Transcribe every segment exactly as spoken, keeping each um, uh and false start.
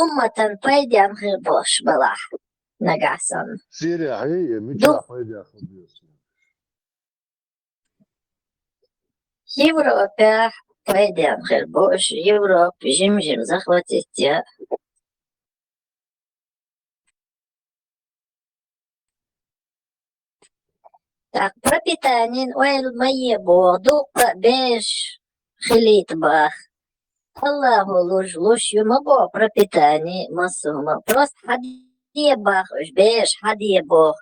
умматан пайденна хир болуш балахь, нагахь санна. Сирия хьий, я мича Ду- пайденна хир деза? Европехь пайденна хир бу уьш, Европа жим-жим захватить ян. Так, пропитание ойла ма е боху, дуккха а беш хилийта баха. Аллахо луш, луш ю ма боху пропитание, массо а ма. Просто хьан де баха уьш, беш хьан де боху.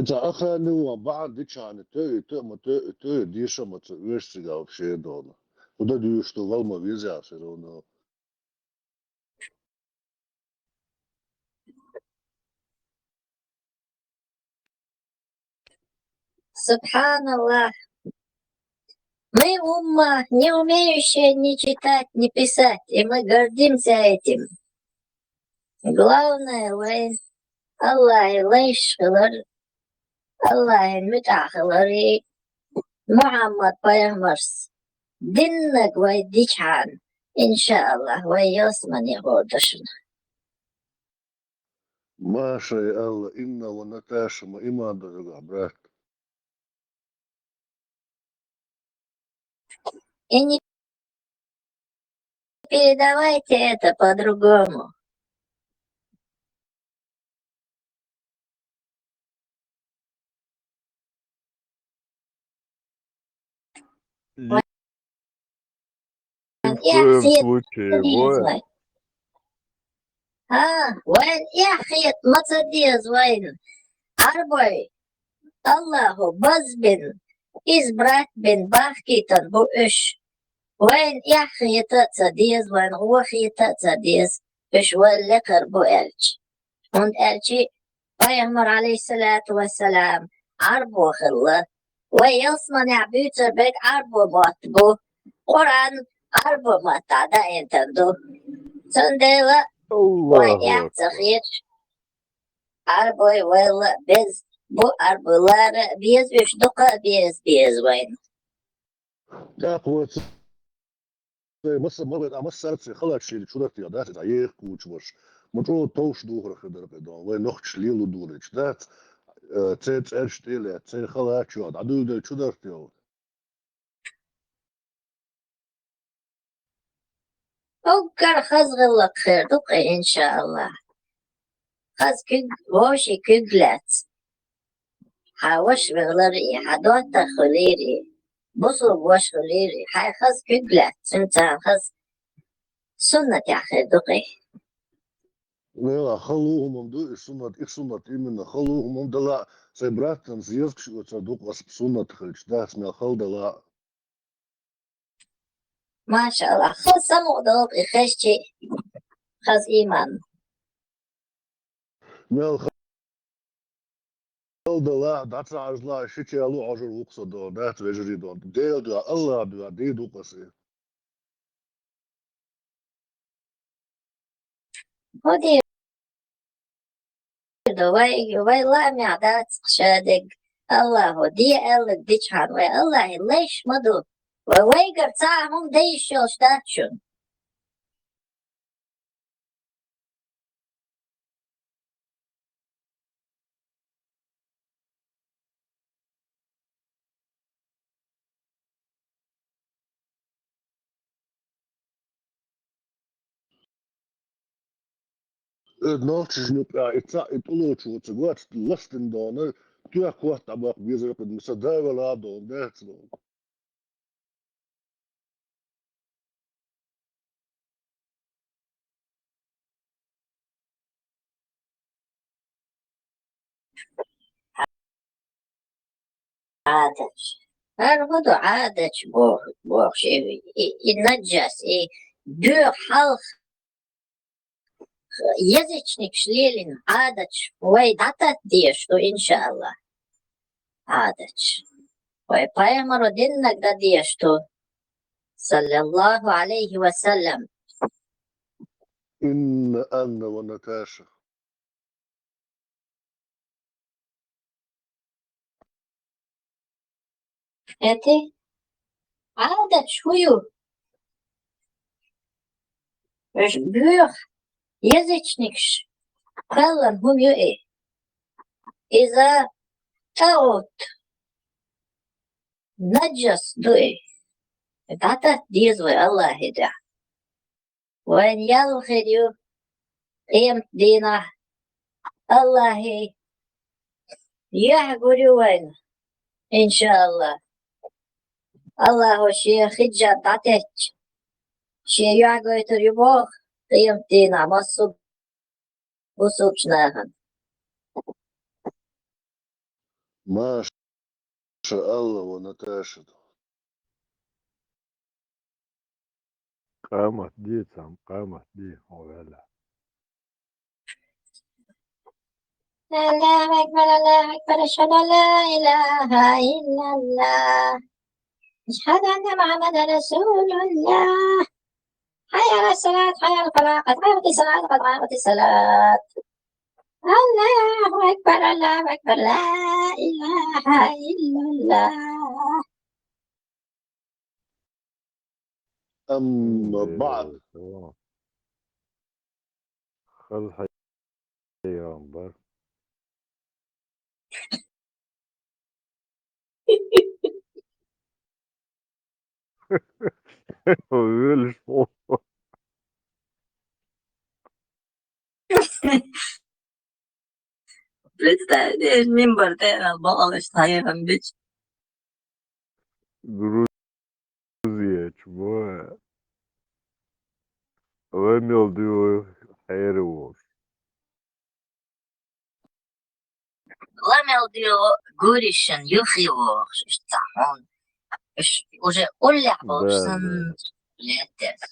Ца ахаьнна ван бахьана дичахьана, тоьу, тоьу, ма тоьу, тоьу, дийша ма ца оьшу цигахь вообще долу. ХӀун дан дуьйш ду, вала ма веза всё равно. Субханаллах. Мы умма, не умеющая ни читать, ни писать, и мы гордимся этим. Главное, вай Аллахьан лайш хилар, Аллахьан муьтӀахь хилар и Мухьаммад пайхамарс диннарг вай дичахьана, иншааллах, вай ялсамане гӀур ду шуна. Маша Алла, Инна ва Наташа, ма иман ду хьуьгахь, брат. И не передавайте это по-другому. Ни в коем случае, вай. А, вайн эхь хета ма ца деза вайна. Ӏарбой, Аллахо базбина, избрать бина бахкийтина бу уьш. Вайна эхь хета а ца деза, вайна гӀо хета а ца деза, уьш вай лекхар бу аьлча. ХӀунда аьлча пайхамар, алейхиссалату вассалам, Ӏарбо хилла. Вай ялсаманехь буьйцур берг Ӏарбо мотт бу. Къуръан Ӏарбо маттахь даийтина ду. Цундела вай Аллаху эхь ца акбар. Хеташ, Ӏарбой вайла а беза, бу Ӏарбой лара а беза, уьш дукха а беза, беза вайна. ТӀаккха вай ца-, вай масса, ма вай, а массаьрца халачу шена чу дарт ял дац, иза еха кучу ваша. Ма чӀогӀа товш духар хир дара кхидӀа, вай нохчаш лело духарчу дац, э, церан цӀераш тӀе а лаьцна, церан халачу йохь дӀадуьйладелла чу дарт ял. Уггар хаза гӀиллакх хир ду-кх, иншааллах. Хаза куьг, вовшийн куьг лаьцна. Хьан ваша велларий, хьан доттагӀа хуьлийрий, бусулба ваша хуьлийрий, хьайн хаза куьг лаьцна, цуьнца хаза суннатехь хир ду-кх и. Вела, хала хӀума ду и суннат, и суннат именно хала хӀума дала, сайн братанца езаш оцу дукха ас суннат хилча, дац мел хала дала. Машаллах, хаза самукъадолу и хезчий, хаза ийман. Мел хала дала, дӀа ца Ӏажалахь, шича лу Ӏожур ву-кх со дон, дац вежарий дон. Дела дуьхьа, Аллах дуьхьа, дийр ду-кх аса и. ХӀун дийр ду, вай, вай лаамехь дац-кх шадерг, Аллахо де аьлларг дичахьана, вай Аллахьан лайш ма ду. Вай вайгара цхьа а хӀума дан йиш йолуш дац шуна. Э, нохчашна юкъахь и цхьаъ, и тӀулочо ца гоцу ластина дона, тоьхна хӀотта дӀабаккха безар кхин, сан да велахь а дона, дац дона. Ӏадаташ. ХӀара хӀун ду Ӏадаташ боху, бохуш, и, и, и наджас, и боьха хьалха язычникаш лелийна Ӏадаташ вай дӀататта дезаш ду, иншааллах. Ӏадаташ. Вай пайхамаро диннарг дан дезаш ду, саллаллаху Ӏалайхи ва саллам. Инна Анна ва Наташа. Эти? Ӏадаташ хӀун ю? Уж боьха язычникаш кхоьллина хӀума ю и. Иза тӀагӀут, наджас ду и. ДӀататта деза вай АллахӀа тӀехь. Вайна ял хир ю къематдийнахь АллахӀа юьхь гур ю вайна, иншааллахӀ. АллахӀа шен хиджаб дӀатеттача, шен юьхь гойтур ю боху къематдийнахь массо а бусулба нахана. Маша Алла ва Наташа. Къамат де, цхьамма къамат де, хьо ваьлла. الله أكبر، الله أكبر، أشهد أن لا إله إلا الله، أشهد أن محمدا رسول الله، حي على الصلاة، حي على الفلاح، قد قامت الصلاة، قد قامت الصلاة. الله أكبر، الله أكبر، لا إله إلا الله. أما بعد. إيه، تمام. خلص يا عمبر. Öyle şey. Представь, минбарда баалаш тхьаьран бича. Грузиячу бо. Ламел дуьйгӀу хьеран волуш. Ламел дуьйгӀу гуришан юххе вогӀуш, иштта хьуна. Уж уже уллехь болуш санна лаьттара.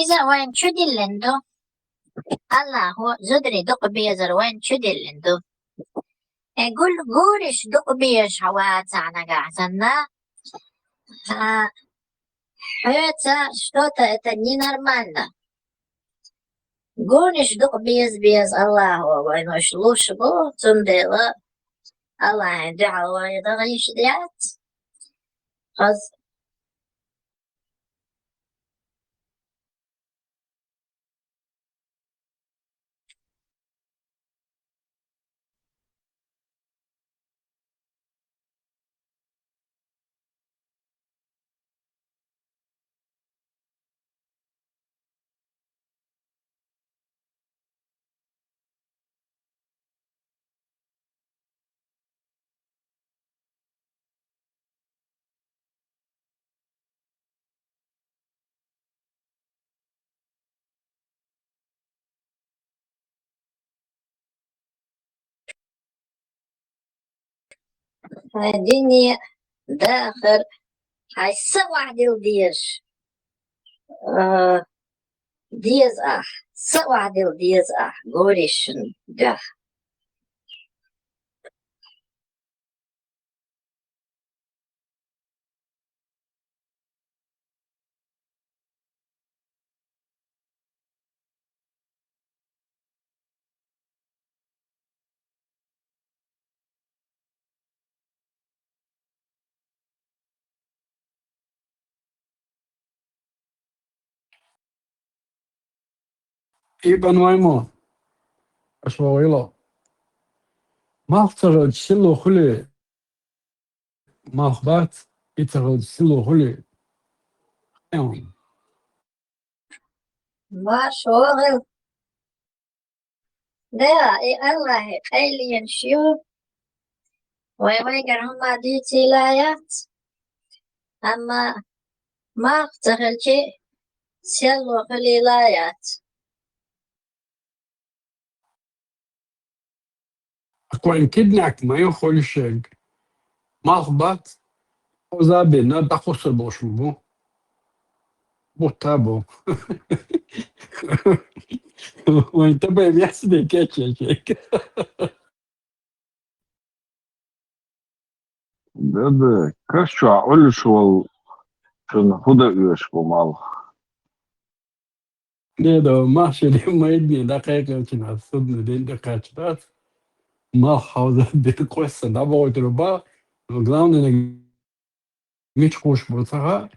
Иза вайн чу диллина ду. АллахӀа зударий дукха безар вайн чу диллина ду. Э, гул-, гуриш дукха безаш хьо вацахь нагахь санна, а, хьоьца что-то это ненормально. Гуниш дукха беза-беза АллахӀа вайна уьш луш бу, цундела АллахӀан дуьхьал вай дан йиш яц. Хаза. Хьайн дине дахар, хьайн са охьадилла дезаш, а, деза ахь, са охьадилла деза ахь, гуришна дуьхьа. Ибн Маймун, аша вогӀийла. Малх ца хилча, силу хуьлий? Малх бац, и ца хилча, силу хуьлий? Марша вогӀийла. Да, и АллахӀан къайленаш ю. Вай вайгара хӀумма дийцийла яц. Амма малх ца хилча, Сел лохалийла яц. Акван киднак ма ю хулишег. Малх бац. Озабе, на дахусур болшун бу. Бутта бу. Вань табай мясо де кечечек. Да-да, каш чу Ӏуллуш вал, шуна худа уьш бу малх. Не да, машине майдне да кайкачина, судно ден да качрас. Малх хавза бен квеса да боготруба. Но главное, не мич куш бу сага.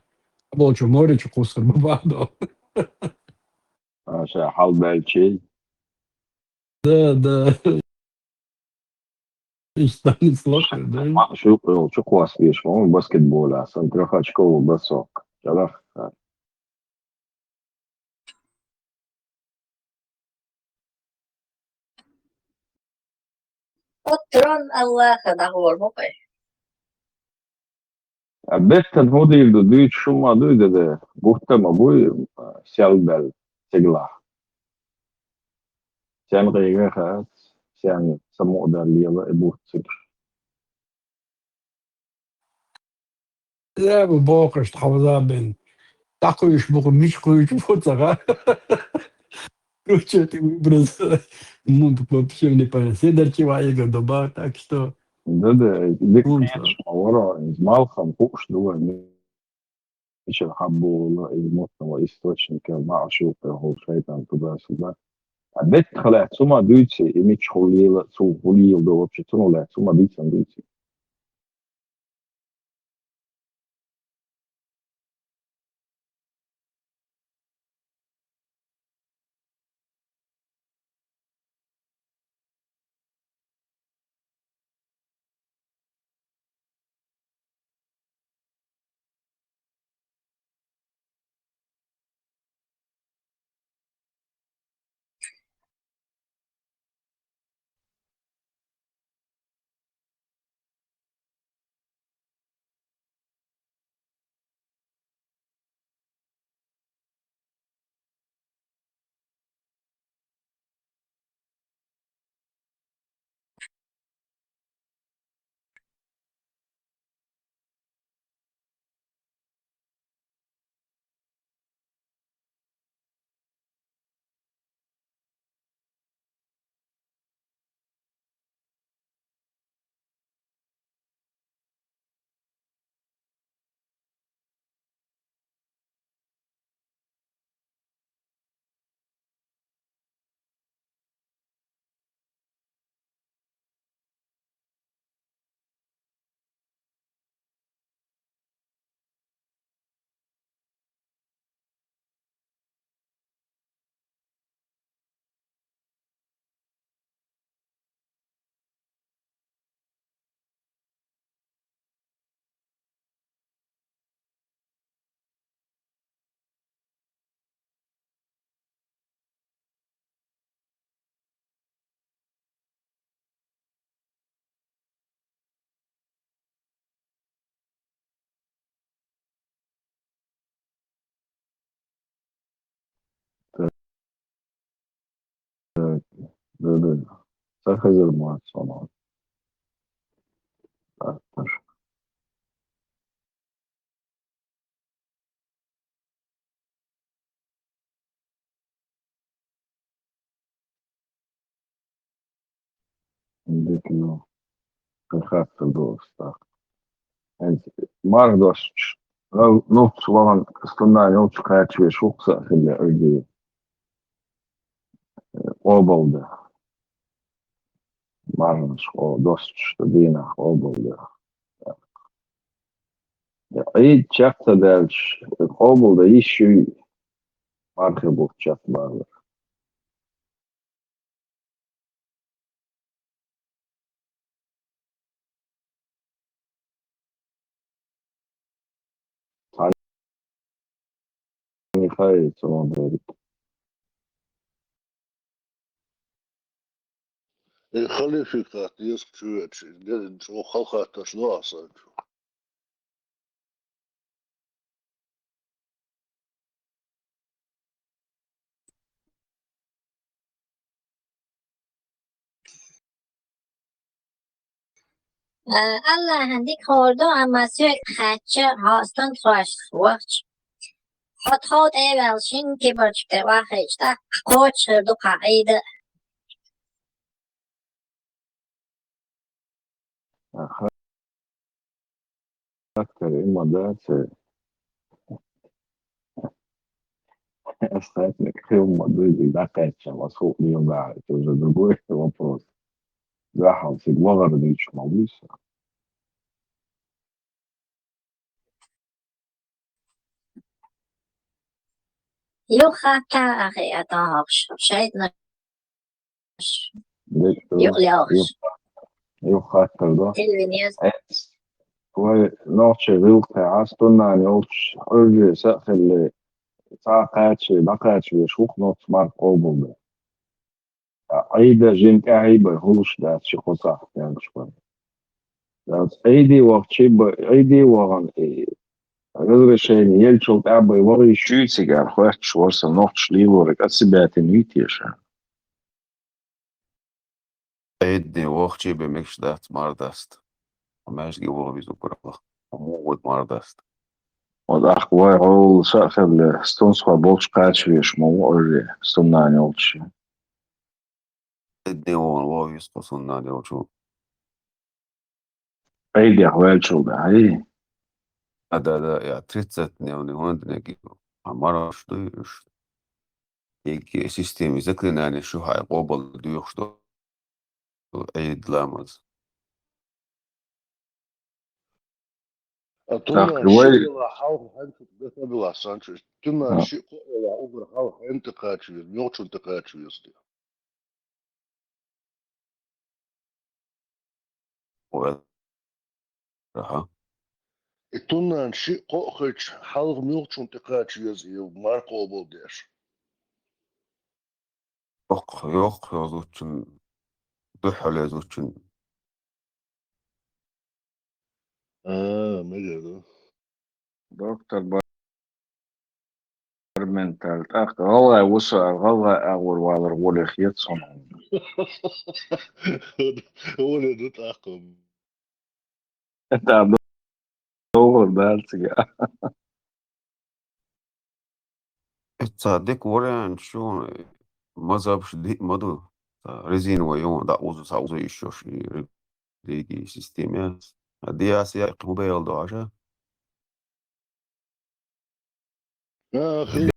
Болчу море чу кусур бу бадо. Аша хал белчи. Да, да. Иштанис лока, да? Ма, шу, шу квас беш, по-моему, баскетбола, сан трёхочковый бросок. Чарах. От трон Аллаха да гор бокай. А беттан худил ду, дуьйцу шума дуй да, да, бутта ма буй, а, сел бел, сегла. Сен гӀайгӀа хац, сен самукъадарла лела и бутт цига. Э, бу бокъашта хьавза бен. ДӀакхуьйш бу, мича кхуьйчу бу цаха. Короче, ты выброс. Ну, вообще не понятно. Седарчи ва Игорь доба, так что. Да-да, дика хӀун ца? Вара, из малхам хууш ду вай. Мичара хьаббугӀула, из мутнала источникал, маӀа шуьлкъе хӀула шайтӀан туда-сюда. А бетта хала цума дуьйци, и мича хулийла, цу хулийла ду вообще, цума лаьцна цума дийцан дуьйци. Так, так, да-да. Ца хазар ма сона. Так, так. Дикно. Хатта доста. Мардош. Ну, ну, слован, стунна, ну, чукачве, шукса, хиле, уйди. Обалда. Марнаш, о, досч, дина, обалда. И чакта дальше, обалда, ищу, мархе бух чакта барла. Михаил Цумадерик. Э, халификат, ес чуэч, не, о, халхаташ лоаса. Э, Аллахьан дика ховр ду, амма соьга хаьттича, хьо стунтхошца вахча, хьо тхов тӀе а ваьлла, шин кибарчуьнга тӀе охьахиъча, тӀаккха кхочуш хир ду-кх хьан Ӏийда а. Ха-, хаттар и ма дац, э. Ас хаьттинарг хилла ма ду, иза дӀакхаьчча, ас хӀуъа леладахь, это уже другой вопрос. Дахьал цига вахар дийцуш ма вуй со. Юха хатта а хиъ а тохьокхуш, шайтӀанаш Дика ду. Юкъ лелхаш. Юха, юха хаттар ду. Тилвин еза. Э, вай нохчий гӀиллакхехь, стуннана йолчу Ӏуьрре са а хилла, цхьа а кхача, дӀакхача веш ву-кх нохчо марха къобалдеш. Ткъа Ӏийда жимма тӀаьхьа бен хӀуш дац ши-кхо сахьт аьлча вай. Ткъа Ӏийде вахча бен, Ӏийде вахана, и разрешение еллачул тӀаьхьа бен вахийша. Шуьйцигара хоьттуш вара сан нохчаша лелориг а ца баьтина вуй теша? Ӏийде вахча бен мегаш дац марха даста. Маьждиге ваха веза уггар хьалха. Муха веза марха даста? Вот тӀаккха вай хьол са а хилла, стунсхой болчу кхача веш ма ву Ӏуьрре, стуннана йолчу. Ӏийде вахана ваха веза кху стуннана йолчу. Ӏийдехь ваьллачул тӀаьхьа, ий? А, да, да, я тридцать дневный хӀунда динарг, а мархаш дуй уьш. Дерриге система заклинаний шу хьайн къобал доьхуш ду Ӏийд ламаз. А туннан шиъ йолахь хьалха хӀунда тӀекхача веза, Санчо? Туннан шиъ-кхоъ йолахь уггар хьалха хӀунда тӀекхача веза, муьлхачунна тӀекхача веза те? Ой. Аха. И туннан шиъ-кхоъ хилча, хьалха муьлхачунна тӀекхача веза и марха къобалдеш? Йоккха, йоккха йолчунна, дуьххьал йолчунна. А, мегар ду. Доктор Барменталь, тӀаккха гӀалгӀай ву со аьлла, гӀалгӀай агӀор валар гӀоле хета суна. ГӀоле ду тӀаккха. ТӀаккха догӀур дац цига. Эцца дика вариант шу, мазхабаш диъ ма ду. Ца резиновый юн дӀа узу, ца узу йиш йолуш и религии система яц. А диас яа кхин хӀун бегӀал ду хьажа? А, хи-,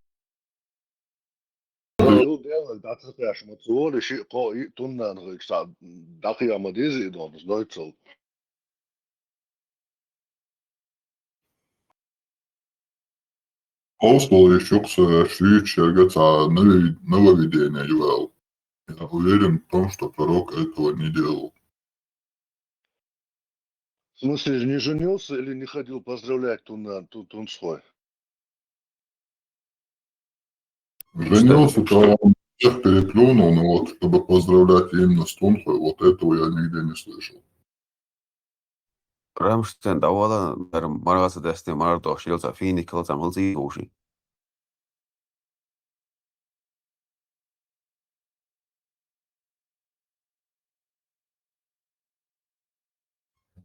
хила дела дӀа ца кхаьш, ма цо вара шиъ-кхоъ йиъ туннан хилча, цхьа дӀакхехьа ма деза и донус, дойцал. Хьовсал йиш ю-кх со, шуьйцу шерга цхьа нови-, нововведение ю аьлла. Я уверен в том, что пророк этого не делал. В смысле, не женился или не ходил поздравлять туннан, ту-, тунсхой? Женился-то он всех переплюнул, но вот чтобы поздравлять именно с тунхой, вот этого я нигде не слышал. Рамштайн дӀавала, дар марха ца дастина, марха дохуш, елца финик, елца малций вовши.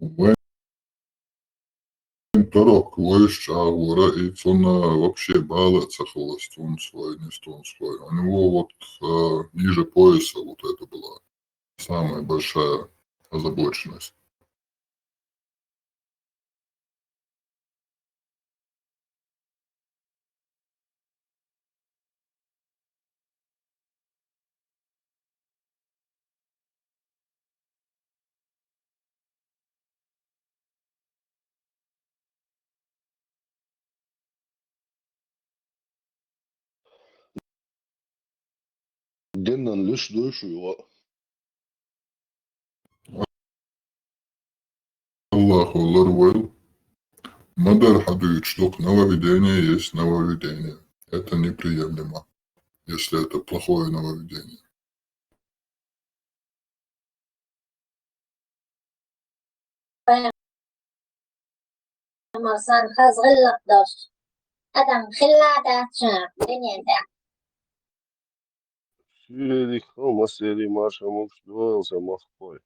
Вайн пророк вуйш чӀагӀвора, и цунна вообще бала а ца хилла, стунсхой, не стунсхой. У него вот, э, ниже пояса вот это была самая большая озабоченность. Динан луьш дуй шуьга? Аллахо лар войла. Ма-дарра хьадуьйцуш ду-кх: нововведение есть нововведение. Это неприемлемо, если это плохое нововведение. Пайхамар санна хаза гӀиллакх долуш адам хилла а дац шуна дуьнен тӀехь. Шерих, масери, марша мукш дойл сан махкой.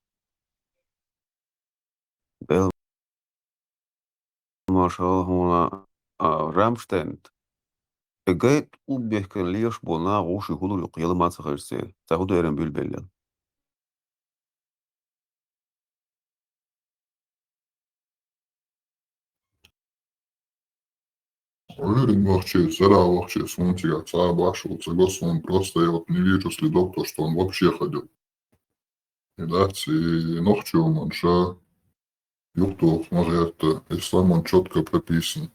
Машалла хьуна, а, Рамштайн. Эгай тӀубехкан леш болна гӀуши хӀулур юкъ яла ма ца хаза церан. Ца хӀу деран билбеллел. Уверен вахчи, сара вахчи, сунтига ца башул, ца госун, просто я вот не вижу следов, то, что он вообще ходил. И да, и нохчу он ша, юхту, может, это, ислам он четко прописан.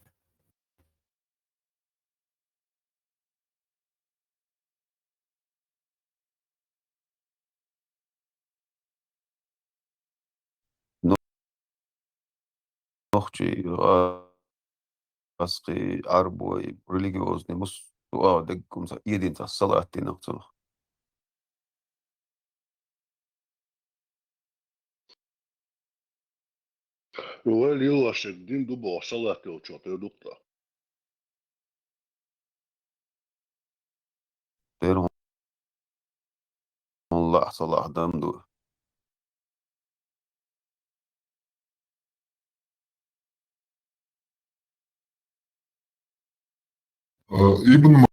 Нохчий, а, аскъи, арбой, религиозный, мус-, а, деггум са, един са салат динах цунах. Валла лилла шек дин ду боху салат йолчо тӀе дукха. Тер хьун лаьцалахь дан ду. А, Ибн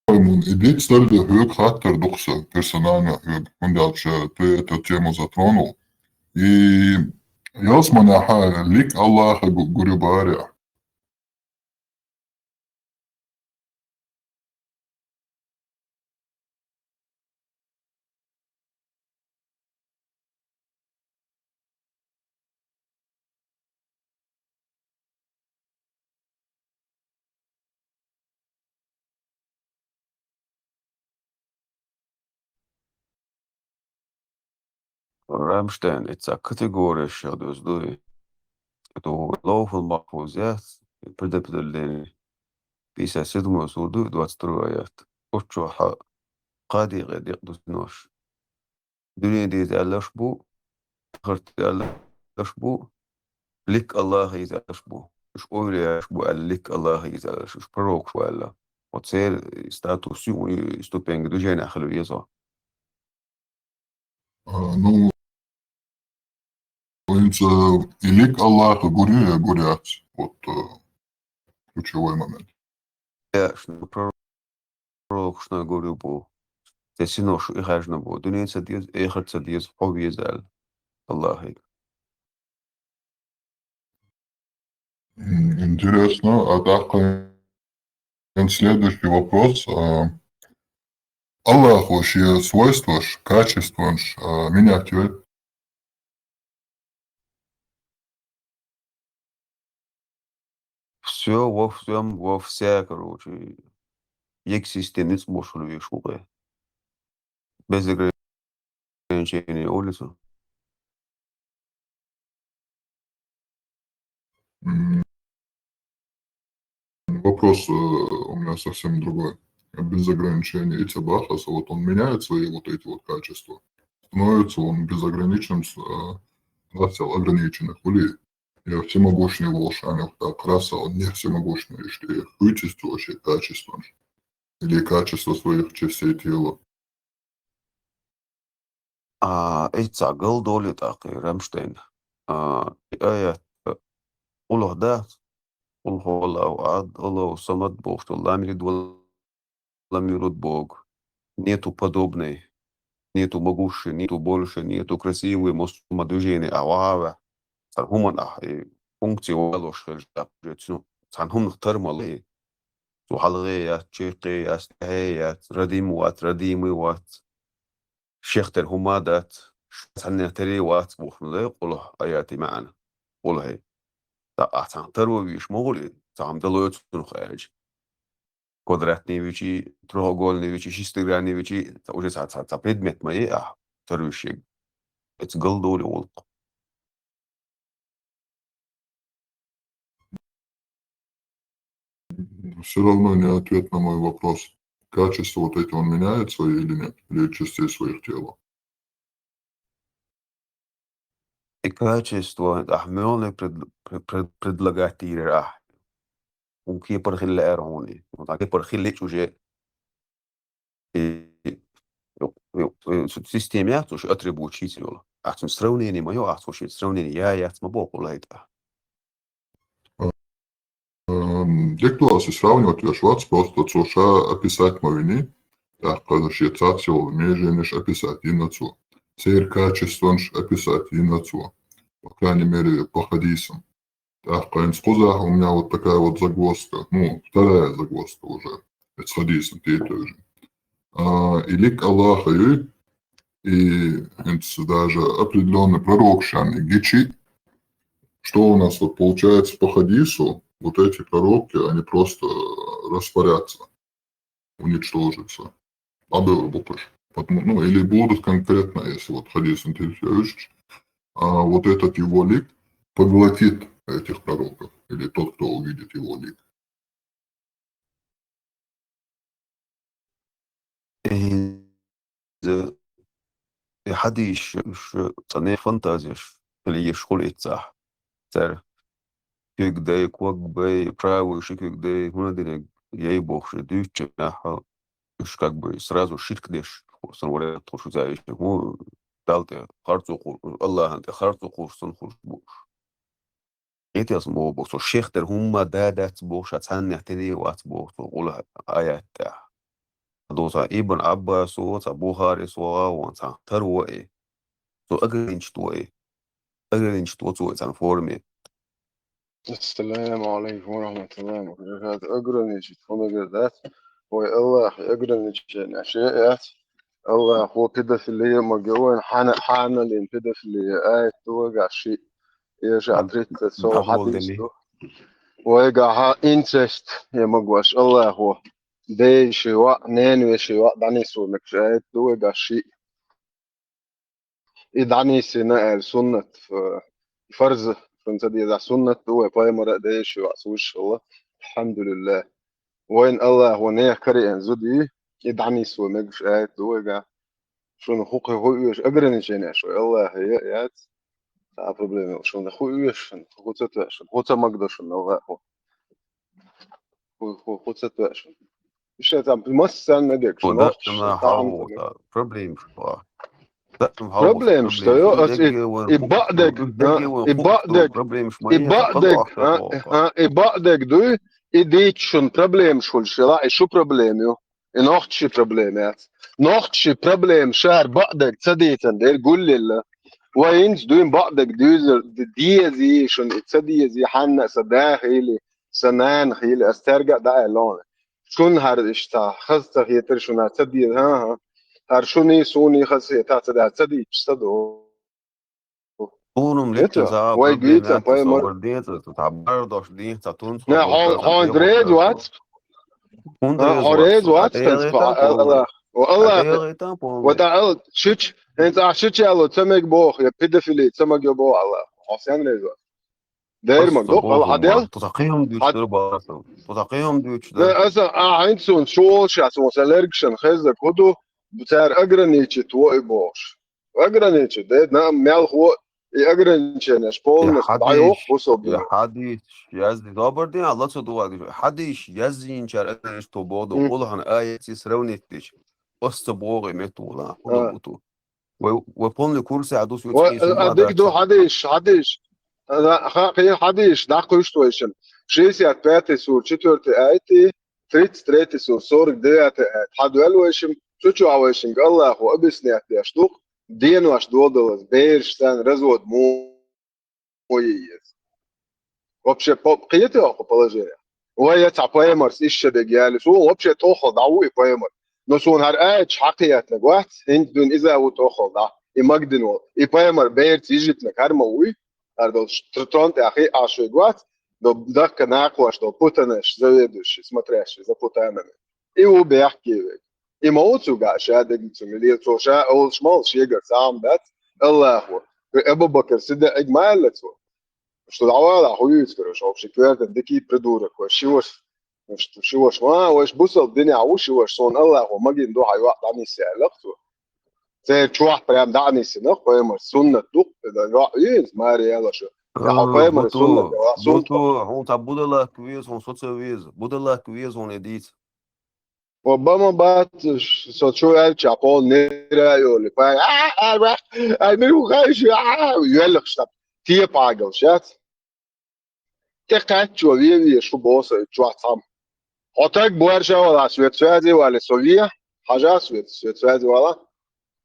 Маймун, идите дальше, хьоьга хаттар ду-кх сан, персонально хьоьга, хӀунда аьлча ты эту тему затронул. И ялсманехьа лик Аллаха гу-, гури баря. Рамштайн, и цхьа категория шех доз дуй. Это Лаухул Махфуз яц, предопределение. Пятьдесят седьмой сур ду, двадцать второй аят. Оцу чохь кхаа декъе декъ ду цинош. Дуьне деза аьллаш бу, ахарт аьллаш бу, лик Аллаха иза аьллаш бу. Уьш овлияш бу аьлла, лик Аллаха иза аьллаш, уьш пророкаш бу аьлла. Вот церан статус ю, ступеньга движение хила веза. А, ну, хӀинца и лик Аллаха гури, гуряц. Вот, э, ключевой момент. Э, шна пророкшна гури бу. Те синош и хажна бу. Дуьнен ца деза, эхар ца деза, хьо веза аьлла. Аллахига. М, интересно. А тӀаккха следующий вопрос. А, Аллахо шен свойстваш, качестваш, а, менять вайт? Всё, во всём, во вся, короче, екс система ницкъ бошур веш ву кхе. Без ограничения улицу. М, вопрос, э, у меня совсем другой. Без ограничений и цабахаса, вот он меняет свои вот эти вот качества. Становится он безограниченным, с-, э, расел ограниченных хули. Я всемогущий волшебник, так, раса, он не всемогущий, что я хуйтисту вообще качество. Или качество своих частей тела. А, и цхьа гал долу тӀаккха Рамштайн. А, и аят, а, Аллах дац, Къул хьуаллаху ахьад, Аллаху самад бохуш долу, лам ялид ва лам юлад боху. Нету подобной, нету могущей, нету больше, нету красивой, мостума движения, а вагӀа ваьхьа. Цхьана хӀуманна ахь, и функция валош хилча, уже цу-, цхьана хӀуманах тар ма ло и. Цу хьалхе яц, чекхе яц, тӀаьхье яц, радим вац, радимы вац. Шех тера хӀума дац, ш-, цхьаннех тера вац бохуш ма ло Къул аятан маьӀна. Къул хье. ТӀаккха ахь цхьана тар ван вийш ма хуьлу и, цхьа хӀума далоцунах аьлча. Квадратный вичи, трехугольный вичи, шестигранный вичи, ца-, уже ца, ца, ца предмет ма е ахь, тар вуьш ерг. Эца гал долу гӀуллакх. Всё равно не ответ на мой вопрос. Качество вот это он меняет свои или нет? Или частей своих тела? И качество, ахь муьлхха пред-, пред-, пред-, предлагать дийрара ахь. Хьуна кепара хила лаьара хьуна и. Хьуна кепара хила лечу уже. И, и, и, и, система яц уж атрибут шийца йолу. Ахь цуьнан сравнение ма йо, ахь цо шен сравнение я яц ма боху лайтӀа. Дегтоас и сравнивать веш вац, просто цо ша описать ма вини, тӀаккха шен цац йола меженаш описать йина цо, церан качествонаш описать йина цо, по крайней мере, по хадисам. ТӀаккха хӀинца кхузахь у меня вот такая вот загвоздка, ну, вторая загвоздка уже, эцу хадисан тӀе тоже. А, и лик Аллаха юй, и хӀинца даже определённый пророк шан и гичи, что у нас вот получается по хадису, вот эти пророки, они просто растворятся, уничтожатся. Абы букваш. Потому, ну, или будут конкретно, если вот хадис интересуешь, а вот этот его лик поглотит этих пророков, или тот, кто увидит его лик. Э, э, хьадийш, уж цӀанех фантазеш, или еш хула иццахь. Цара куьг дай, ког бай, правый ши куьг дай, хӀунда динарг яй бохуш, дуьйцучу нахьа, уж как бы сразу ширк деш, сан вариант хуш, узаьвича, хӀун, Далла тӀе харцо хур, Аллахьан тӀе харцо хур сан хуш бу уж. Эти ас мо боху, со шех тера хӀумма да дац боху, ша цхьаннех тине вац боху, со гӀула аят тӀехь. Доса Ибн Аббасо, ца Бухарис вагӀа вон цхьа тар во и. Со ограничить во и. Ограничить во цо и цхьана форме. Ассаламу алейкум ва рахматуллахи ва баракатух. Ограничить хӀунагара дац. Вай Аллахь ограничение ше яц. Аллахо педофилия магавайн хьана хьаналин педофилия аят ду вайгахь ши. Эша тридцать сов хьадис ду. Вайгахьа инцест я магваш Аллахо. Дей ши ва, нен ве ши ва, дани сумек шаят ду вайгахь ши. И дани сина аьл суннат, э, фарз, шун ца деза суннат ду вай, пайгамбара дей ши ва, сушалла. Алхамдулиллах. Вайн Аллахо нех кариэн зуди, и дани сумек шаят ду вайгахь. Шуна хӀу кхин хӀу оьшу ограничение шо, Аллахье яц. Цхьа проблема йолуш, шуна хӀу оьшу, шуна хӀу ца тоьа, шуна хӀу ца магадо шуна, Аллахьо. ХӀу, хӀу, хӀу ца тоьа шуна. Иштта там массанна мегаш, шуна нохчаш, шуна тахьамца мегаш. Проблемаш бу. Проблемаш, да, ас и, и баъдег, а, и баъдег, проблемаш ма и баъдег, а, а, и баъдег дуй, и дийчу шуна проблемаш хуьлуш, и шу проблема ю. И нохчи проблема яц. Нохчи проблема шара баъдерг ца дийцан дерг гуллилла. Вай инца дуйна баъдерг дуьйзар д-, дезий, шуна и ца дезий, хьанна а сан да хили, сан нана хили, ас цаьрга а дӀааьлла. Шуна хӀара иштта хаза ца хетар шуна ца деза, хӀан-хӀа. ХӀара шуний, суний хаза хета ца да, ца дийча ца ду. Хьуна-м литтина ца вай гуьйцан пайхамар. Собар ден цӀа, цу тхьа бардош дийна ца тунца. Не, хьо-, хьо реза вац? ХӀунда реза вац? Хьо реза вац, хӀинца Аллах. Ва Аллах. Ва тӀаьл шич, хӀинца ахь шича аьлло ца мега боху, я педофили ца мега боху Аллах. Хьо сен реза вац? Дер маг докъал хьадел. Ту ца кхин хӀума дуьйцуш дара бахьа сан. Ту ца кхин хӀума дуьйцуш дара. Аса а хӀинца суна шу волуш яц, сан лергашан хеззаг хӀу ду, цара ограничить во и бохуш. Ограничить, де, наам мелхо и ограниченеш полностью дӀайоху бусалба динан. Хьадис язди добар дин, Алла ца дугӀа дижа. Хьадис яздинчара ограничить во боху ду, Къуръан аятций сравнить дича. Ас ца боху и меттала, хӀу ду бу ту. Вай, вай полный курсе а дус ю. Вай, а, дик ду хьадис, хьадис. А, ха, кхин хьадис, дӀакхуьйшта вайшин. Шестьдесят пятый сур, четвёртый аят, тридцать третий сур, сорок девятый аят. Хьадвел вайшин, цу чу а вайшинга Аллахо объяснять деш ду-кх, денош додалаза, бераш царна развод му-, мо е еза. Вообще, по-, кхета хӀокху положение? Вай я цхьа пайхамарс иштта дерг яли, суна вообще тоххал дӀа ву и пайхамар. Но суна хӀара аяташ хьакхиятнаг вац, хӀинца дуьйна иза а ву тоххал дӀа. И магдина волу. И пайхамар берца йижитнаг хӀара ма вуй, хӀара долу тр-, трон тӀехь хиъ Ӏаш вайга вац, до дахка накхош долу путанаш, заведующий, смотрящий за путанами. И ву бехке вайга. И ма ву цуьнга ша дегна цуьнга лела, цо ша олуш ма олу шегара сагӀа дац, Аллахо. Абу Бакр Сиддикъига ма аьлла цо. Что дӀавала, хӀу юьйцу, короче, вообще коьртан дикий придурок, вай ши ваша, ши ваша, ма, вайша бусалба динехь ву ши ваша, суна Аллахо магийна ду хьан йоӀ дӀанисъяьллакх цо. Церан чохь прям дӀанисйинарх, пайхамар суннат ду-кх, и йоӀ юьйцу, маре яла шу. Я хьо пайхамар суннат, я хьо суннат. Буту, хьуна цхьа будалак веза, хьуна со ца веза, будалак веза хьуна и дийца. Ва бама бац, со чу аьлча, кхол нера а йолу, пай, а, а, а, ай, мир ву хайш, а, а, йоьллакх штаб. Тепа агал, шац? тӀекхаччо ве ве шу босу и чохь цхьамма. Хьо таг боьрша вала, свет связи вале со ве, хьажа свет, свет связи вала.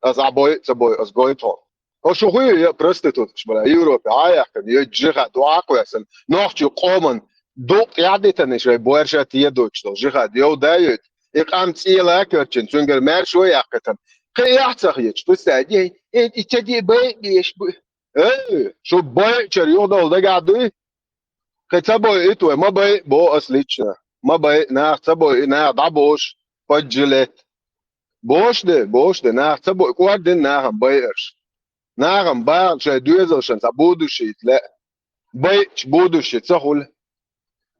Аса а бой, ца бой, ас гой тхо. Хьо шу хуй, я проституткаш бара, Европе, а яхкан, йой жиха, дуа кхуясан, нохчу къоман, дукъ ядитан иш вай боьрша тедочу, жиха, йов да йой, и къам цӀела а кхоьрчина, цуьнгара маьрша а яьккхитан. Кхин яхь ца хеташ, представь, и, и, и ца ди бай, беш бу. Эй, шу байчар юхадовла дагахь дуй? Кхин ца бойу и твой, ма бай, бо ас лично. Ма бай, нах ца бой, и нах дӀабош, под жилет. Бош де, бош де, нах ца бой, кӀордин нахам байарш. Нахам бахал шай доьзалшан ца будущий ле. Байч будущий ца хуьлу.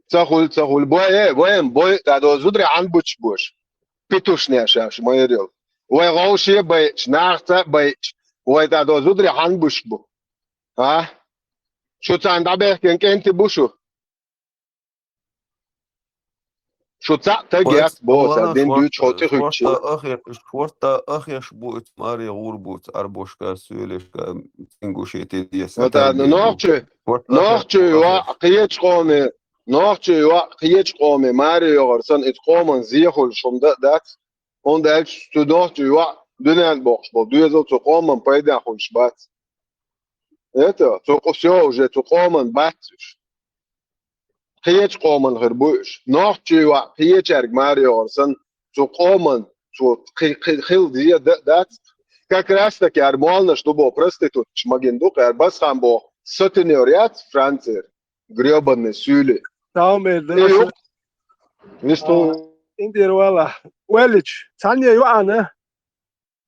Ца хуьлу, ца хуьлу. Бой, э, вайм бой, та до зудре хьан буч бош. Петушня шаш, майрил. Вай гӀовше байч, нах ца байч. Вай та до зудре хьан буш бу. А? Шу царна дӀабехкина кӀентий бу шу? Шу цхьаъ таг яц боху, цара дина дуьйцу хьо тӀе хуьттуш. Шорта ахеш, шорта ахеш бу иза, маре гӀур бу иза, Ӏарбошка, суьйлешка, ингушетин десна. Нохчий, нохчий ваъ, кхечу къоме, нохчий ваъ, кхечу къоме, маре йогӀур сан, иза къоман зехуьлуш хӀума дан а дац. ХӀунда аьлча цу нохчий ваъ дуьненна боккхуш болу доьзал цу къоман пайдехь хуьлуш бац. Это, цу къу-, всё, уже цу къоман бац уьш. Кхечу къоман хир бу уьш. Нохчий ваъ кхечаьрга маре йогӀур санна, цу къоман, цо кхи-, кхи-, хила деза дан а дац. Как раз таки ара молланаш ду боху проституткаш магийна ду, кхара Басхан боху сатинер яц Францера. Грёбаный суьйли. Тахьомер, и юкъ. Висту. Индира вала. Веллич, цхьанне йоӀана,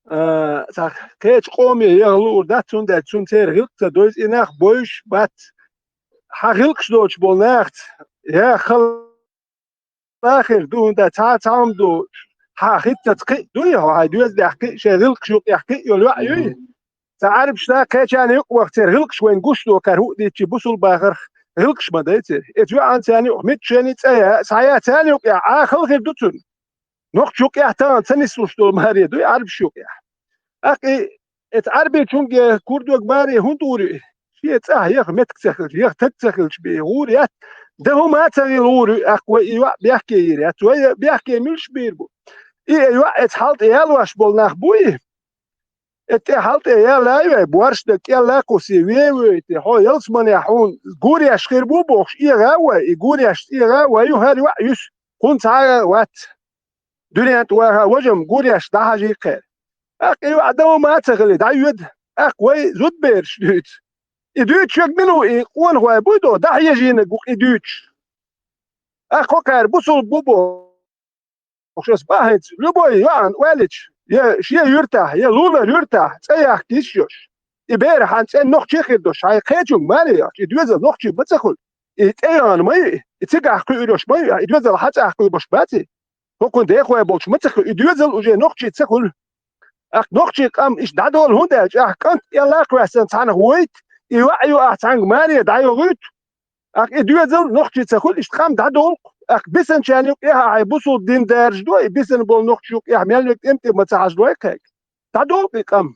а, цхьа кхечу къоме яха луур дац, цундела цунна церан гӀиллакх ца дойзу, и нах бойуш бац. Хьан гӀиллакхаш доцуш болу нахаца, я хала хир ду, хӀунда цхьа а цхьа хӀума ду, хьан хӀиттаца кхиъ дуй, хьо хьайн доьзалехь кхиъ, шайн гӀиллакхаш юкъехь кхиъ йолу йоӀ юй? Цхьа Ӏарбашна кхечарна юкъа ваха церан гӀиллакхаш вайна гуш ду, кхара хӀуъа дийцчи бусулба бахарх гӀиллакхаш ма дай церан. Эца йоӀан царна юкъа митта шайна цӀа я, схьая царна юкъа я, Ӏа хала хир ду цунна. Нохча юкъехь тахана ца нислуш долу маре дуй Ӏарбаш юкъехь. ТӀаккха и, эца Ӏарбичунге курдог маре хӀунда гӀур ю и? Шен цӀахь яха меттиг ца хилча, яха таг ца хилча бен гӀур яц. Дан хӀума а ца хилла гӀур ю, тӀаккха вай и йоӀ бехке йийр яц. Вай бехке муьлш бийр бу? И, и йоӀ эца хьал тӀе ялош болу нах бу и? Эца тӀе хьал тӀе яллай вай, борш дан кӀелла а кхуссий, вен а вуьйтий, хьо ялсаманехь хьуна гуреш хир бу бохуш, эгӀа а вай, и гуреш эгӀа а вай ю хӀара йоӀ юьсу, кхунна цхьа а вац. Дуьнен тӀе ваха важам гуреш дӀахьажий кхера. ТӀаккха и ваӀ дан ма ца хили, дӀайоьду. ТӀаккха вай зудбераш дуьйцу. И дуьйцуш верг мила ву, и къонахой буй до, дӀахьежийнарг ву-кх и дуьйцуш. ТӀаккха кхара бусулба бу бохуш ас бахьанца, любой йоӀана оьллича, я шен юьртахь, я лулар юьртахь, цӀа яккха йиш йолуш. И бер хьан цӀена нохчий хир долуш, хьайн кхечунга маре йолуш, и доьзал нохчий ма ца хуьлу. И тӀейогӀун ма ю, и цигахь кхуьур йолуш ма ю, и доьзал хьан цӀахь кхуьйбуш бац и. ХӀокхунна дехой болчу ма ца хуьлу, и доьзал уже нохчий ца хуьлу. ТӀаккха нохчий къам иштта дӀадолу хӀунда аьлча, ахь кӀант кӀелла а кхоьссина цхьанах вуьйту, и ваӀ ю ахь цхьаьнга маре дӀайогӀуьйту. ТӀаккха и доьзал нохчий ца хуьлу, иштта къам дӀадолу-кх. ТӀаккха бисанчарна юкъехь ахь бусулба дин даржадо, и бисана болу нохча юкъехь мел верг тӀем-тӀе ма ца хьажадой кхайга. ДӀадолу-кх и къам.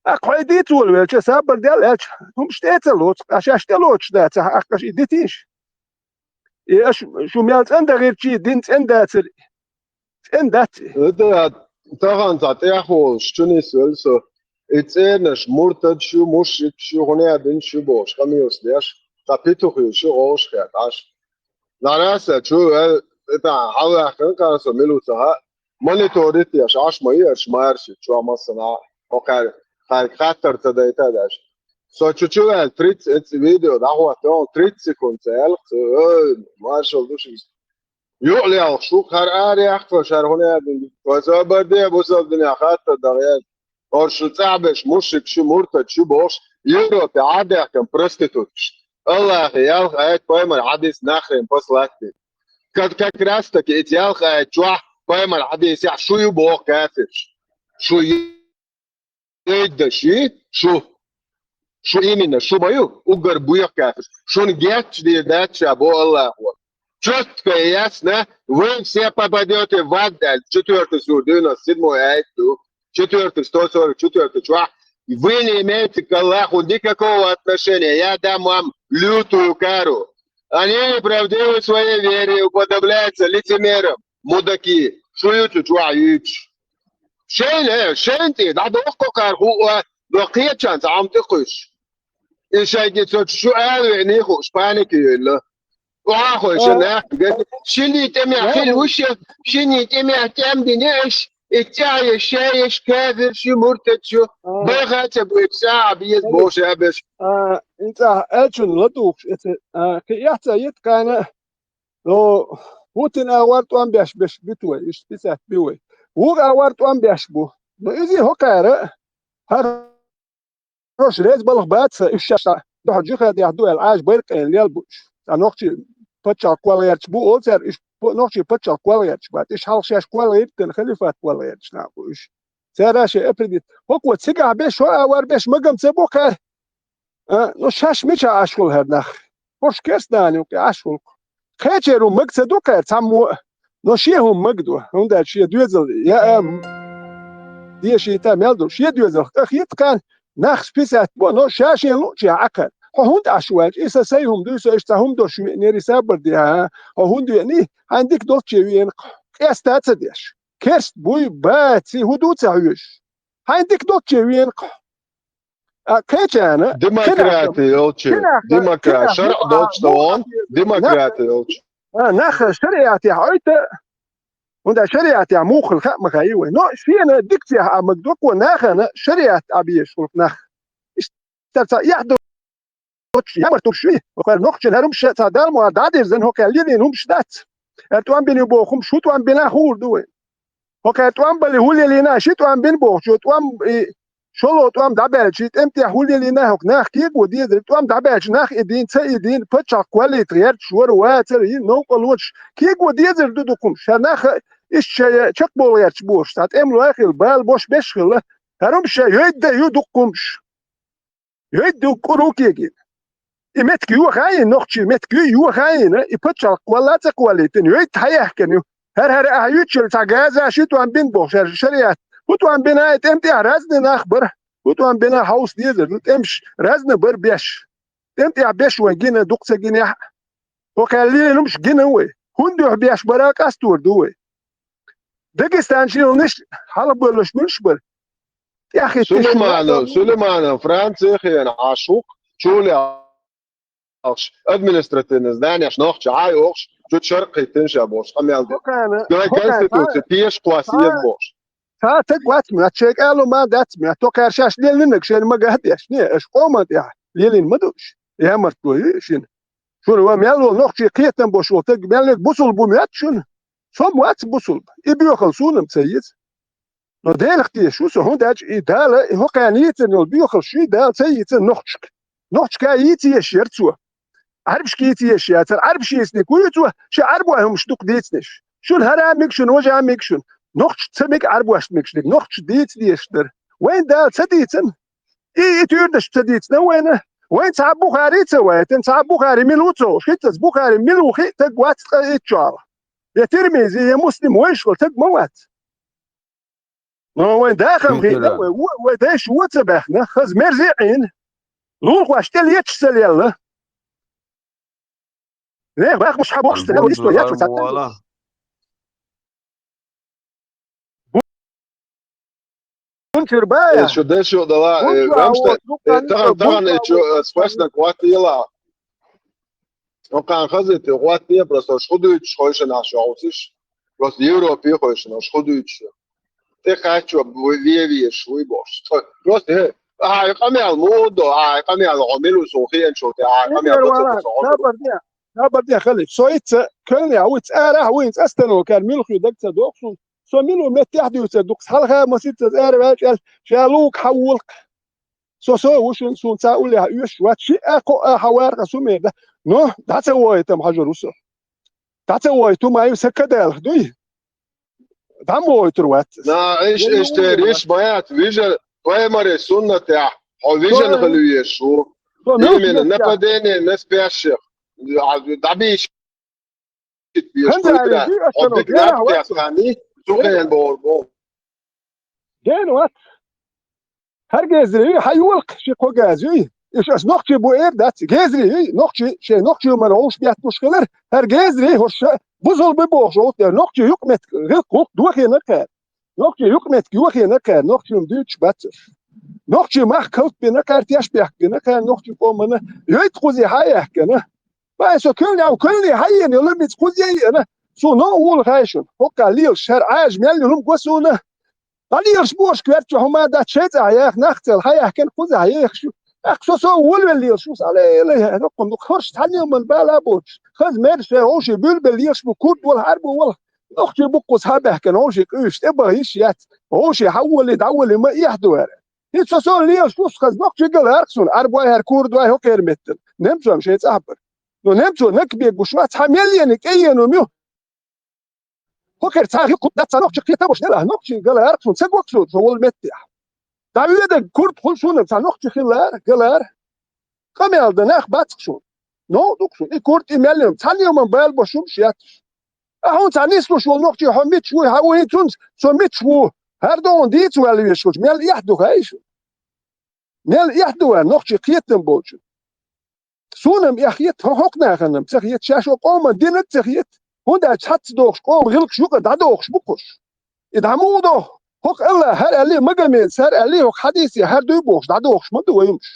ТӀаккха хьо и дийца волавелча, сабар дел аьлча, хӀумаш тӀе а ца лоцу, аш шаьш тӀе лоцуш дацахь, ахь аша и дитийша. И аша шу мел цӀена дахирчий, дин цӀена дацара, цӀена дац и. ХӀета, тахана цхьа тӀехволуш чу нисвелла со, и цӀернаш муртадаш ю, мушрикаш ю, хӀун а бинаш ю бохуш, къамелаш деш, цхьа петухаш ю, гӀовшахетта Ӏаш. Нараса чу вел, и тӀаьхьа хьалваьккхина кхара со мила ву ца хаьа, мониторить еш Ӏаш ма ю, аша марши чохь массанхьа, хьо кхаьрга, кхаьрга хаттар ца дайта а деш. Со чу чу ваьлла тридцать, эцу видео дӀахӀоттайо, тридцать секунд ца яьлла, ой, маршалла ду шуьга. Юкъа лелхаш ву, хӀара ара яьккха, хӀара хӀун яьлла, вай собар де, бусалба динехь хаттар даха яьлла. ХӀорш шу цӀахь берш мушрикаш ю, муртадаш ю бохуш, Европе Ӏа даьхкина проституткаш. Аллахьан ялх аят, пайхамар хьадис, нахрен послать дина. Как, как раз таки эцу ялх аят чохь пайхамар хьадисехь шу ю боху кафирш. Шу ю. Эйдда ши, шу. Шу именно, шу ма ю, уггар боьха кафирш. Шуна гечдийр дац ша, бо Аллахо. Чётко и ясно, вы все попадёте в ад, аьлла, четвёртый сура, девяносто седьмой аят ду. Четвёртый, сто сорок четвёртый чохь. Вы не имеете к Аллаху никакого отношения. Я дам вам лютую кару. Они неправдивы в своей вере, уподобляются лицемерам, мудаки. Шу ю цу чохь юьйцуш? Шайна, шайна тӀе дӀадохко кхара хӀуъа, до кхечанца Ӏам тӀе кхуьйсуш. И шайги цо шу ала веъний хууш, паника йойла. Охьахой шо нах ган. Шиний тӀемехь хила вуш я, шиний тӀемехь тӀем дина иш, и цӀа еш, ша еш, кафир шу, муртад шу, байха а ца буьйцу, сагӀа беза, бохуш а беш. А, инцӀа аьллачун ладугӀуш, эца, а, кхин эхь ца йита кхана, но, хӀуттина агӀор тӀом беш, беш биту вай, иштта писат би вай. Вуха агӀор тӀом беш бу. Но иза хӀокхара, хӀара Хьоьш реза балха бац сан, уьш шаьш дуьхьал жихадехь ду аьлла, Ӏаьжа байракъ айна лел бу уьш. Цхьа нохчий паччахь кхолла гӀерташ бу олу цара, уьш по-, нохчий паччахь кхолла гӀерташ бац. Уьш хьалха шаьш кхолла гӀиртина халифат кхолла гӀерташ нах бу уьш. Цара шайн апредит. ХӀокхо цигахь беш, хӀо а вар беш, магам ца бу кхара. А, ну шаьш мичахь Ӏаш хуьлу хӀара нах? ХӀорш керстанан юкъе Ӏаш хуьлу. Кхечеран хӀума мага ца ду кхара цхьаммо а, но шен хӀума мага ду, хӀунда аьлча шен доьзал яа, м, дешийта мел ду, шен доьзалх тӀе хета кхана, нах списать бо, но ша шен луучехь Ӏа кхара. Хьо хӀунда Ӏаш ву аьлча, и сан сайн хӀума дуй, со иштта цхьа хӀума долуш веънера, и сабар де, хьан, хьо хӀунда веъний, хьайна дика долчче веана-кх, къеста а ца деш. Керст буй, баций, хӀун ду ца хьоьжуш? Хьайна дика долчче веана-кх. А, кхечарна, Демократи йолчу, демократ, шарӀ долчу тӀе, демократи йолчу. А, нах шариатехь Ӏойта, хӀунда шариатехь муха хила хаа ма хаьий вай. Но шена дикцехь а мага доккхо нахана шариат а безаш хуьлу нах. Иштта цхьа эхь долчу ямарт хӀумаш ю, хӀокхара нохчийн хӀара хӀумаш цхьа Далла ма дӀадирзина, хӀокхара лелийна хӀумаш дац. ХӀара тӀом бина боху хӀумаш, хӀун тӀом бина хуур ду вай. ХӀокхара тӀом бале хӀун лелийна, ши тӀом бина бохучо тӀом, и, шолгӀа тӀом дӀабаьлча, и тӀем тӀехь хӀун лелийна, хӀокху нах кего дезарг, тӀом дӀабаьлча, нах и дийна, ца и дийна, паччахь кхоллийтар гӀерташ вара, вацара, и новкъа лоцуш, кего дезар ду дукха хӀумаш. Ша нах а, иштта шайн чекхбовла гӀерташ бохуш, цхьа тӀемалой хилла, бала бош беш хилла, хӀара хӀумаш ша йойда ю дукха хӀумаш. Йойд ду кӀур ву кегийна. И меттиг йохайна, нохчийн меттиг ю йохайна, и пачхьалкх кхолла а ца кхоллийтина, йойд хьаяхкина ю. ХӀара-хӀара ахьа юьйцучул цхьа газа ши тӀом бина бохуш, хӀара шариат. ХӀун тӀом бина, и тӀем тӀехь разный нах бара. ХӀун тӀом бина, хьовса дезар ду, тӀемаш разный бара беш. ТӀем тӀехь беш вайн гина, дукха ца гинехь а. ХӀокхаьлла лелийна хӀумаш гина вай. ХӀунда дуьхьа беш бара къастор ду вай. Дагестан шилнаш хьалабоьллуш муьлш бара? ТӀеххиттиш Сулайманов, Сулайманов, Франци хенахь Ӏаш ву-кх, чулехь алш, административный зданеш нохча Ӏай охуш, чу шаркхиттина ша бохуш, къамел де. Хокхана, Ткъа хокхана, конституция, пеша кхосса еза бохуш. Цхьа стаг вац моьтту, шайн кӀало ма дац моьтту, тхо кхаьршаш леллинарг шайна ма гатдеш. Не, аша къоман тӀехь лелийна ма ду уьш. Ямартло ю шина. Шуна ва мел волу нохчий кхетам бош волу стаг, мел ниг бусулба ву моьтту шуна? Со-м вац бусулба. И боьхалла суна-м ца еза. Но Делах тешаш ву со, хӀунда аьлча и Дала, и хӀокхарна йийцина йолу боьхалла шуьй Дала ца йийцина нохчашка. Нохчашка йийца езаш яра цо. Ӏарбашка йийца езаш яцара. Ӏарбаш йийцинарг вуй цо, шен Ӏарбойн хӀумаш дукха дийцинарш. Шуна хӀара а мега шуна, важа а мега шуна. Нохчашна ца мега, Ӏарбошна мегаш дерг. Нохчашна дийца дезаш дара. Вайна Дала ца дийцина. И, и туьйранаш ца дийцина вайна. Вайна цхьа а Бухари ца вайтина, цхьа а Бухари мила ву ца хууш. ХӀинца аса Бухари мила ву хиъ стаг вац ткъа итт чохь. Я Тирмизи, я Муслим вайшвала стаг ма вац. Но вайн дахам хиъна, вай, вай дайша вон ца баьхна, хаза мерза а Ӏийна, лулахошна тӀе леташ ца лелла. Нехан бахамаш хьан бохуш ца лелла, исто яц вай цхьаъ. Бунчур бая. Э, шу дешо дала, э, Рамштайн. Э, тахана, тахана, э, чу, э, спасна квартира. Окхан хаза те, гӀоттае, просто уьш хӀун дуьйцуш хойшина аш йовзуш. Просто Европе хойшина уьш хӀун дуьйцуш. ТӀе кхаччо ве-, ве-, веш вуй бохуш. Просто, э, ай, къамел муха до, ай, къамел гӀо мила ву суна хиъначул тӀе, ай, къамел до ца до со гӀо. Сабар де, сабар де, халиф. Со ицца, кхелне а вуьйца, арахь а вуьйца, остановкара муьлххе даг ца доху суна. Со мила ву меттехь а дуьйцур ду-кх, хьалха масица ара ваьлча аьлла, ша луга хьан волу-кх. Со, со ву шуна, суна цхьа уллехь оьшуш вац, шиъ а, кхоъ а хьан варах а сумера дац. Но, дӀа ца вохуьйту-м хьажур ву со. ДӀа ца вохуьйту-м ай сан кадалах дуй? ДӀа ма вохуьйтур вац ас. На, иш, иш те риш ма яц, вижа, пайхамаран суннатехь, хьо вижина хила везаш ву. Именно нападение на спящих. ДӀабийш. ХӀанзара дуй аш сано, генахь вац. Цу хенахь бохург бу. Гена вац. ХӀара геза юй, хьан йолу-кх ши-кхо газа юй? Иштта ас нохчий бу эр дац, гезри, нохчий, шей нохчий мара гӀовш беттуш хилар, хӀара гезри, хӀорш бузул бу бохуш гӀовт дер, нохчий юкъ метка, гӀилкх гӀулкх дохийна кхаьр. Нохчий юкъ метка йохийна кхаьр, нохчий дуьйцуш бацаш. Нохчий мах калп бина кхаьр, теш бехк бина кхаьр, нохчий къомана, йойт кхузи хьа яхкана. Бай со кулни, ав кулни хьайена, йолу миц кхузи яйена, цо но а вула хайшун, хӀокха лелаш, хӀара Ӏажа мел йолу ма го суна. ДӀалелаш бохуш коьртачу хӀума дац шайца а яха, нах цел хьаяхкина кхуза хьаехаш ю. ТӀаккха со, со волавелла лелаш ву, сан ле, ле, хӀокхунна дукха хӀорш цхьанна а ман бала а боцуш. Хаза мер шайн гӀовший буьлбелла лелаш бу, курд вала, хьарбо вала. Нохчий бу кхуза хьабаьхкина гӀовший къуьйсуш, тӀебаха йиш яц. ГӀовший хьаволи, дӀаволи ма эхь ду хӀара. ХӀинца со, со лелаш ву, хаза нохчий галарх суна, Ӏарбой хӀара, курдой хӀокхеран меттана. Немцойн шайн цӀахь бара. Но немцо нак бегуш вац, цхьа мел ена, кӀе ена ю. ХӀокхуьнца цхьа хи кху дац, цхьа нохчи кхетамаш делахь, нохчий галара, суна ца гоксур, со волу меттехь. ДӀавоьдург курд хуьлу суна, цхьа нохчи хилара, галара. Къамел дан нах бац-кх шуна. Новкъа ду-кх шуна, и курд, и мел ю, цхьанна а ма бала бо шуна шетташ. А хьуна цхьа нислуш волу нохчи хьо мича вуй, хьан ву хӀинца цунца, со мича ву? ХӀара догӀун дийца ваьлла веш волчу, мел эхь ду хай шуна. Мел эхь ду вайн нохчий кхетам болчу. Суна-м эхь хета, хӀо-, хӀокху нахана-м ца хета, шаьш оцу къоман динарг а ца хета. ХӀунда аьлча цхьацца дохуш къоман гӀиллакхаш юкъара дӀадохуш бу-кх уьш. И дӀа муха доху? ХӀокху Аллахьа хӀара аьллий, Магомеда хӀара аьллий, хӀокху хьадисехь хӀара дуй бохуш дӀадохуш ма ду вай хӀумаш.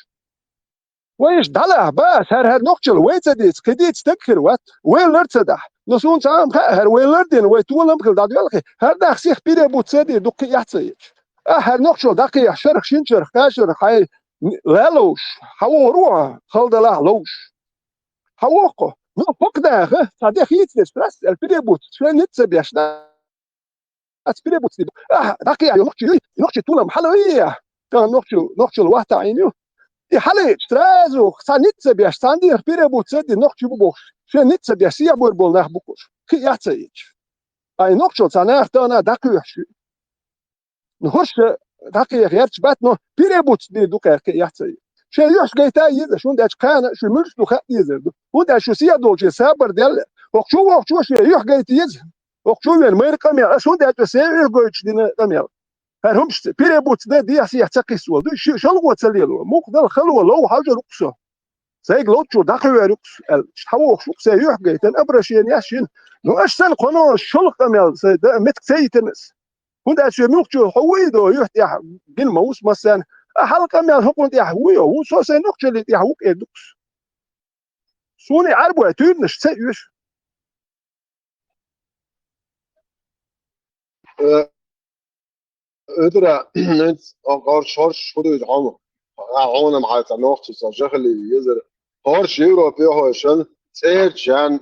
Вайша дӀалахь, баха, хӀара, хӀара нохчалла вай ца дийца, кхин дийца стаг хир вац, вай лар ца дахь. Но суна цхьа а ма хаьа, хӀара вай лар дина, вай толам а хила дӀадоьлхий, хӀара нах сиха пире бутт ца дийр ду-кх кхин эхь ца йича. Ахьа хӀара нохчалла дӀакхехьа шарах, шина шарах, кхаа шарах хьайн ла ловш, хьан вогӀур ву хьо, хала далахь ловш. Хьан воккху? Ну, хӀокху наха, цхьа де хийцалеш, трасса аьлла, пире бутт, шайн ницкъ ца беш, дац пире бутт стига. Ахьа, дӀакхехьа ю нохчий, нохчий толам хьалаайъа. Тахана нохчалла, нохчалла вахта Ӏийна ю. И хьалаайча, сразу, цхьа ницкъ ца беш, цхьана дийнахь пире бутт ца дина нохчий бу бохуш, шайн ницкъ ца беш, сехьа буьр болу нах бу-кх уьш. Кхин эхь ца йича. Ай, нохчалла цхьа наха тахана дӀакхоьхьуш ю. Ну, хӀорш дӀакхехьа гӀерташ бац, но пире бутт дийр ду кхаьркхи яц ай. Шайн юьхьаш гайта а еза, шун дечу кхана а шу муьлш ду хаа дезар ду. ХӀунда аьлча шу сехьа долче сабар делла. ХӀокху чу вохучо шен юьхь гайта еза. ХӀокху чу вен майра къамел, аш хӀунда аьлча сайн юьхь гойтуш дина къамел. ХӀара хӀумаш ца, пире бутт дан дехьа-сехьа ца кхиссавала ду, ши-, шалгӀо ца лело, мукъа дала хало, лов хьажар ву-кх со. Сайга ловчо дӀакхоьхьур ву-кх со, аьлла, иштта хьан вохуш ву-кх сайн юьхь гайтина, обращение яьш йина. Ну, аш санна кхоно шолгӀа къамел, сайн да, меттиг ца йитина ас. ХӀунда аьлча шен муьлххачо хьо вуй до, юьхь тӀехь гина ма ву со массарна, а хьалха къамел хӀокхунна тӀехь вуй, ву со сайн нохчаллин тӀехь ву-кх эр ду-кх со. Суна и Ӏарбой туьйранаш ца оьшу. Э, Эдара, хӀинца хӀорш, хӀорш хӀу дуьйцу хьуна? Хьуна-м хьайца нохчий ца жахали езар. ХӀорш Европе хьойшан, цӀерачан,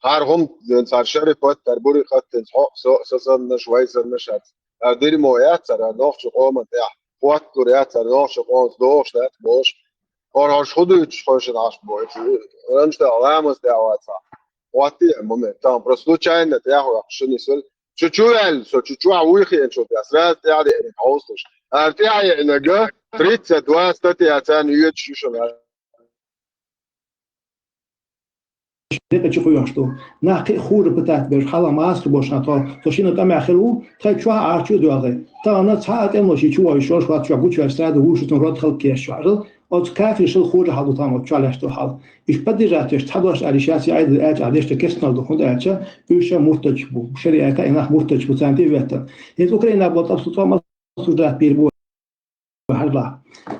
хӀара хӀума, цара шарипат, хӀара бурикъат, хьо, со, со саннаш, вай саннаш, хӀара дерьмо яц цара нохчий къоман тӀехь, хӀотталур яц цара нохчий къоманца дохуш дац бохуш. ХӀор-, хӀорш хӀу дуьйцуш хьойшан Ӏаш боху? Ранча тӀехь ламаз тӀехь вацахь. ХӀоттий а момент. Там просто случайно тӀехь ваьккхаш шуна нисвелла. Чу-чу ваьлла, со чу-чу вуй хиъначул тӀехь, сразу тӀаьхьа деъниг хьовсалуш. ХӀара тӀаьхьа еънарг тридцать два статья царна йоьдуш ю шуна. Декъа чу кхоьхьуш ду. Нах кхин а хӀора пытать беш, хьалха массо а бошна тхо, со шина тӀамехь хир ву, тхайн чохь а Ӏачу а доьгӀий. Тахана цхьа а тӀемало ши чу вовшаш йолуш вац, чохь гучуваьлча саьрда вуьйш цунна род хала кешаш ваьрал, оцу кафиршал хӀора хьал ду тахана оцу чохь лаьтташ долу хьал. Иштта поддержать деш цхьа дош аьлла, шаьш яйда аьлча, а деш тӀе керстанал ду, хӀунда аьлча, уьш ша муртадаш бу, шариатехь и нах муртадаш бу, царна тӀе а веттан. ХӀинца Украинехь болу тӀом-, тӀом осуждать бийр бу хьажалахь.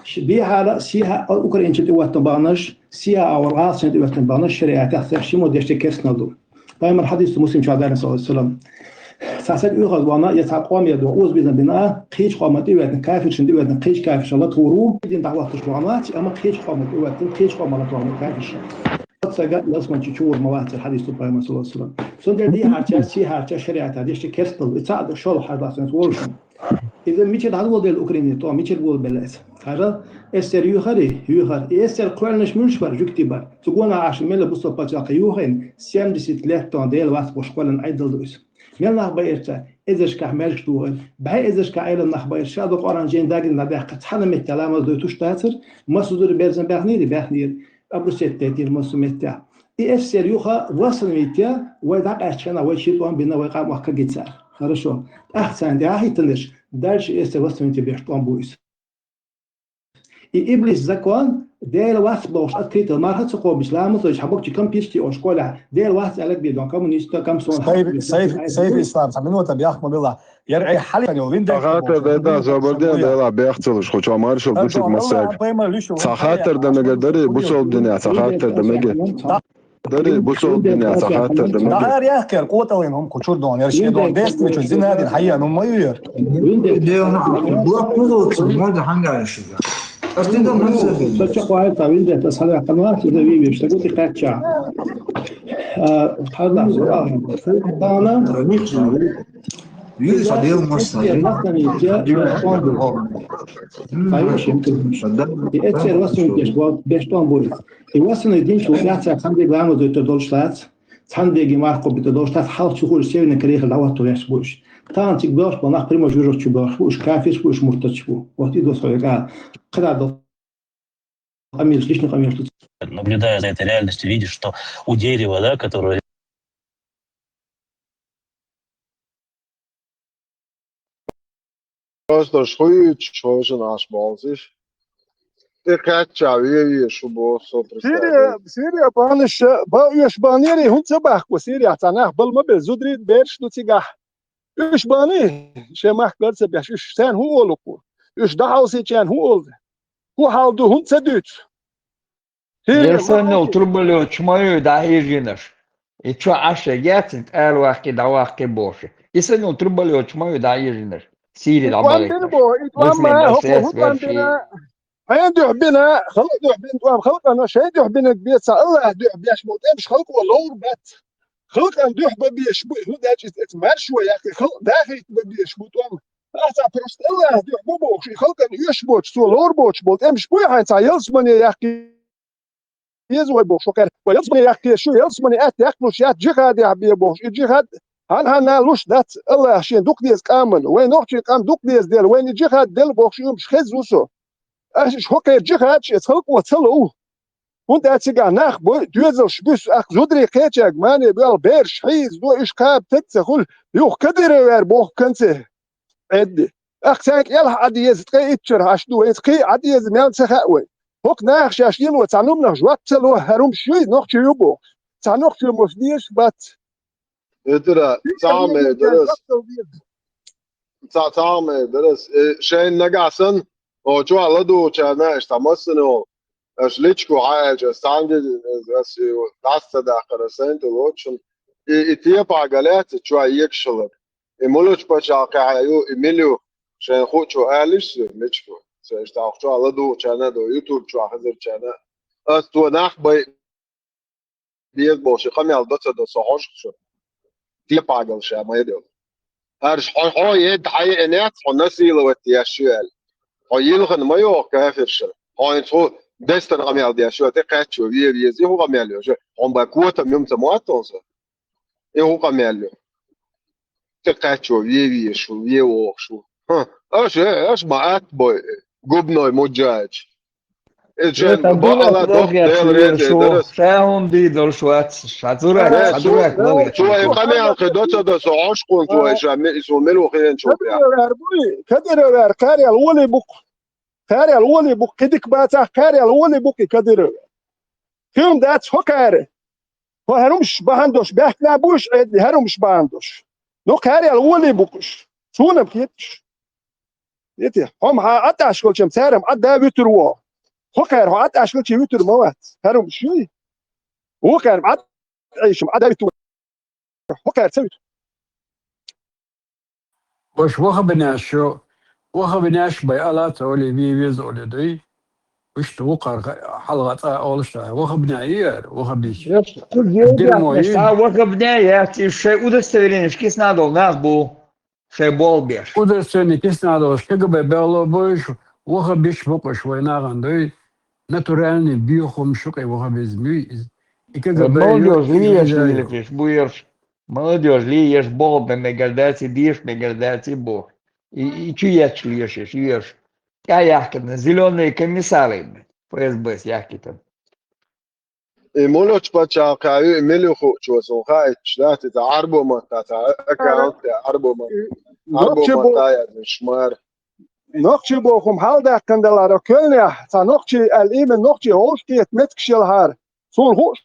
Ш-, бехьара, сехьа а украинчу тӀе веттан баханаш, сехьа а гӀалгӀашна тӀе веттан баханаш, шариатехь цаьршиммо деш тӀе керстанал ду. Пайхамар хьадис ду Муслим чохь даьлла, саллаллаху алейхи ва саллам. Цхьа стаг оьхаза вахана, я цхьа къоме доху, озабезам бина, кхечу къоман тӀе веттан, кафиршна тӀе веттан, кхечу кафиршна латвур ву. Дин дӀахӀоттуш вахана вац, амма кхечу къоман тӀе веттан, кхечу къоман латвур ву кафиршна. Оццу стага ялсамани чу вур ма вац, хьадис ду Пайхамар, саллаллаху алейхи ва саллам. Цундела дехьарча, сехьарча шариатехь деш тӀе керстанал ду. И цхьаъ ша шолгӀа хьажа дац волуш. Иза мичара дӀадолабелла Украине тӀом, мичара болабелла иза? Хьажал, эсэсэр юьхар, юьхар. И эсэсэр кхоьллинарш муьлш бара, жуьгтий бара. Цу гонах Ӏаш мелла бусалба пачхьалкх юхайна, семьдесят лет тӀом Дела вац бохуш кхоьллина Ӏедал ду иза. Мел нах байира цара, эзаршкахь маьждигаш дохийна. БӀе эзаршкахь Ӏелам нах байира, ша ду Къуръан жайна дагина дӀадаьккхира, цхьана а меттехь ламаз дой туш дацара, массо а зударий берзан баьхнийра, баьхнийра. Обрусеть дайтийра массо а меттехь. И эсэсэр юха восстановить ян, вай дӀакъаьстачу хенахь вай ши тӀом бина, вай къам охка гица. Хорошо. ТӀаккха царна тӀехьа хӀиттанаш, дальше эсэсэр восстановить беш тӀом бу иза. И иблис закон, Дела вац бохуш открыто марха ца кхобуш, ламаз дойчу хьан боккхачу компьютере оха школехь, Дела вац аьлларг бен, коммунист, комсомол. Сайфи, Сайфи, Сайфи Ислам, цхьа минута бехк ма билла. Яра айхьа хьалханел вин Ца хаттар дай, да, зобалден, Дела бехк ца луш, кху чу маршал бусург массаьрга. Ца хаттар дан мегар дарий, бусалба дине, ца хаттар дан мегар. Дарий, бусалба дине, ца хаттар дан мегар. Дахар яхкер, коталин хӀума кху чур дон, яра шен дон, дестмичу, зинадин, хьайя, ну, ма ю яра. Дела нахь, блок пузо ца, мада хьанга ишига. Ас ти дан хӀума ца бен. Со чакхваьлла, виндет, ас хьалваьккхина, иза вийвеш, тагу ти кхаьчча. А, хьалла, а, Дана. Вийвеш, а, Дела морса. Эцер васун деш, беш тон буй. И васун динчу яцара ханде гламазой тӀе долуш лац. Цхьана деги мархо бита долуш, тас хьалха чу хуьлуш Северный Корейхьа дӀахӀотто веш бу уьш. Тахана цига боьлхуш болу нах Приморье-Юртарчу боьлхуш бу уьш, кафирш бу уьш, муртаташ бу. Вот и досхьа векъа. КхидӀа долу къамелаш, личный къамелаш ду. Наблюдая за этой реальностью, видишь, что у дерева, да, которое Просто шуьйцуш хӀуьйшина Ӏаш болзиш. И кхаьчча ве-ве шу боху со Сирия, представляю. Сирия бахьанаш, ба, уьш бахьанера, хӀунда ца бахко Сирия, цхьа нах бала ма бе, зударий, бераш ду цигахь. Уьш бахьана, шен махкара ца беш, уьш царна хӀун олу-кх? Уьш дӀахьовсийчарна хӀун олу? ХӀун хьал ду, хӀунда ца дуьйцу? Сирия Я санна бахьана. Турбалётчу ма ю дӀахьежинарш. И чу Ӏаш яц, и тӀала ваккхий, дӀаваккхий бохуш. И санна турбалётчу ма ю дӀахьежинарш. Сирия И тӀом дӀабахийтарш. Бина боху, и тӀом ма, хӀокхо хӀун тӀом бина? Хьайн дуьхьа бина, халкъ дуьхьа бина тӀом, халкъана шайн дуьхьа бинарг беца, Аллахь дуьхьа беш болу тӀемаш халкъо ловр бац. Халкъана дуьхьа бан безаш бу, хӀун даьлча иза эца маршо яккхий, халкъ дахийта бан безаш бу тӀом. Ахьа цхьа просто Аллахь дуьхьа бу бохуш, и халкъана оьшуш боцуш, цо ловр боцуш болу тӀемаш буй хьайн цхьа ялсамане яккхий. Еза вай бохуш, хӀокхара, вай ялсамане яккхий шу, ялсамане атта яккхалуш яц, джихадехь бе бохуш. И джихад хьан-хьанна луш дац, Аллахь шен дукха деза къаман, вай нохчийн къам дукха деза дела, вайна и джихад делла бохуш, уьмаш хеза ву со. Аш иш хӀокхара джихадаш эца халкъо ца лов. ХӀунда аьлча цигахь нах бой, доьзалш буьсу, ахь зударий кхечаьрга мане боьлху, бераш хьийзадо, уьш кхаба таг ца хуьлу, юха Кадыровера боху конце. Эдди. Ахь цаьрга кӀелхьа Ӏа деза, ткъе итт чуьра хьаш ду, вайца кхин а Ӏа деза, мел ца хаьа вай. ХӀокху наха шаьш лело цхьа нумнах жоп ца ло, хӀара хӀумаш юй, нохчо ю бохуш. Цхьа нохчо мош дезаш бац. Итара, цхьа хӀума дара ас. Цхьа, цхьа хӀума дара ас. Э, шайна нагахь санна, о, чохь ладугӀучарна, аша цхьа массане олу. Аша личко хьан аьлча, ас цхьаьнгге, ас, ас, дӀаса ца даккхара, ас сайна тӀе лоцу. И, и тепахь галаьцна, чохь егаш хилар. И мулачу пачхьалкхехь ю, и мила ю, шайна хуучо алиш ю, мичахь ю. Ца иштта ахча ладугӀучарна а ду, ютуб чохь хезарчарна а. Ас цо нах бай беза бохуш, и къамел до ца до, со хьожуш шу. Тепагал ша ма едо. ХӀарш хьо, хьо едда хьан еанец, хьо насиловать еш ю аьлла. Хьо йилхана ма йогӀу кафирша. Хьо хӀинца хӀу дестан къамел деш ю, тӀе кхаьччо ве веза, хӀу къамел йо шу. Хьо бан котам юм ца моттал со. И хӀу къамел ю. ТӀе кхаьччо ве везаш ву, ве вогӀуш ву. ХӀа, аша, аша ма атта бой, губной муджач. Иза шен бакъала дохк Дела реза дарас. Ша хӀума дийдалш вац, ша зурак, ша зурак валла. Цо и къамел кхин до ца до, со Ӏошкъун цо и ша ми-, и суна мила ву хиен чу. Кадыровер буй, Кадыровер, кхарел волий бу-кх. Кхарел волий бу-кх, кхидик бацахь, кхарел волий бу-кх и Кадыровер. Кхин дац хӀокхара. Хьо хӀара хӀумаш бахьана долуш, баьхкина буш Ӏедли хӀара хӀумаш бахьана долуш. Ну, кхарел волий бу-кх уьш. Суна-м хеташ. Ити, хьо-м хьан Ӏа тӀаш хилчам, цара-м Ӏа да вуьтур ву. ХӀокхара хьо Ӏа тӀаш хилчи вуьтур ма вац. ХӀара хӀумаш юй. Вукхара-м Ӏа Ӏийшам Ӏа да вуьтур. ХӀокхара ца вуьту. Баш вахабинаш шу, вахабинаш бай ала ца оле, ве веза оле дуй. Иштта вукхар хьалха цӀа олуш ца, вахабина иер, вахабиш. Дермо и. Ца вахабина яц, и шай удостоверенеш киснадол нах бу, шай бол беш. Удостоверение киснадол, КГБ белло буйш, вахабиш букъуш вай нагӀан дуй. Натуральный биохум шукъе вахабизм юй. И КГБ молодёжь лиеш, лиеш, буерш. Молодёжь лиеш, болда мегар дац и, деш мегар дац и бу. И, и чу ечу лешеш, еш. ТӀа яхкина, зелёные комиссары, ФСБ-с яхкитан. И мулочу пачхьалкхехь ю, и мила ю хуучо суна хаийташ дац, и цхьа Ӏарбо маттахь, цхьа аккаунт тӀе Ӏарбо маттахь. Ӏарбо маттахь яздеш мара. Нохчий боху хӀума хьалдаьккхина далара коьлнехь, цхьа нохчий аьлла, именно нохчий хьовш кхета меттигаш елахьара. Суна хууш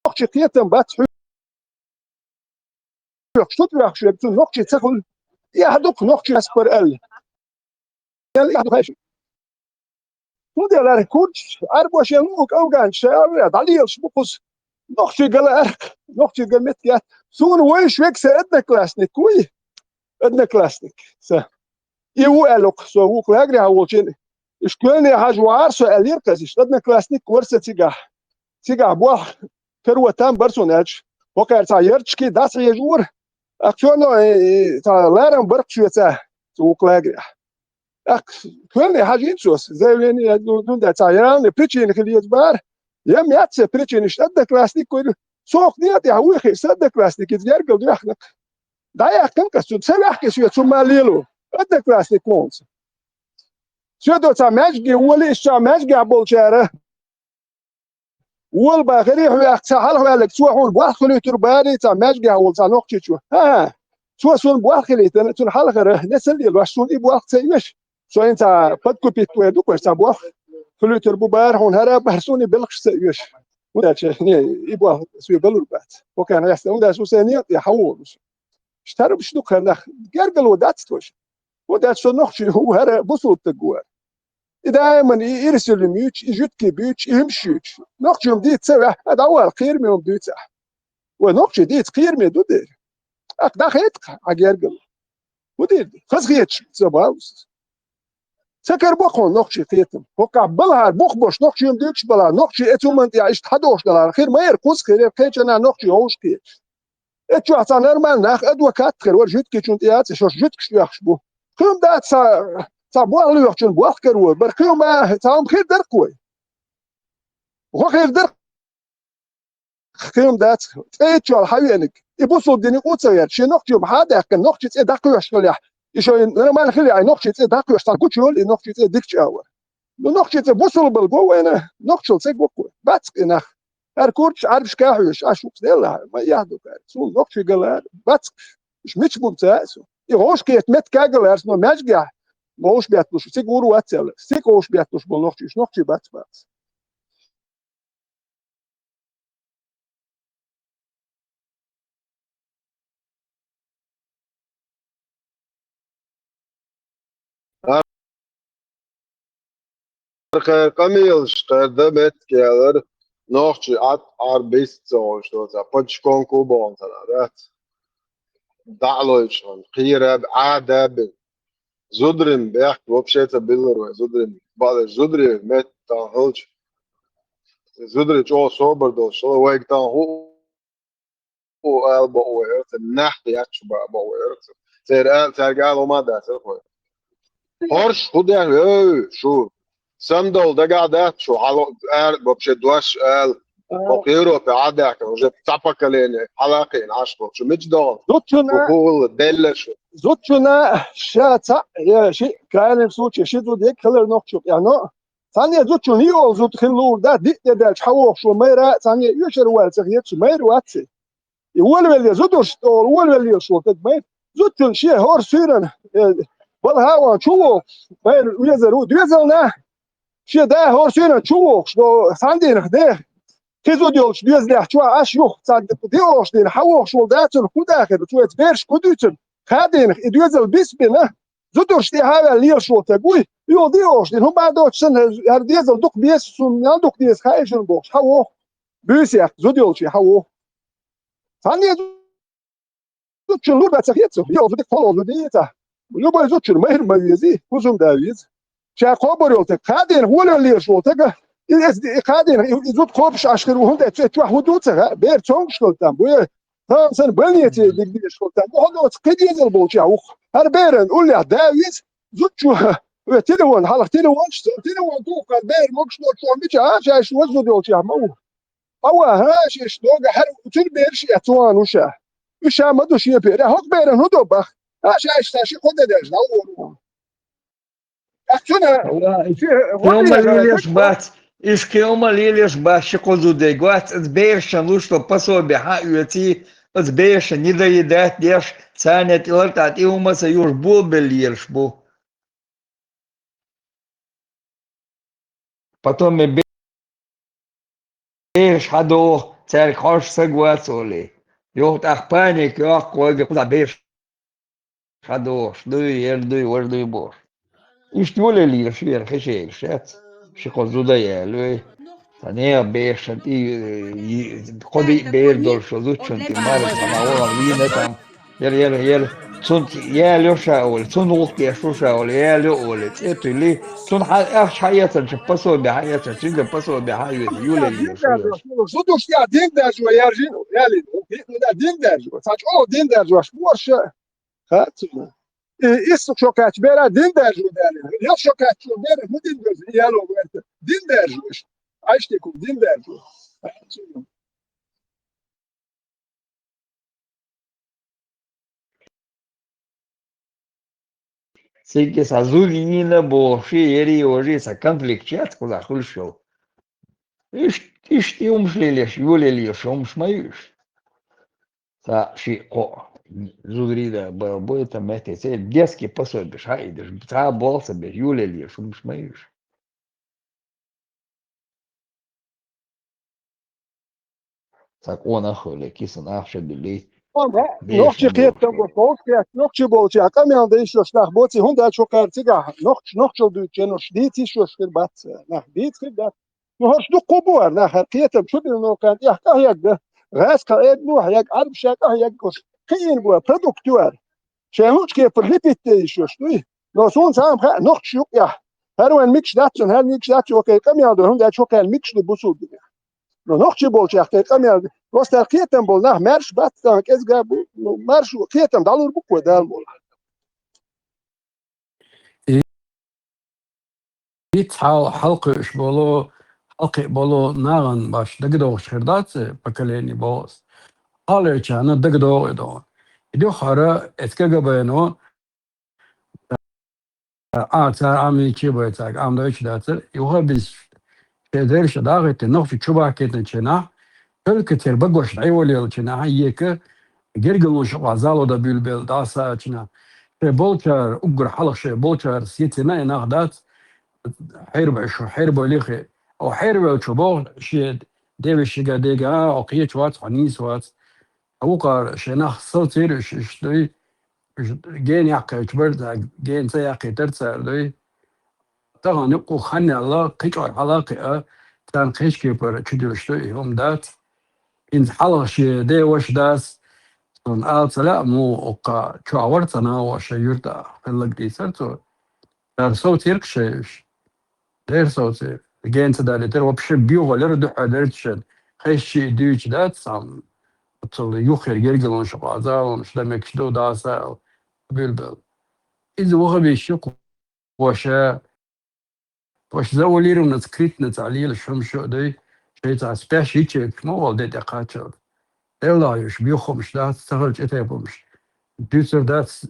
нохчий кхетам бац хьоьхуш, шу тӀоьхуш верг, цунна нохчий ца хуьлу. Эхь ду-кх нохчий аспар аьлла. Эхь ду хьаьжча. ХӀунда аьлча курдаш, Ӏарбош, луъург афганцаш, дӀалелаш бу кхуза. Нохчий ган лаьара-кх, нохчий ган меттиг яц. Суна вайша верг сан одноклассник вуй. Одноклассник сан. И ву аьлла-кх со вукху лагерехь волчу. Иштта коьлне хьажа вахьара со аьллера-кх аса, иштта одноклассник вара сан цигахь. Цигахь болх каро там бара суна аьлча. ХӀокхара цхьа ярташкахь дӀасахьежа вара. Ах, цо но, и, и, цхьа ларам бара-кх шеца цу вукху лагерехь. ТӀаккха коьлне хьажийна цо аса, заявление, ну, ну, да, цхьа ялне причина хила еза бара. Я меца причина, иштта одноклассник вара. Со-кх некъа тӀехь вуй хир, сан одноклассник иза гергара доьхна-кх. ДӀаяьккхина-кх аса цунна, ца ваьхкина соьца хӀумма лело. Одноклассник ву-кх со. Соьца цхьа маьждиге волий, иштта цхьа маьждигехь болчара. Вола бахарий хьоьга, цхьа хьалха ваьлларг, цо хьуна болх хуьлуьйтур барий цхьа маьждигехь волу цхьа нохчичо. ХӀан-хӀа. Цо суна болх хилийтина, цунна хьалхара, не ца лелош, суна и болх ца оьшу. Со хӀинца подкупить вай ду-кх, цхьа болх хуьлуьйтур бу бара хьуна, хӀара а бара суна и белхаш ца оьшу. ХӀунда аьлча, не, и болх соьга балур бац. ХӀокхарна гӀаьста, хӀунда аьлча со сайн некъа тӀе хьан волуш. Иштта хӀара уьш ду-кх хӀара нах, гергарло дац-кх вайша. ХӀунда аьлча со нохчи ву, хӀара бусулба стаг ву. И даиман и ирсале муьйцуш, и жуьгтий буьйцуш, и хӀумаш юьйцуш. Нохчо-м дийца ца ваьхьа, а дӀавала кхераме-м дуьйцахь. Вай нохчий дийца кхераме ду дера. ТӀаккха дӀахайта-кх хьан гергарло. ХӀун дийр ду? Хаза хеташ ца балус. Ца карабо-кх хьуна нохчий кхетам. ХӀокхахь балахьара, бух бош нохчий-м дуьйцуш балахьара, нохчий эцу хӀуманна тӀехь иштта хьадохуш далахьара, хир ма яра кхуза, хир яра кхечанхьа нохчий хьовш кхеташ. Эцу чохь цхьа нормальный нах, адвокат хир вара, жуьгтичунна тӀе яц, шаьш жуьгташ тоьхуш бу. Кхин-м дац цхьа, цхьа болх лоьхучун болх карор бара, кхин-м а цхьа хӀума хир дара-кх вай. ГӀо хир дара-кх, кхин-м дац, цӀе итт чохь хьан веаниг. И бусулба динан къу ца гӀерта, шен нохчий-м хьан а даьккхина, нохчий цӀе дӀакхоьхьуш хилахь, и шо нормальный хилахь, и нохчий цӀе дӀакхоьхьуш, цхьа гучу йолу и нохчий цӀе дикачу агӀор. Ну, нохчий цӀе бусулбалла го вайна, нохчалла ца го-кх вай. Бац-кх и нах. ХӀара курдаш, Ӏарбашка а хьоьжуш, аш вукху делахь, ма яхьа ду-кх аьлла. Суна нохчий ган лаьара, бац-кх, уьш мича бу ца хаьа суна. И хьовш кхета меттиг ган лаьара, но маьждигехь, хьовш бетталуш, цига вур вац аьлла. Цига хьовш бетталуш болу нохчий, уьш нохчий бац, бац. Кхеран къамелаш, кхеран дан меттиг ялара, нохчий Ӏад Ӏарбист ца гӀуш доцу, пачконку бохун цара, дац? ДӀа а лойтуш ван, кхера а, Ӏада а бина. Зударийн бехк вообще ца биллар вай, зударийн. Бакъдерг зударийн метта тан хилча, зударий чӀогӀа собар долуш хила, вайга тан хӀу-, хӀу ала бакъо вай, церан нах яц шу бакъо вай. Церан ала, цаьрга ала хӀума а дацара вай. ХӀорш хӀу деш, эй, шу? Самдовла дагахь дац шу, хьало, ара, вообще дош ала. ХӀокху Европе Ӏадаьккхина, уже цхьа поколение хьала а кхиъна Ӏаш волчу. Мича догӀу? Зудчунна, шу хӀу хӀулла делла шу? Зудчунна ша цхьаъ, я шиъ, крайнем случае, ши зуда ерг хилар нохчо кхиъно. Цхьанне зудчун йиъолу зуда хила луур дац, диъ де даьлча хьан вохуш ву майра, цхьанне оьшура ваьлла ца хеташ майра вац и. И волавелла зудурш тӀе олу, волавелла лелаш волу стаг майра. Зудчун шен хӀора суьйранна, э, балха а ван чу вохуш, майра везар ву доьзална. Шен да хӀора суьйранна чу вохуш, до цхьана дийнах де. Кхин зуда йолчу доьзалехь чохь аш юха цхьа диъолуш дийна хьан вохуш волу дацунах хӀун дахира, цу вайца бераш хӀун дуьйцура? Кхаа дийнах и доьзал бисбина, зудурш тӀе хьаваьлла лелаш волу стаг вуй, йолу диъолуш дийна хӀума а доцуш санна, хӀара доьзал дукха беза, суна мел дукха деза хаийшина бохуш, хьан воху? Буьйса яккха, зуда йолчу хьан воху? Цхьанне зудчун лур дац ца хета цо, йолу зуда, кхололу зуда йийца. Любой зудчун майра ма везий, хӀусамда веза. Ша кхобур йолу стаг, кхаа дийнах волавелла лелаш волу стага, и, и, и кхаа дийнах и, и зуда кхобуш Ӏаш хир ву, хӀунда аьлча цу чохь хӀун ду ца хаьа, бер цомгуш хила там бу, я тахана санна больнице дигдеш хила там бу, хьо доцу кхин доьзал болчехь ву-кх. ХӀара беран уллехь да веза, зудчо, ве телефон, хьалха телефонаш, телефон туху, хӀара бер могуш доцу чохь мича, а, шаьш ваза зуда йолчехь ма ву. Ава, хӀа, шаьш дога, хӀара цуьнан бераш а эцна ван ву ша. Уьш ша ма ду шен беран. ХӀокху беран хӀун до бах? ХӀа, шаьш ша ши кхо де даьлча дӀавора ву. Ах, цуьнан, Ва, ши, хӀун хӀума дийр лелаш дац? Бац. Иштта кхин хӀума лелаш бац ши-кхо зуда, гӀоц, оцу берашна луш долу пособи хьаоьций, оцу берашна недоедать деш, царна тӀе лартӀахь тӀе хӀума а ца юхуш, болабелла лелаш бу. Потом и бе-, бераш хьадоху, цаьрга хьожуш саг вац олий. Юха тӀаккха паника йоккху, вайга кхузахь бераш хьадохуш дуй, ер дуй, вара дуй бохуш. Иштта йолаллера шера хи шегаш яц, ши-кхо зуда ялой. Сан нехан бешан тӀе, кхо-диъ бер долуш, шо зудчун тӀе марха ма вахана вийна там. Яра, яра, яра. Цунца ялайо ша олий, цунна гӀуллакх деш ву ша олий, ялайо олий, цӀе туьллий. Цунна хьан ахча хьаэцанчу, пособи хьаэцанчу, цуьнга пособи хьаэцанчу, йолаллера шера. Зудуш тӀехь дин даржо яржийна, ялийна. Дин даржо. Сан чӀогӀа дин даржош бу аша. Хаьа цунна. И исс шо кхаьчча бера дин даржо даьлла. Ялх шо кхаьчча бера хӀун дин даржо? Яло вайта. Дин даржо иштта. Айштикум дин даржо. Хаьа цунна. Цига сан зуда йийна бохуш, ерриг а важий сан конфликт яц кхузахь хуьлуш йолу. Иш-, иштта и хӀумаш лелош, йолаллера шо хӀумаш ма ю уьш. Цхьа шиъ-кхоъ зударий да бан бу, это метте, церан детский пособиш хьаийдеш, цхьа а болх ца беш, йолаллера шо хӀумаш ма ю уьш. Цхьа къонах а хуьлий, кисана ахча а дуьллий, нохчи кхетам бо, полкхетта, нохчи болчехь къамел дайш йолуш нах боций, хӀунда аьлча хӀокхара цигахь нохч-, нохчалла дуьйцучу енарш дийца йиш йолуш хир бац, нах дийца хир дац. Ну, хӀорш дуккха а бу хӀара нах, хӀара кхетам чу бина нохчан тӀехь къахьегна, гӀаскхьа эдна ву хьегна, Ӏарбаша къахьегна, уьш кхиийна бу, продукт ю хӀара. Шайн лучу кепара лепить де йиш йолуш дуй. Но суна цхьа а ма хаьа, нохчаш юкъехь. ХӀара вайн микаш дац, цунна хӀара микаш дац, окей, къамел ду, хӀунда аьлча хӀокхарна микаш ду бусулба динехь. Но нохчи болчехь кхин къамел ду. Просто хӀара кхетам болу нах маьрша бац, царна кӀезга бу, ну, маьрша кхетам дӀалур бу кхо Дала волу. И, и цхьа хьалкхуьуш болу, хьалкхиъ болу нахана баш дагадогӀуш хир дац, поколение боху ас. Хьалхарчарна дагадогӀу и догӀу. И дуьххьара эцу КГБ-но, а, цара Ӏамийча а бай цаьрга, Ӏамадойча дацара, юха а бисча, шайн дерриге а дӀахӀиттина, нохчий чу бахкийтинчу нах, только церан багош дӀайолаеллачу нахана ека, гергарлонаш юкъахь зало дан буьйлабелла дӀасаьллачу нах. Шайн болчара, уггар хьалха шайн болчара сецина и нах дац, хьерабойла шу, хьерабойла хи. О, хьерабевллачо боху шен девешига, дега: «А, хьо кхеча вац, хьо нийса вац». Вукхара шайн нах совцийра уьш, уьш дуй, уьш гена яккхийтуш бара цара, гена ца яккхийтара цара дуй. Тахана юкъа хан яьлла, кхин чӀогӀа хьала а кхиа, царна кхечу кепара чудуьллуш ду и хӀума дац. ХӀинца хьалха шен ден ваша дас, суна ала ца лаьа, муха оккха чохь вара цхьа нахо шайн юьртахь хилларг дийцара цо. Цара совцийра-кх шайн уьш. Дера совцийра. Гена ца далийтира, вообще боьхаллера, дуьххьара дерг шен. Хезча а дуьйцуш дац цхьамма. Оццул юххера гергарлонаш юкъахь залонаш дан мегаш ду, дӀасаьлла, буьйлабелла. Иза вахабиш ю-кх, ваша, ваша завуалированная, скрытная цхьа лелаш хӀума шу а дуй, шайн цхьа спящий ячейкаш ма волу де тӀе кхаччалц. Делла йолуш боьха хӀумаш дац, ца хилча и тайпа хӀумаш дуьйцур дац.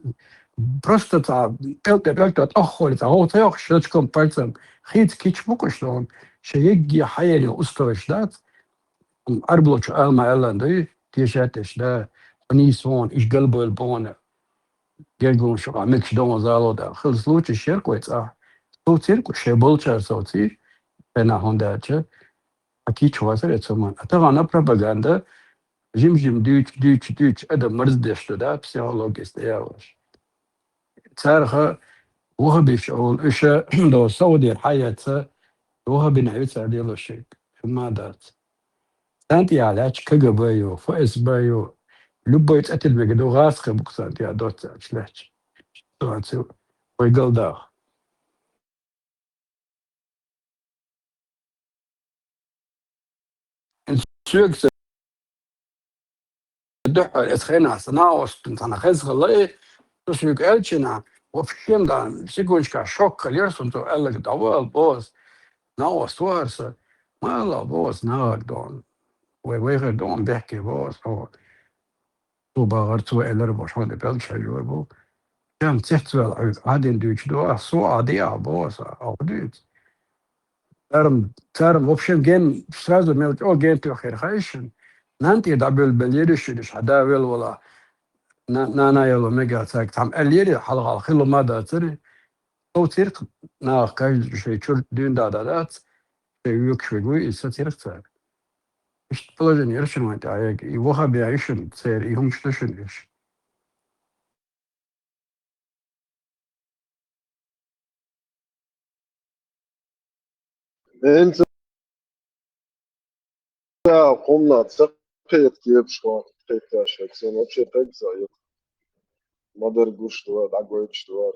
Просто цхьа пӀелг тӀе пӀелг тӀе тӀоххуьлий, цхьа гӀовгӀа ца йоккхуш, щелчком пальцем хийца кийча бу-кх уьш догӀу, шайн егге хьаерина уставаш дац. Ӏарбочо ала ма аьллан дуй, тешат деш да, хьо нийса вон, иш галбойла бона. Гергарлонаш юкъахь мегаш догӀу зало дан. Хила случай шеркъой цӀахь. Совцийра-кх шайн болчара совций, шайна хӀунда аьлча, хьан кийча вацара эцу хӀуманна. А тахана пропаганда, жим-жим дуьйцу, дуьйцу, дуьйцу, адам марздеш ду, да, психологияс тӀеялош. Царах вахабиш олу, уьш до Саудера хьаэца, вахабина вицар дело шерг, хӀумма дац. Царна тӀехь лаьтташ КГБ ю, ФСБ ю, любой цӀе тидам мегар ду, гӀазкхи бу-кх царна тӀехь доццуш лаьтташ. Ситуацию вай галдаха. Соьга ца дуьххьара эцу хенахь сан нахостана цхьана хезна хилла и, со соьга аьллачу хенахь, вообще дан секундочка шок хилира суна, цо аьлларг дӀавала боху ас, нахост ву хӀара сан, ма аллал боху ас, нахаг доху. Вай вайхар доху бехке боху ас, хьо. Цо бахара, цо элира боху, хьуна пӀелг шайжор бу. Шен цецваьлла хьоьга Ӏадина дуьйцуш ду, ас со Ӏадий ахь боху ас, ахь хӀун дуьйцу? Царм, царм, в общем, ген, сразу мел чӀо ген тоьхира, хаьий шуна. Нанна тӀе дӀабуьллу беллера шуьга, хьан да велла вала. На-, нана елла мега цаьрга, цхьамма аьллера, хьалха хилла ма дацара. Совцира-кх наха, каждый шайн чуьра дуьйна да дац, шайн воьхуш верг вуй, иза сацира-кх цара. Иштта положение яра шуна вайн тӀехь, и ваххабиян ю шуна церан, и хӀумаш ду шуна уьш. ХӀинца хӀуманах ца кхета кепаш хьо, кхеташ хьо, цунна вообще тӀекӀел ца йо. Ма-дарра гуш ду, дӀагойтуш ду.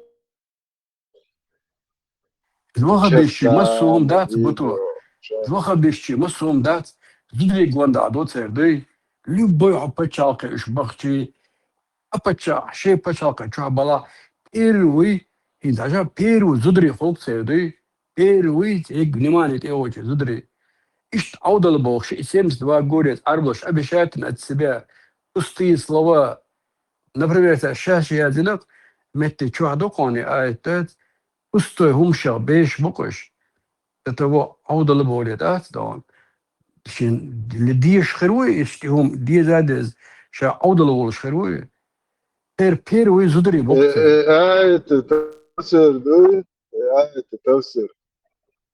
Ваххабистийн массо а хӀума дац, буту. Ваххабистийн массо а хӀума дац, зударий гонда а до церан, дуй. Любой хьо пачхьалкхе уьш бахчий, а паччахь шен пачхьалкхе чохь балахь, первый, хӀинца хьажа, первый зударий хуьлу-кх церан, дуй. Первый, хьегна внимание тӀе а воьдуш зударий. Иштта Ӏовдал бохуш, и семьдесят два года Ӏарбош обещать дина аса себе, пустые слова. Например, цара шаьш яздина-кх, метте чохь ду кхуьнан аят дац, пустой хӀумашах беш бу-кх уьш. До того Ӏовдал бохуш дац догӀна. Шен дезаш хир вуй, иштта хӀума деза а деза, ша Ӏовдал волуш хир вуй. Пер-, первый зударий бу-кх церан. Э, э, аят тафсир ду, э, аят тафсир.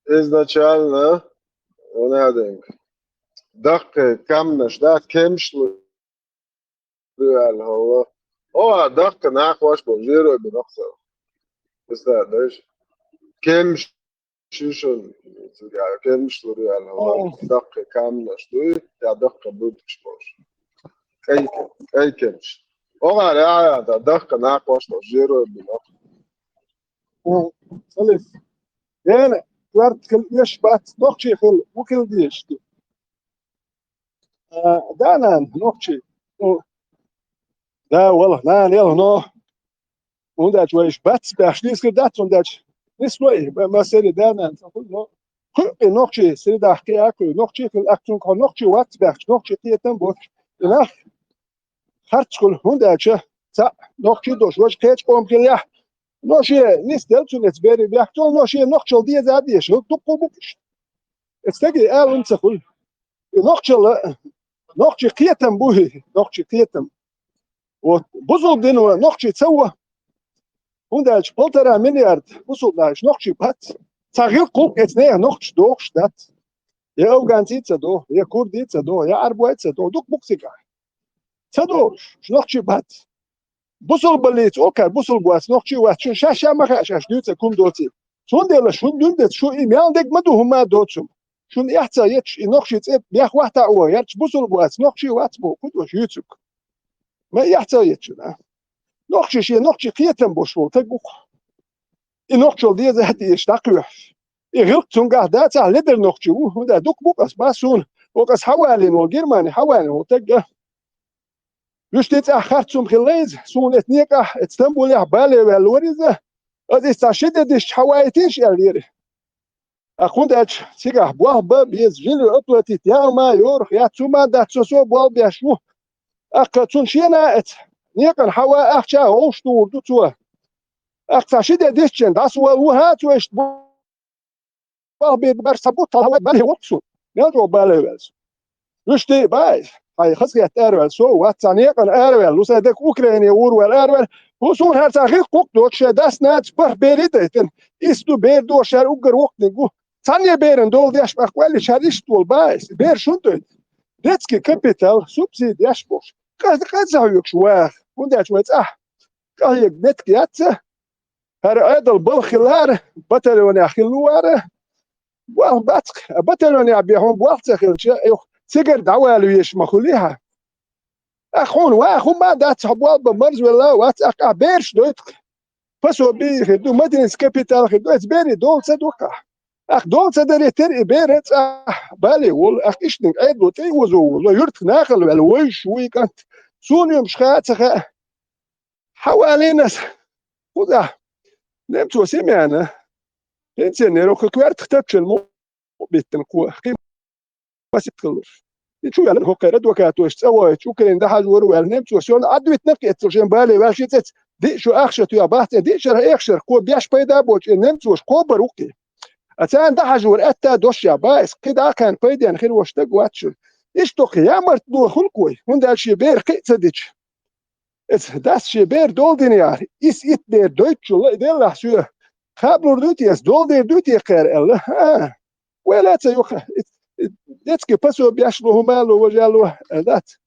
Изначально, вон аьлла, даккхий камнаш, да, кемсаш лур ю аьлла хьуна. О, даккхий накхош болу жерой бина-кх цара. Представь, да, кемсаш шишан, цигара кемсаш лур ю аьлла хьуна. О. Даккхий камнаш дуй, я даккхий буьртигаш болуш. КӀай ке-, кӀай кемсаш. Оха аьлла, а, да, даккхий накхош болу жерой бина-кх. О, ца листа. Дена, коьрта хила оьшуш бац, нохчий хила, ву хила дезаш ду. А, да, нана, нохчий. Ну, да, валла, нана, яла, но. ХӀунда аьлча вай уьш бац баьхча, нийса хир дац, хӀунда аьлча нийса ло и, ма-, ма сери, да, нана, ца хуьлу, но. Кхуьу и нохчий, среда кхиа а кхуьу, нохчий хила, аккхунга хьо нохчий вац баьхча, нохчий кхетам боцуш. И нах харц хуьлу, хӀунда аьлча цхьаъ нохчий долуш, важа кхечу къоман хиллехь, но шен нисделла цунна эца берийн бехк цо, но шен нохчалла деза а дезаш, дуккха а бу-кх уьш. Эца стаге ала хӀума ца хуьлу. И нохчалла, нохчий кхетам бу и, нохчий кхетам. Вот, бусалба дино нохчий ца во, хӀунда аьлча полтора миллиард бусалба нах, уьш нохчий бац. Цхьа гӀиллакх хилча эца нехан нохчий догӀуш дац. Я афганций ца догӀу, я курдий ца догӀу, я Ӏарбой ца догӀу, дуккха бу-кх цигахь. Ца догӀуш, уьш нохчий бац. Бусалбаллица окхар, бусалба вац, нохчий вац, шуна шаьш-шаьш ма хаьа шаьш дуьйцург хӀума доций. Цундела шуна дуьнен тӀе шу и мел дерг ма ду хӀума а доцу. Шуна эхь ца етташ, и нохчий цӀе бех вахта а вон, ярча бусалба вац, нохчий вац боху, хӀун ду шуна юьцург? Ма эхь ца етташ шуна. Нохчий шен нохчий кхетам болуш волу стаг ву-кх. И нохчалла деза а дезаш дӀакхоьхьуш. И гӀиллакх цуьнгахь дацахь, ледара нохчий ву, хӀунда дуккха бу-кх ас, бах суна, оха ас хьавалийна волу, Германи хьавалийна волу стаг а. Уьш тӀе цӀахь харц хӀума хилла иза, суна эца некъахь, эца Стамбулехь бале ваьлла вара иза. Аса иза цхьа ши де дисча хьаваийтийша аьллера. ТӀаккха хӀунда аьлча цигахь болх бан беза, жильё оплатить яа ма йора, яц хӀума дац, со, со болх беш ву. ТӀаккха цунна шена а эца некъана хьава ахча а вовшах духур ду цо. ТӀаккха цхьа ши де дисча дӀасавала ву хьан цо иштта болх бийр барш ца бу, талхьан вай бале воккху суна. Мел чӀогӀа бале ваьлла со. Уьш тӀе а баьхьа, хьайн хазахетта араваьлла со а вац, цхьа некъана араваьлла, ву сайн дага Украине вур ваьлла араваьлла. ХӀу суна хӀара цхьа гӀиллакх хӀуъ доцуш, шайн дас-нанас бархӀ бер а дайтина, исс ду бер дохуш, хӀара уггар воккханиг ву. Цхьанне беран дола деш баккха ваьллича, хӀара иштта волу баьхьа, бер шун дойту. Детский капитал, субсидеш бохуш. Къа-, къа ца хьоьгуш ваха, хӀунда аьлча вай цӀахь къахьега меттиг яц. ХӀара Ӏедал балха хилла вара, батальонехь хилла вара. Болх бац-кх, а батальонехь бен хьуна болх ца хилча, юха цигара дӀавала везаш ма хуьлий хьан. ТӀаккха хьуна ваха хӀума а дац, хьо болх бан марзвелла а вац, тӀаккха ахь бераш дойту-кх. Пособи хир ду, материнский капитал хир ду, эца берийн дола ца до-кх ахь. ТӀаккха дола ца даре тера и бер а цӀахь бале волу, тӀаккха иштаниг Ӏедало тӀе а озо волу, юьртах нахала ваьлла вовзаш ву и кӀант. Суна уьш хаьа а ца хаьа. Хьавалийна ас, кхузахь немцо Семена, пенсионер, кху коьртах тапчана мукъа биттина кхо, кхин масийтта хилларш. И чу ваьлла хӀокхеран адвокатоша цӀа вахийтича, Украина дӀахьажор а ваьлла, немцоша йолу Ӏадвитина-кх эццахь шен бале ваьлла шен цӀаца, диъ шо ахча тоьхна бац, диъ шарахь, эха шарахь, кхо беш пайда боцуш, и немцоша кхобур ву-кх и. Ткъа царна дӀахьажа вара аьтта дош яц, ба, иза кхин дӀа а кхаьчна пайденна хир волуш стаг вац шуна. Иштта кхин ямарт дохула кхой, хӀунда аьлча шен бер кхиъ ца дича. Эца дас шен бер дола дина яхьа, ис итт бер дойтучул а, и деллахь соьга хабалур дуй те, ас дола дер дуй те кхера аьлла. ХӀа, вай лаьца юха, и, и, детский пособиеш ло, хӀума ло, важа ло, аьлла дац.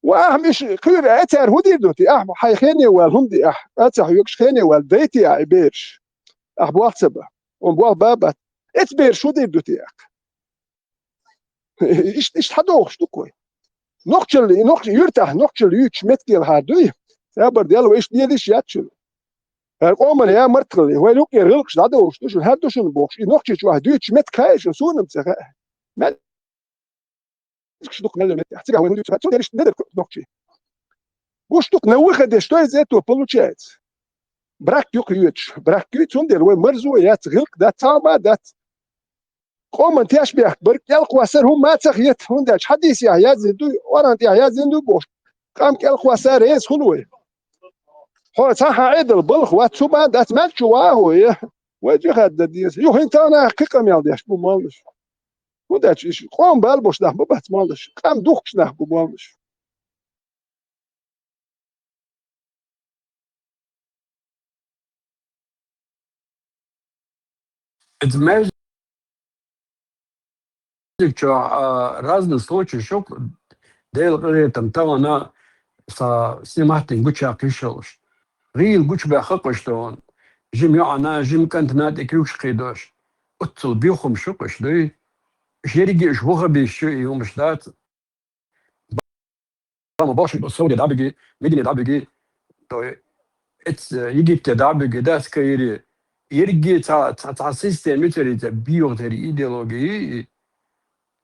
Ва ахьа миш кхуьра а цара хӀун дийр ду те? Ахьа хьайн хене ваьлла хӀума де ахьа. Ацахь югаш хене ваьлла дайти ахьа и бераш. Ахьа болх ца ба. Он болх ба бац. Эца бераш хӀун дийр ду те ахьа? Иштта, иштта хьадохуш ду кхой. Нохчалла, нохч-, юьртахь нохчалла юьйцуш меттигелхьара дуй? Сабар Делла, вай иштта лелаш яц шуна. ХӀара къоман ямарт хилла, вай юкъера гӀиллакхаш дӀадовлуш ду шуна, хӀара ду шуна бохуш, и нохчийчу ахь дуьйцуш меттиг хаьий шуна, суна-м ца хаьа. Меттигаш ду кху мел меттигехь, цигахь вай хӀун дуьйцу хаьа, цундела иштта ма дара нохчий. Гуш ду-кх, на выходе, что из этого получается? Брак ю кхуьйцуш, брак юй, цундела вай марзо яц, гӀиллакх дац, цхьа а ма дац. Къоман тешнабехк бар, кӀелхьоссар хӀума ма ца хета, хӀунда аьлча хьадисехь яздина дуй, Къуръан тӀехь яздина дуй бохуш. Къам кӀелхьосса реза хуьлу вай. Хьо цхьа хьан Ӏедал балха вац, цу бан дац, мел чу ван а хьо, е. Вай жихад дан деза. Юха хӀинца а наха кхин къамел деш бу моллаш. ХӀунда аьлча иштта къоман бала болуш нах ма бац моллаш, къам духкуш нах бу моллаш. Иза маьждиг чохь, а, разный случай шу-кх, Делан къинхетам, тахана сан снимать дина гучуяьккхина йиш йолуш. ГӀийла гучубаьхна-кх уьш тахана. Жима йоӀана, жима кӀантана тӀе куьйгаш кхийдош. Оццул боьха хӀумнаш ю-кх уьш, дуй? Уьш ерриге а уьш ваххабисташ ю, и хӀумнаш дац. Бахьана бохуш, Сауде дӀабуьгу, Медине дӀабуьгу, то, эц-, Египте дӀабуьгу, дац, Каире. Ерриге цхьа, цхьа, цхьа система ю церан, цхьа боьха церан идеология. И, и,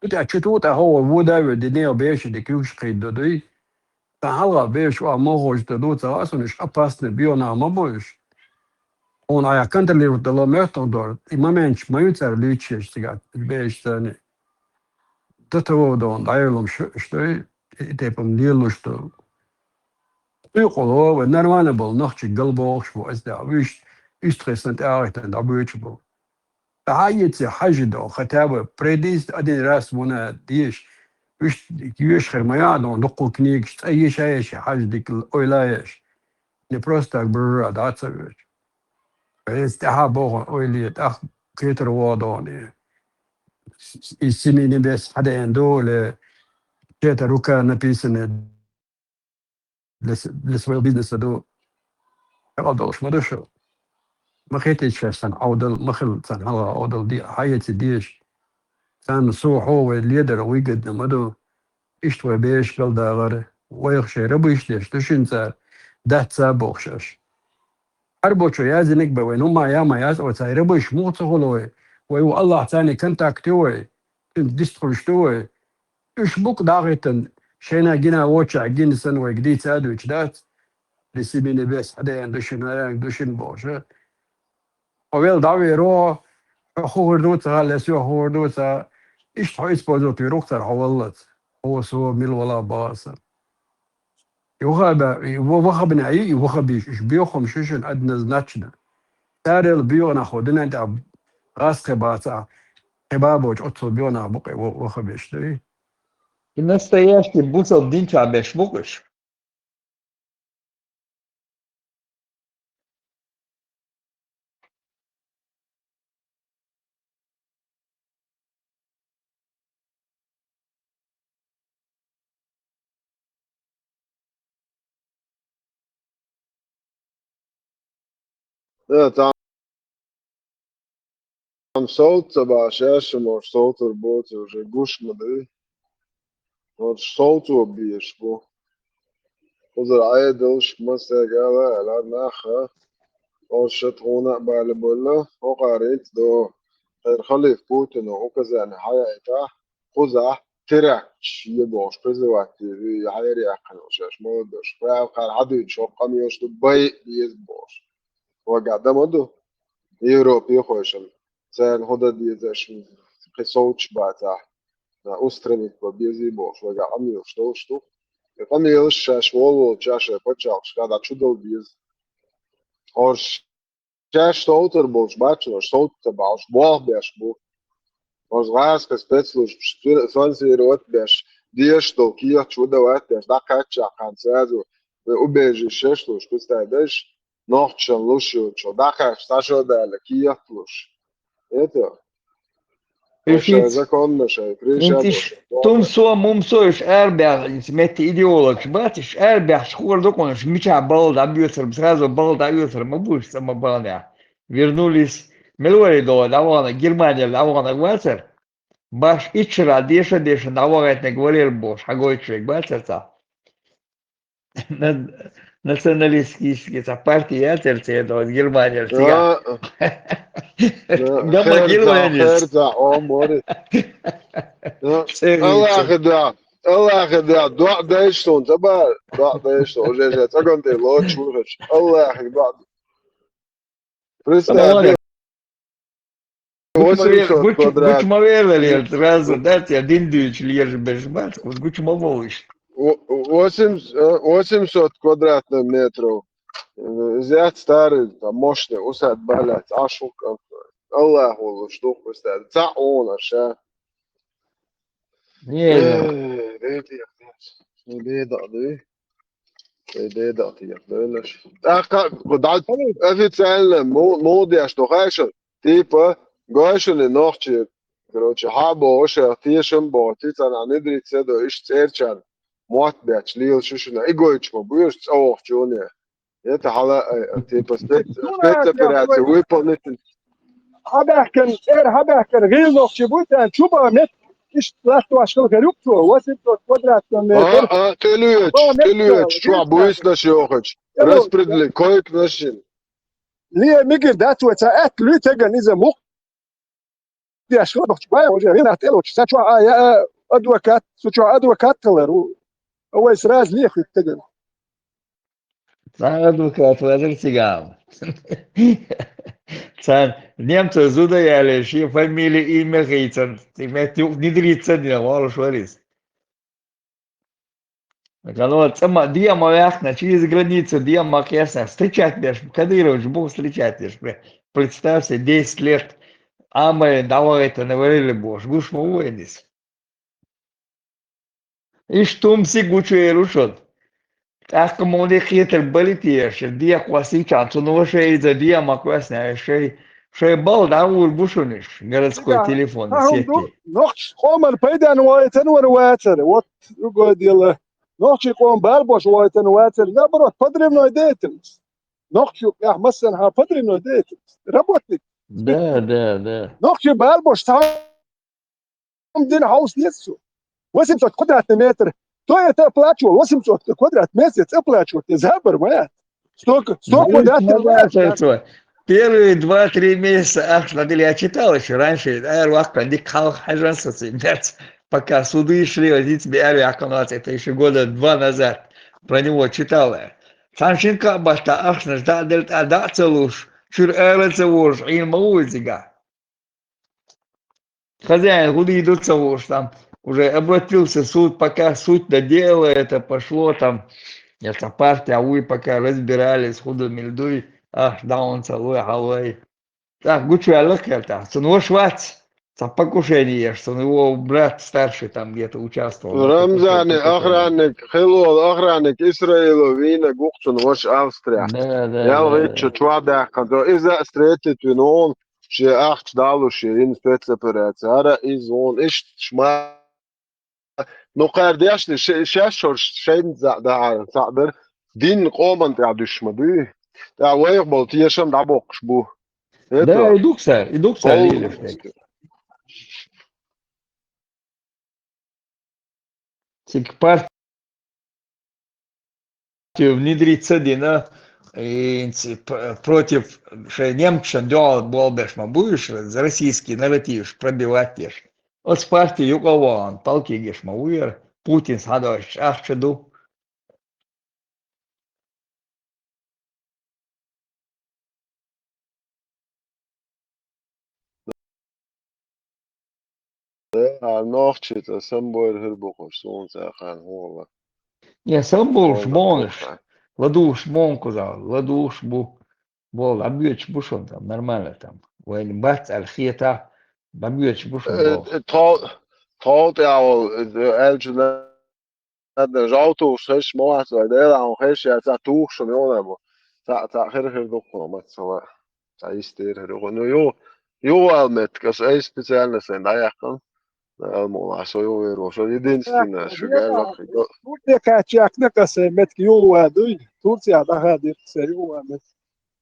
цу тӀехь чу ту тӀаккха вон вода а вер, динех бешан де куьйгаш кхийдо дуй. Цхьа хьалха бешаш а мохожа ду ца хаьа суна, уьш опасный боьха нах ма бу уьш. Хьуна айхьа контролировать дала моьттур ду, и моменташ ма ю цара луьйчуш цигахь, бешаш санна. До того дона дӀайолуш ду, и тайпа-м лелош ду. Къуьйкъало вай нормально болу нохчий галбохуш бу, аса тӀехь вуьш, уьстагӀий санна тӀе а гӀиттина дӀабоьдуш бу. Ахьа а йиций хьажа до, хотя бы пройдись один раз вуна деш, уьш йоьш хир ма яа дона, дуккха книгаш цӀа еша а еший хьажа дика ойла а еш. Не просто так брура дӀа а ца воьдуш. Эс тӀаьхьа боху ойла е, тӀаккха кхетар вогӀу дона. И с-, с-, из семи небес хьадаьӀна ду, или чья-то рука написана для с-, для своего бизнеса ду. Хьекъал долуш ма ду шу. Ма хетийша шаьш царна Ӏовдал, ма хила царна хьалха Ӏовдал де, хьаэца дезаш. Царна сов хьо вай ледар выгодно ма ду. Иштта вай бераш галдагӀар, вайх шайн рабыш деш ду шуна цара, дац а бохуш аша. Хьарбочо яздинарг бен вайна хӀума яа ма яц, вай цхьа рабыш муха ца хуьлу вай? Вай ву Аллахь царний контакт ю вай, цуьнца дистхуьлуш ду вай. Уьш бу-кх дӀахӀиттина, шайна гина вочехь гина санна вайга дийца а дуьйцуш дац? Для семи небес хьадаьӀна ду шуна, хьадаьӀна ду шуна бохуш. Хьо велла дӀавер ву, хьо хӀун хир ду ца хаьа, лесо хӀун хир ду ца хаьа, иштта хьо использовать вер ву-кх цара хьо валлалц. Хьо, со, мила вала бахара сан. И вахаба-, и ва-, вахабина, и вахабиш, уьш боьха хӀумнаш ю шуна однозначно. Царел боьха нах хӀу динан тӀехь гӀаз кхин бацахь, кхин бан боцуш оццул боьха нах бу-кх и ва-, вахабиш, дуй? И настоящий бусалба дин чохь берш бу-кх уьш. Э, там, там совца баш, я ещё, может, совцар боцу уже гуш ма ду. Вот совцо беш бу. Кхузара Ӏедалш, масех ала, ала наха, орша тхуна а бала болла, хӀокхарийца до. Хьера халиф Путина указание хьаяйта, кхузахь терактш е бохуш, призывать е, хьера яьккхина шаьш, молодёжь. Прямо кхара хьадуьйцуш, хӀокху къамелаш ду, бай беза бохуш. Вагахь дан ма ду. Европе хойшан. Царна хӀун дан дезаш, кхин совцаш бацахь. Устранить бан безий бохуш, вагахь къамелаш долуш ду. И къамелаш шаьш волу волча шайн пачхьалкхашка дӀа чу дала беза. Орш шаьш совтар болуш бац, шаьш совтар ца баьлча, болх беш бу. Оцу гӀазкхийн спецслужбаш спонсировать беш, дезаш долу кехаташ выдавать беш, дӀакхаьчча кхана сразу убежище луш, представь, нохчашна луш йоцуш, дӀакхаьчча, цхьа шо даьлла кехат луш. Это Уьш шайн хӀинца, законно шайн хӀинца пришедош. Тумсо, мумсо, уьш арабаьхна, хӀинца метта идеологаш бац, уьш арабаьхча хуур ду-кх уьш, мичахь балла дӀабоьцур, сразу балла дӀаоьцур ма бу уьш, цӀа ма бахнехь. Вернулись, мила вара догӀу, дӀавахана, Германера дӀавахана вацара. Баш итт шарахь деша а дешна дӀавахийтинарг варера бохуш, хьагойтуш верг бацара цхьа. На-, националистический цхьа парти яцара церан, Германера цигахь. А, а. Гамма херза, Германец. Херза, о, море. А, церан Аллахе да, Аллахе да, доӀа дайша суна, ца бара, доӀа дайша суна, уже же цӀаган тӀе лоцуш ву хӀуш. Аллахе доӀа. Представь, восемьсот квадрат. Гучу ма велларел, сразу, да, цӀе дин дуьйцуш лежа берш бац, гучу ма волуш. Во-, восемь, э, восемьсот квадратных метров. Э, зяц старый, там, мощный усадьба, Ӏаш ву-кх, Аллах волуш ду-кх, представь. Цхьаъ вон ша. Не, не. Э, бедах, бедах, да. Тхе деда тӀехь девлаш. ТӀаккха кху дӀа официально мо-, муха деш ду хаьий шуна? Типа, гой шуна и нохчий, короче, хьан боху шайх тешам боху, ти царна внедриться до, иштта цӀерачарна мотт бетташ лелаш ю шуна. И гойтуш ма бу уьш цӀа вохучу юне. Это хьала, э, типа, спец-, спецоперация выполнить. Хьабаьхкина, цӀера хьабаьхкина гӀийла нохчий буй, царна чу бан мет, иштта латтош хила хир ю-кх цо, восемьсот квадратный метр. А, а, тӀелоьцуш, тӀелоьцуш, чохь буьйсанаш йохуьйтуш. Распредели-, койканаш йина. Ле, мигира дац вай, цхьа аьтта луьй теган иза мух деш хила бохучу бай, уже гӀинах тӀелоцуш. Сан чохь а, я, а, адвокат, цу чохь адвокат хилар ву. А вай сразу лехуьйту теган. Цхьа адвокат вазар цигахь. Царна немцойн зуда яле, шен фамилия, имя хийцан, цигахь юкъа внедриться дина, волуш вара иза. Гало, цӀа ма, де ма ваьккхина, через границу де ма кхесна, встречать деш, Кадырович бу встречать деш, представь себе, десять лет, Ӏамийна дӀавахийтина варелла бохуш, гуш ма ву вайна иза. Иштта хӀуманаш гучуеру шуна. ТӀаккха муха де кхетар бара те, шен декъа кхоссийчарна, цунна ваша иза де ма кхоьссина, шайн, шайн балла дӀагӀур бу шуна уьш, городской телефонный сети. Нохчийн къоман пайдана вахийтина вара вацара, вот другое дело. Нохчийн къоман бала бош вахийтина вацара, наоборот, подрывной деятельность. Нохчийн юкъахь массанхьа подрывной деятельность. Работник. Да, да, да. Нохчийн бала бош цхьа дина хьовса деза цо. Восемьсот квадратный метр. Кто это оплачивал? Восемьсот квадрат месяц оплачивать. Забор, моя. Столько, сто квадратных метров. Первые два-три месяца ахча надо, я читал ещё раньше, ара ваккхана дика хьалха хьаьжна со цуьнан, пока суды шли, вот здесь бы ара ваккхана, это ещё года два назад. Про него читал я. Цхьана шина кхаа баттахь ахчанаш дӀа а делла, тӀе дӀа а ца луш, чуьра ара а ца волуш, Ӏийна ма ву иза цигахь. Хозяин хӀун дийр ду ца хууш там, уже обратился в суд, пока суд до дела это пошло там, я цхьа партия вуй, пока разбирались, хӀун ду, мила дуй, ахча дӀа а ца лой, хьалой. ТӀаккха гучуваьлла кхел тӀаккха. Цунна ваша вац, цхьа покушение еш, цунна его брат старший там где-то участвовал. Рамзане охранник, хилла волу охранник Исраило вийна гу-кх цунна ваша Австрия. Да, да, да, да. Ялхитта чохь даьккхина. Иза а встретить вина вон, шен ахча далуш, шен йина спецоперация. Ара иза вон, иштта ма. Ну, кхара дешна, ше-, шаьш шорш шайна за-, дахьара цхьаъ дара. Динна къоман тӀехь дуьсуш ма дуй. ТӀаккха вайх болу тешам дӀабоккхуш бу. Да, и ду-кх цара, и ду-кх цара лелаш дерг. Цига партию внедриться дина, и ц-, п-, против шайн немцашна дуьхьал болх беш ма бу уьш, российский нарратив пробивать деш. Оцу партин юкъа а вахана, палкигаш ма ву яра, Путин схьадойтуш ахча ду. Э, а нохчий цӀа самбойла хир бу-кх уьш, суна цӀа хан хӀума. Не, самболуш бонаш, ладугӀуш бонкуза, ладугӀуш бу. Бо, дӀабоьдуш бу шуна там, нормально там. Вайна бац аьлла хета, дӀабоьдуш бу шуна, бо. Э, тхо-, тхо тӀехь волу, э, аьллачу надан жовтуш хезаш ма вац вай, Дела хьуна хезаш яц, цхьа тухуш шуна юхана бу. Цхьаъ, цхьаъ хир-хир ду кхуна, мацала. Цхьа йистера хир ю. Ну, ю-, юхавала меттиг, аса ай специально сайн дӀаяьккхина. Дала мукъ лахь, со юхавер ву, со единственное, шу гал ваххига. Турция кхаьччехь, кхин а сайн меттиг юхавала дуй. Турция дӀахадийра сайн юхавала меттиг.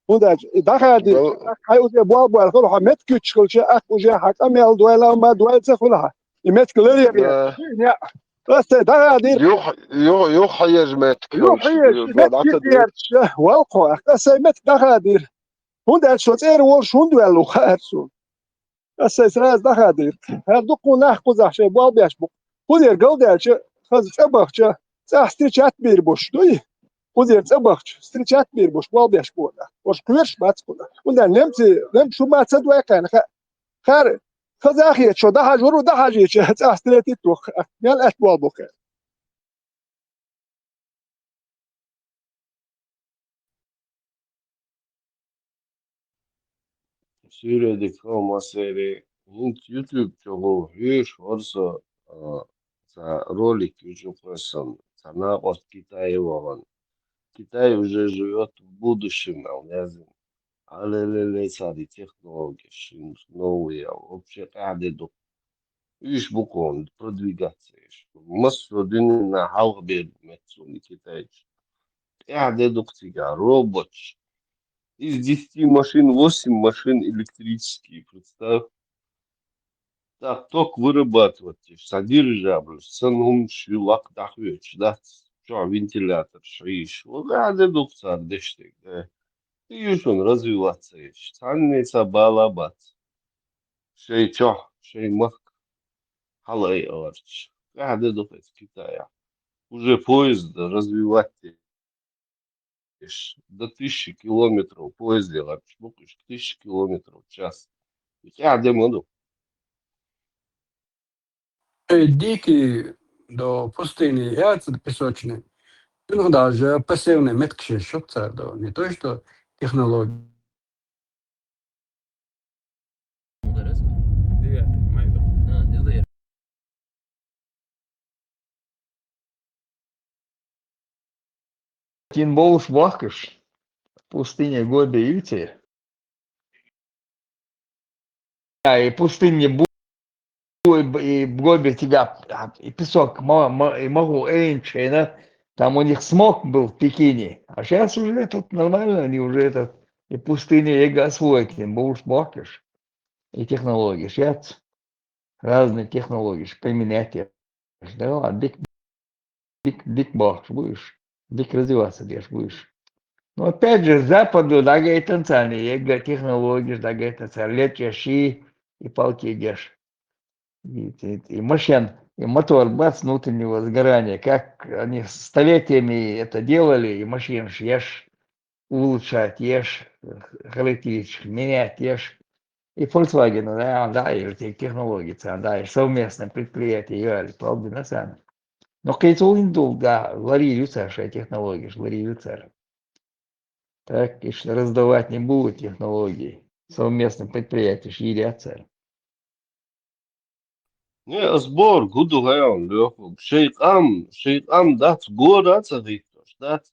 ХӀунда аьлча, и дӀахадийра, хьайн уже болх баьлла хуьлу, хьан меттиг куьйцуш хилча, ахь уже хьан къамел дойла ма дойла ца хуьлу хьан. И меттиг ларъян. Да. Аса дӀахадийра. Юха, юха, юха хьан еза меттиг. Юха хьан еза меттиг, валла кхо, аса сайн меттиг дӀахадийра. ХӀунда аьлча со цӀера волуш хӀунда ваьлла ву хаьара суна. Аса сайн сразу дӀахадийра. ХӀара дуккха нах кхузахь шайн болх беш бу. Кхузера галдаьлча, хаза цӀа бахча, цӀахь встречать бийр бу уьш, дуй? Кхузера цӀа бахча, встречать бийр бу уьш, болх беш бу нах. Уьш кхоьруш бац кхунах. ХӀунда аьлча немций, немций шу ма ца дой кхарна, ха-, хӀара хаза а хета, шо дӀахьажа, хӀара дӀахьажийча, цӀахь встретить ду, мел аьтта болх бу кхеран. Суьйре дика хӀума, Сери. ХӀинца YouTube чохь хьоьжуш вара со, а, цхьа ролик ю чу кхоьссина, цхьа накъост Китае вахана. Китай уже живёт в будущем, аьлла яздина. Алелеле, цара и технологияш, новые, вообще къаьхьа де ду. Уьш бу кхунна продвигаться еш. Массо а дуьненна хьалха бер бу меттиг суна и китайцаш. Къаьхьа де ду-кх цигахь, роботаш. Из десяти машин, восемь машин электрические, представь. Так, ток вырабатывать еш, цхьа дирижабль, санна хӀуманаш ю лакха дӀахоьцуш, дац, чохь вентиляторш хьийзаш. Ва къаьхьа де ду-кх цара деш дерг, да. И ю шуна развиваться еш. Цхьанне цхьа бала бац. Шайн чохь, шайн махка хьалаайаларчаш. Къаьхьа де ду-кх иза Китаехь. Уже поезд развивать деш. До тысячи километров поезде гӀерташ бу-кх уьш, тысяча километров в час. И къаьхьа де ма ду. Э, дикий до пустыни яц, до песочной. Ну, даже посевные метки ещё цара до, не то что технологии. Тин болуш бохкаш, пустыня Гоби ю церан. А, и пустыня бу-, и б-, и Гоби тебя, а, и песок, ма-, ма-, и могу, эйнчейна, там у них смог был в Пекине. А щас уже тут нормально, они уже это, и пустыня, и освоить, тин болуш бохкаш. И технологии, щас разные технологии применять. Да, а дик, дик, дик бохкаш бу уьш, дик развиваться деш бу уьш. Но опять же, Западу дӀагайтина царна, и технологеш дӀагайтина царна, лечкъеш и, и палки еш. И, и, и машин, и мотор, бац, внутреннего сгорания. Как они столетиями это делали, и машинаш еш, улучшать еш, характеристик менять еш. И Volkswagen, да, да, и технологии царна, да, и совместное предприятие, и палби на самом. Но кхин цул хӀинца долу, да, ларийла ю цара шайн технологеш, ларийла ю цара. Так, иштта раздавать не будут технологии. Совместное предприятие йийр яц цара. Не, ас бохург хӀун ду хьайна, Лёха? Шайн къам, шайн къам дац, гора а ца хӀиттош, дац?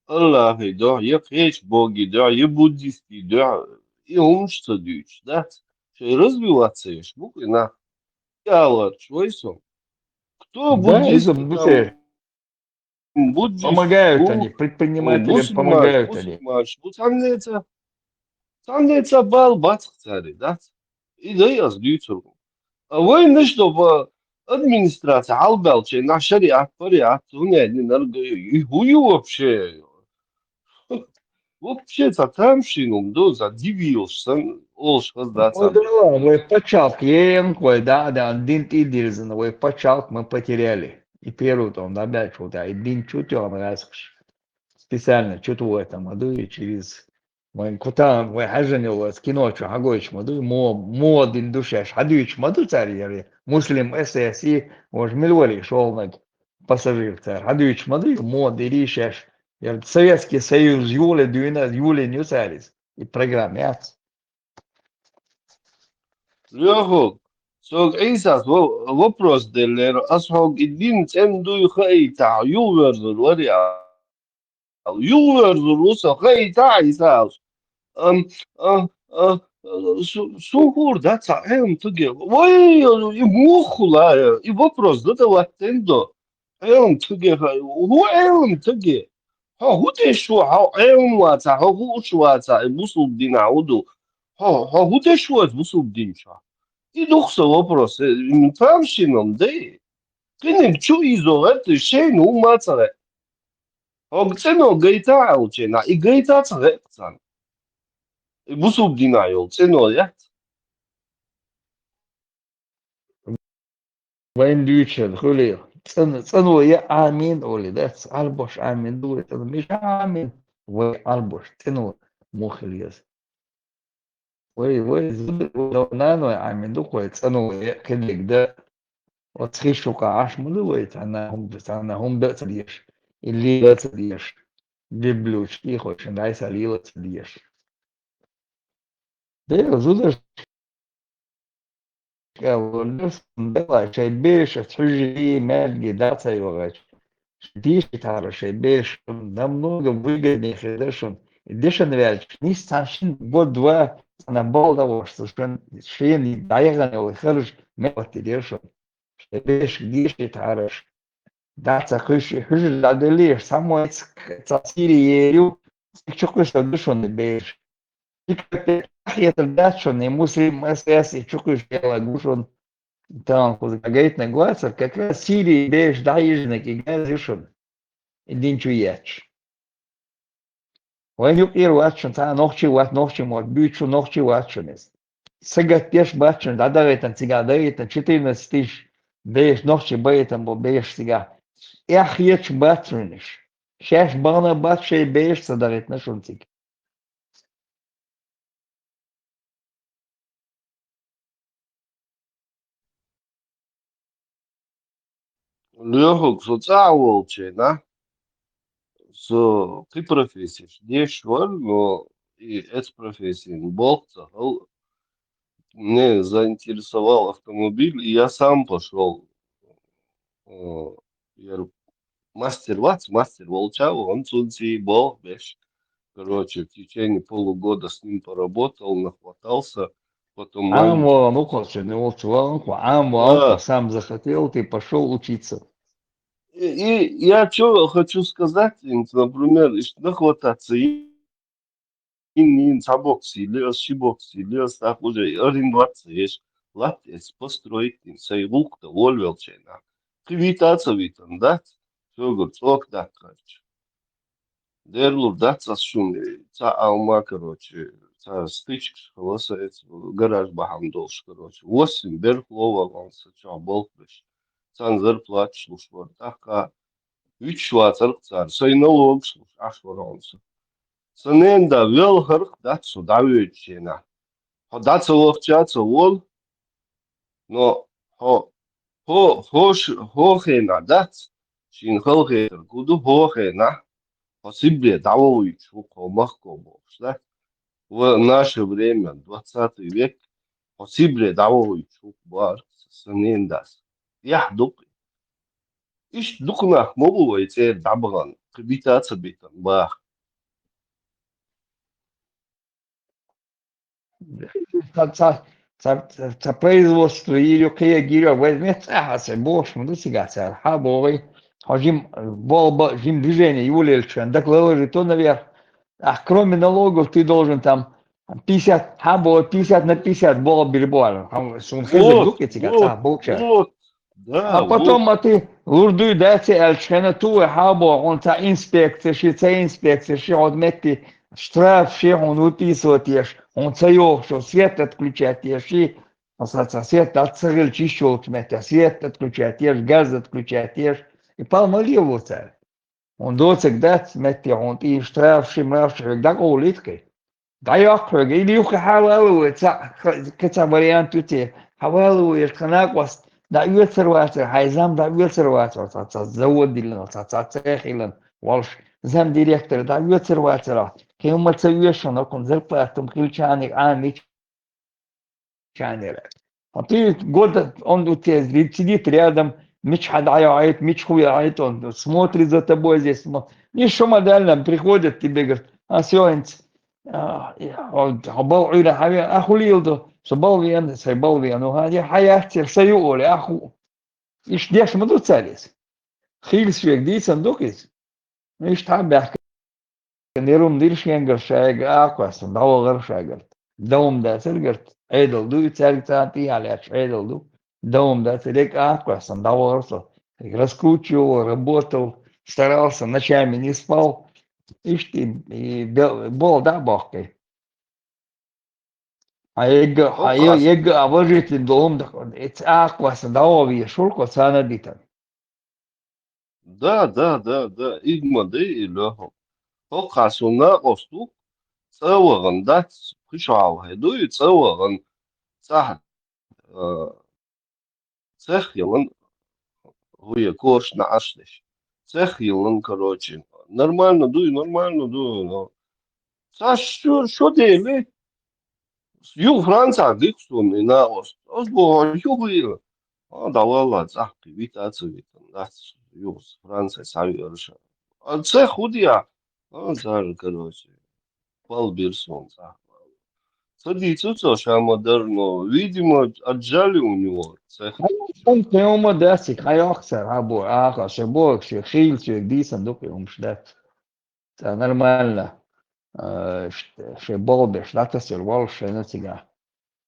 Аллахьий дуьхьа, я кхечу богий дуьхьа, я буддистий дуьхьа, и хӀумаш ца дуьйцуш, дац? Шайн развиваться еш бу-кх и нах. Аларчу вай со. Кто буддист, там, буддист, помогают они, предпринимателям помогают они. Бусулманаш бу, цхьаннеца, цхьаннеца бала бац-кх цаьрга, дац? И дай ас дуьйцург. А вайнаш до ба администрация хьалбаьлча, нах шариат, париат, хӀунда аьлла, нарг, и хӀун ю вообще? Вообще цхьа тамашийна хӀума ду, цхьа дивилаш санна, олуш хаза дац. Ой, да ладно, вай пачхьалкх ен, вай да, да, дин тӀе дирзина, вай пачхьалкх мы потеряли. И первый том, да, баьлча, да, и дин чу тёхна гӀаьскхаш. Специально чу тухуьйту ма ду, и через вайн кутам, вай хьаьжжина йолу аса кино чу хьагойтуш ма ду, мо-, мо дин ду шаьш, хьадуьйцуш ма ду цара, яри, Муслим, эс эс и, вож мила вали шолнаг пассажир цара, хьадуьйцуш ма ду, мо дирий шаьш. Яра Советский Союз юле дуьйна, юлин ю цара иза. И программа яц. Лёху, сога Ӏийсас во-, вопрос деллера, ас хьога и дин цӀена дуй хаийтахь, юхаверзур вари аьлла. Юхаверзур ву со, хаийтахь Ӏийсас. Ам, а, а, су-, сун хуур дац хьан Ӏелам стаге. Вай, и муха хула, и вопрос задавать ден до. Ӏелам стаге хай, хӀун Ӏелам стаге? Хьо хӀун деш ву, хьо Ӏелам вацахь, хьо хууш вацахь, и бусулба динахь хӀун ду? Хьо, хьо хӀун деш ву аса бусулба дин чохь? И ду-кх сан вопрос, э, м, тамашийна ма дай. Кхиниг чу ийзо гӀерта, шайна хӀумма а ца гӀе. Хьо цӀено гайта аьлча, и гайта а ца гӀе царна. И бусулба динахь йолу цӀено яц. Вайн дуьйцуш хуьлий, цӀан-, цӀано я Ӏамийна олий дац, Ӏарбош Ӏамийна ду вай цӀано. Миша Ӏамийна, вай Ӏарбош цӀано муха хила еза? Вай, вай зуда, вай наной Ӏамийна ду-кх вай цӀано я кхидерг дан. Оцу хиш чу къа Ӏаш ма ду вай, цхьанна хӀума, цхьанна хӀума дан а ца дезаш, и лела а ца дезаш, дебблучу тӀехочун дӀай-схьай лела а ца дезаш. Дера зудаш аьлла, Дела, шайн бешаца хьуьжарий, маьждигий дӀа ца йогӀуьйтуш, шайн дешийтахьара шайн бешаш, намного выгоднее хир дара шуна. И дешна ваьлча, нийсса цхьана шина год-два цхьана балла дӀагӀош ца шуна, шена дӀаяхана йолу харж мел хӀоттийра шуна. Шайн бешаш дешийтахьара аш. ДӀа ца кхуьйсуш, хьуьжар дӀаделлий, аш цхьаммо а ца Сири ер ю, цига чу кхуьссур ду шуна и бешаш. Цига ахьетар дац шуна, и Муслим эс эс и чу кхуьйсуш ялаг ву шуна. Тахана кхуза гайтинарг вацара, как раз Сири бешаш дӀахьийжинарг и газ ю шуна. И дин чу етташ. Вайн юкъера вац шуна, цхьа а нохчий вац, нохчий мотт буьйцуш ву, нохчий вац шуна иза. Сагатдеш бац шуна, дӀадахийтина цигахь, дахийтина четырнадцать тысяч бешаш, нохчий бахийтина болу бешаш цигахь. Эхь хеташ бац шуна уьш. Шаьш бахана бац шайн бешаш ца дахийтина шуна цига. Лоьхуг, со цӀахь а волчу хенахь, со кхин профессеш деш вара, но и эцу профессин болх ца хала, меня заинтересовал автомобиль, и я сам пошёл, э, яра мастер вац, мастер волча а вахана, цунца и болх беш. Короче, в течение полугода с ним поработал, нахватался. Потом Ӏам маленько валан укхазчун, волчу валан кху, Ӏам валан Да. кху, сам захотел, ты пошёл учиться. И, и я чё хочу сказать, ин, например, иш нахвататься и, ин, ин, цхьа бокс или, ас ши бокс или, ас так уже арендоваться еш, латта эца построить, ин, сай гӀуллакх дан волавелча хенахь. Кхин вита а ца витан, дац? Цуьнгара цӀока даккхарчу. Дерлур дац ас шуна, цхьа алма, короче, цхьа стычкаш хила сан эца гараж бахьана долуш, короче. Восемь берхло валон сан чохь болх беш. Царна зарплаташ луш вара. ТӀаккха вуьтуш вацара цара, сайн налогаш луш Ӏаш вара хьуна со. Сан ненан да велхарх дац со дӀавоьдучу хенахь. Хьо дӀа ца вахча а ца волу, но хьо, хьо, хьо ш-, хьо хенахь дац, шена хала хетар хӀун ду, хьо хенахь, хьо Сибре дӀавохуьйтуш ву-кх хьо махко бохуш, да? В наше время, двадцатый век, хьо Сибре дӀавохуьйтуш ву-кх бохура сан ненан дас. Эхь ду-кх. Иштта дукха нах ма бу вай цӀера дӀабахана, кхин бита а ца битан баха. Ца, ца, ца, ца производство йийр ю, кхин йийр ю, вай метта цӀахь а ца бохуш ма ду цигахь цара. Хьан бохий, хьо жима болх бан, жима движение йолаелча, дак лалажи то наверх. Ах, кроме налогов ты должен там пятьдесят, хьан бохий, пятьдесят на пятьдесят болх бир бу аьлла. Хьан суна хезар Вот, ду-кх и цигахь вот, цӀахь болчара. Вот. Да, А потом вот. а ты лур дуй дац аьллачу хенахь, ту вай хьан боху, хьуна цхьа инспекция ши, цхьа инспекция ши, хьо метти штраф ши, хьуна выписывать еш, хьуна ца йогӀуш, свет отключать еш ши, аса цхьа свет дац ца хилча йиш йолчу метте, свет отключать еш, газ отключать еш. И пал ма лело цара. Хьуна доцург дац, метте хьуна тӀе штраф ши, мраф ши, хьоьга дӀакъовлийта кхин. ДӀайоккху хьоьга, или юххе хьан валавой, ца, кхин цхьа вариант ю те. Хьан валавой, тхан накъост дӀаоьцур вацара, хьайн зам дӀаоьцур вацара, цхьа, цхьа завод диллина, цхьа, цхьа цех хилла волуш, замдиректор дӀаоьцур вацара, Кхин ма ца оьшана, кхун зарплатум хилчаник, а, мич чанера. А ты год он у тебя сидит рядом, мич хьа дӀайоагӀийт, мич ху яагӀийт, он смотрит за тобой здесь. Ма-, и шо ма даьлла, приходят тебе, говорит, а сегодня, а, я, он, а бал Ӏуйра хьаве, а хулил ду, со бал вен, сай бал вен, ну, а я хьаяццер, са ю оле, а ху. Иш деш ма ду царис. Хил шег дийсан ду кис. Иштта баьхка нерум дир шенгара шайга а кхоьссина, дӀавахар шайгарт. Давам дацар гарт. Ӏедал ду, и цаьрга царна тӀехьа лаьтташ Ӏедал ду. Давам дацар, яга а кхоьссина, дӀавахар со. Раскручивал, работал, старался, ночами не спал. Иштта и бе-, бола дӀа а боккхий. Хьан егга, хьан е-, егга а важитин долум да, эц а кхоьссина дӀавахар вешурко царна дитан. Да, да, да, да, игма дай и лёху. Хокхасун накъосту, цӀа вагӀан дац, кхишвала хӀе дуй, цӀа вагӀан, цӀа, э, цех йилан, гӀуя коршна Ӏаш деш. Цех йилан, короче. Нормально дуй, нормально дуй, но. Цаш шо, шо дели? Ю Франция диксун и накъост. Аз бо ю гуйла. А, да валла, цахки вита ца витан. Дац, ю Франция сави арша. А цех худия. А, цар, короче. Пал бирсон цах. Ца дийцу ца шама дар, но, видимо, отжали у него цех. Он прямо дасик, а я хсар, а бо, а, ха, ше бо, ше хил, ше дисан, дупи, умш, да. Ца нормально. Э, ш-, ше болбеш, да, та сер вал, ше на цига.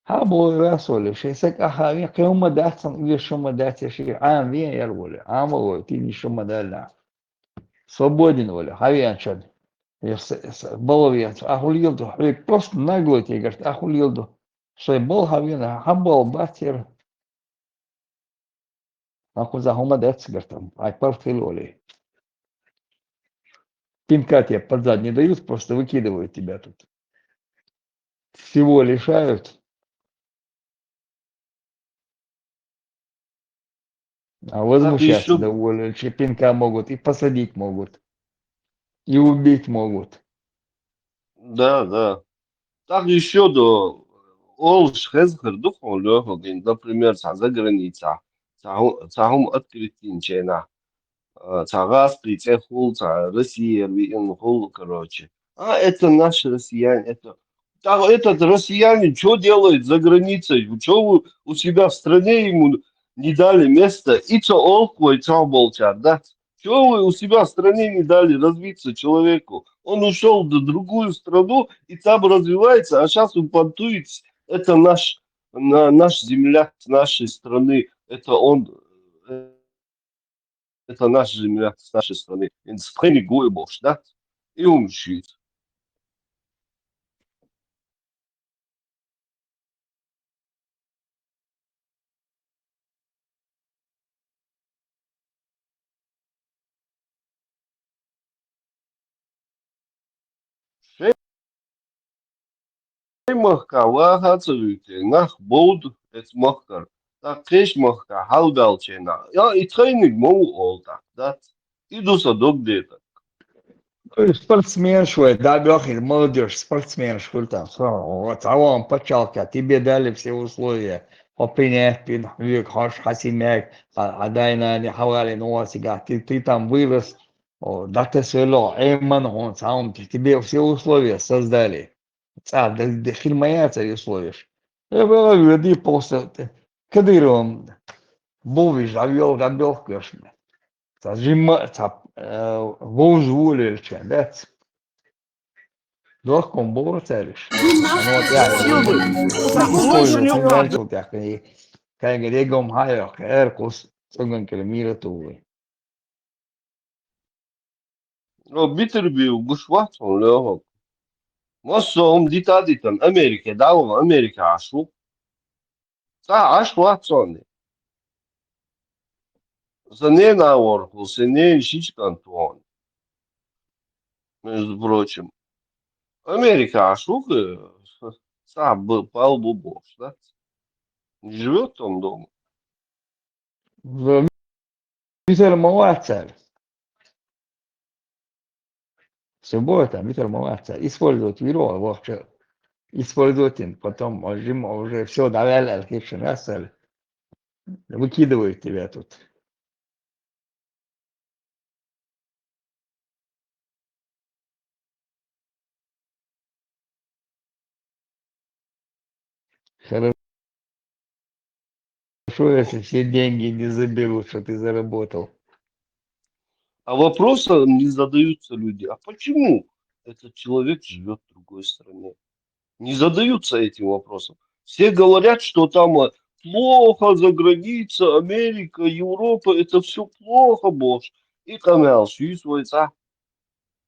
Ха, бо, я соли, ше сек, а, ха, ви, прямо дасан, ви шама дасик, ше, а, ви, я воли, а, ма, ви, ти ни шама дала. Свободен, Оля, хьавеанчан. Я с-, с-, балвеанча, ахулил ду, хьавек просто нагло тебе говорит, ахулил ду. Шай бал хьавена, хьан бал бацер. Ахуза хьума дец, говорит, ай портфель, Оля. Пинка тебе под зад не дают, просто выкидывают тебя тут. Всего лишают. А возмущаться ещё довольно, че пинка могут, и посадить могут, и убить могут. Да, да. Так ещё до, олш хезхер духу лёху, например, ца за граница, ца ху-, ца хум открытин чена. А, ца гӀазкхий цӀе хул, ца Россия виъна хул, короче. А, это наш россиянин, это. Так этот россиянин чё делает за границей? Вы чё вы у себя в стране ему не дали место? И ца олк вай ца болчар, да? Чё вы у себя в стране не дали развиться человеку? Он ушёл в другую страну и там развивается, а щас вы понтуетесь. Это наш, на-, наш земляк с нашей страны. Это он, э, это наш земляк с нашей страны. Ин схени гуй бош, да? И умшит. Шей махка ваха ца вуьйте, нах бовду эц махкар. Так кхеш махка хьалбелчена. Я, и тхайниг ма ву ол так, да? И ду са дог детак. Спортсменш вай, да, бёхил, молодёжь, спортсменш хуьлтан. Со, вот, а вам пачалка, тебе дали все условия. Хо пинех, пин, век, хош, хасимек, а, а дай нани, хавали, ну, а сега, ты, ты там вырос, о, да ты село, э, ман, он, сам, тебе все условия создали. Ца, да, да, хир моя ца условия. Э, было, веди, просто, ты, Кадыровым, бовиш, а вел, да, бёх, конечно. Ца жимма, ца, э, вовз вулелча, да? Дохком бора цариш. Ну, вот я, кайга регом хайох, эркус, цуган киломира тулы. Ну, битер би гуш вахтун лёгок. Массо ум дита дитан Америке, дало Америка ашу. Ца аш вахтсони. Са нена ворху, са нена шичкан тон. Между прочим. Америка ашук, э, са б-, пал бу бош, да? Не живёт он дома. Висер ма вацар. Суббота, митар ма вац. Использовать виру, а вахча. Использовать, потом жим уже все, давай, алкишин, выкидывают тебя тут. Хорошо, если все деньги не заберут, что ты заработал. А вопросом не задаются люди. А почему этот человек живет в другой стране? Не задаются этим вопросом. Все говорят, что там э, плохо за границей, Америка, Европа, это все плохо, боже. И там я свой, а,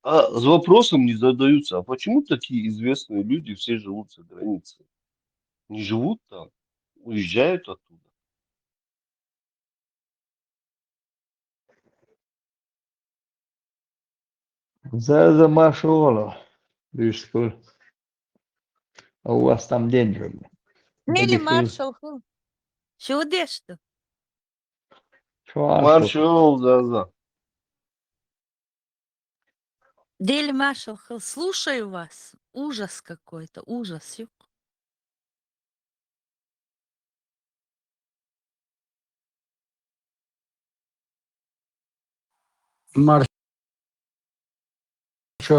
а с вопросом не задаются. А почему такие известные люди все живут за границей? Не живут там, уезжают оттуда. Заза, маршал хила. Дуьйш хила. А у вас там день же. Нели маршал хила. Шуьдешту. Маршал. Маршал, Заза. Дели маршал хила. Слушаю вас. Ужас какой-то, ужас. Юк. Маршал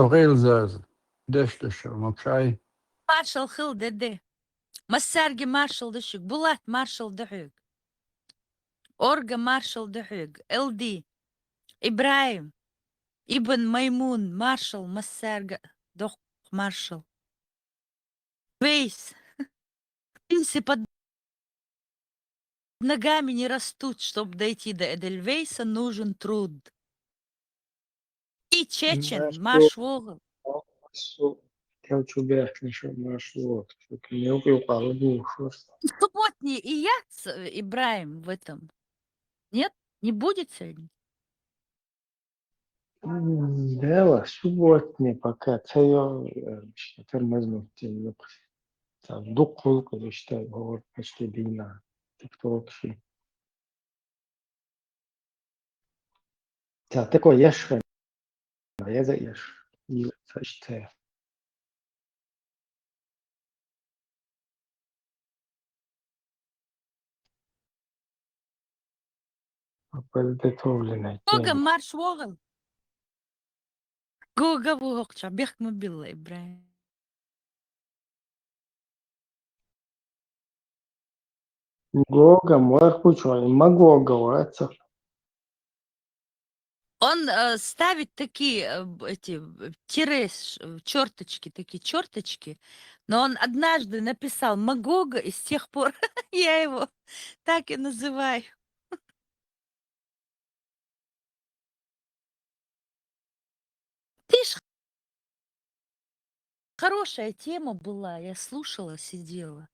хила, Заза. Дешта шу, мукшай. Маршал хила, деде. Массарги маршал да шуга. Булат, маршал да хьога. Орга, маршал да хьога. Элди. Ибрахим. Ибн Маймун, маршал массарга, дохк маршал. Вейс. Птицы под ногами не растут, чтобы дойти до Эдельвейса, нужен труд. И Чечен, марш вогъал. Кел чу бехкин шу, марш вогъал. Шу кин юк юк ала бу шу. Субботний и яц, э, Ибрахим, в этом? Нет? Не будет сегодня? М, Дела, субботний пока. Це я, э, ще тормозну тим юк. Та дукул, короче, говорит, почти бина. ТикТок ши. Та тако еш хана. Я за еш. И саште. Подготовленная Гога, тема. марш вогъал. Гога ву хокча, бехк ма билла, Ибрахим. Гога, мар кучу, ма Гога, ваца. Он э, ставит такие э, б- эти э, тире, ш- э, черточки, такие черточки. Но он однажды написал Магога, и с тех пор я его так и называю. Ты ж хорошая тема была, я слушала, сидела.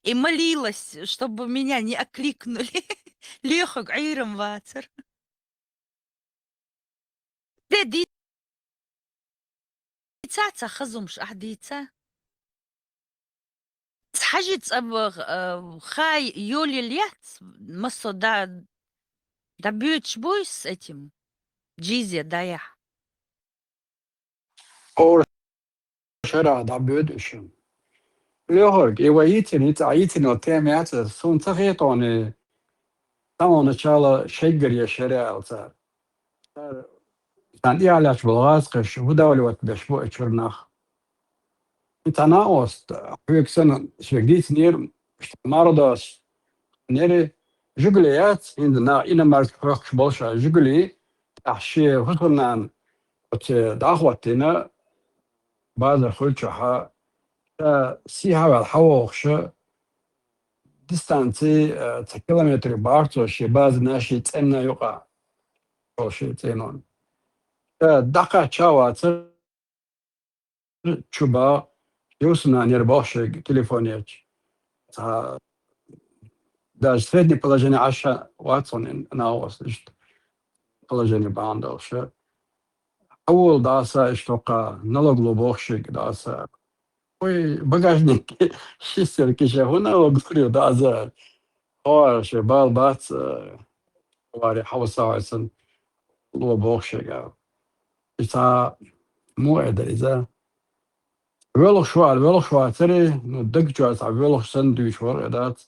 И молилась, чтобы меня не окликнули. Леха Гайрам Вацер. Де ди- дица ца хазумш, ах дица. Цхьажи цӀабах, э, хай йолил яц, масо да, да бьёч буй с этим. Джизия даях. Ор шера да бьёд ишим. Лёхарг, и воитин, и цӀа итин о тем яц, сун ца хетони, само начало шеггар я шера алца. Сан иалач булгъаскъаш, выдавливать беш бу ичурнах. Итана ост, хьуексан шегдиц нир, мардас, нери, жугле яц, инда на иномарск хохш болша, жугле, ахши хусурнан, оце дахватина, база хулчаха, та сихавал хавохша, дистанции, э, ца километр барцо ши база наши ценна юка. Ши ценон. Та даха чава ца чуба, юсна нер бохши телефонеч. Ца даже среднее положение аша ватсон на вас, ишт положение бандалша. Авул даса иштока, налог лобохши даса. Ой, багажник, шистер киша, хуна лог срил даса. Ой, ше бал бац, э, вари хавса вайсан лобохши га. Иса Муха эдар иза? Велхаш вар, велхаш вацаре, ну, даг чоа цхьа велхаш санна дуьйцуш вар, э, дац.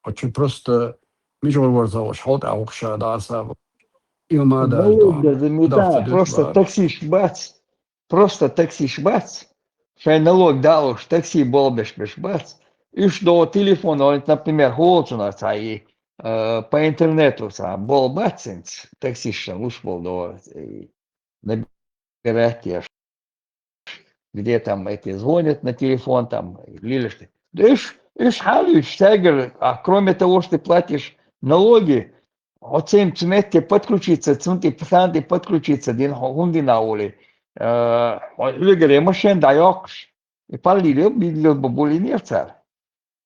Очу просто мича вар варза, уж хьал тӀе вахаш дац. Илма дац, налог да, да, замета, давца дуьйцуш просто вар. Таксиш бац. Просто таксиш бац. Шайн налог далуш, такси болх беш беш бац. Уьш до телефон, он, например, хӀоллацунах цхьа и, э, по интернету цхьа болх бац цунца, таксишна луш болу до, э, набирать еш. Где там эти звонят на телефон, там, или что. Да уж, уж хьалуьйтуш, цаьргара, а кроме того, что ты платишь налоги, хьо цемца метте подключиться, цунти писанти подключиться дина, хьо хӀун дина олий. Э, хьо хьуьгара машен дӀайоккхуш, и паллийле, бигле бабулинер цара.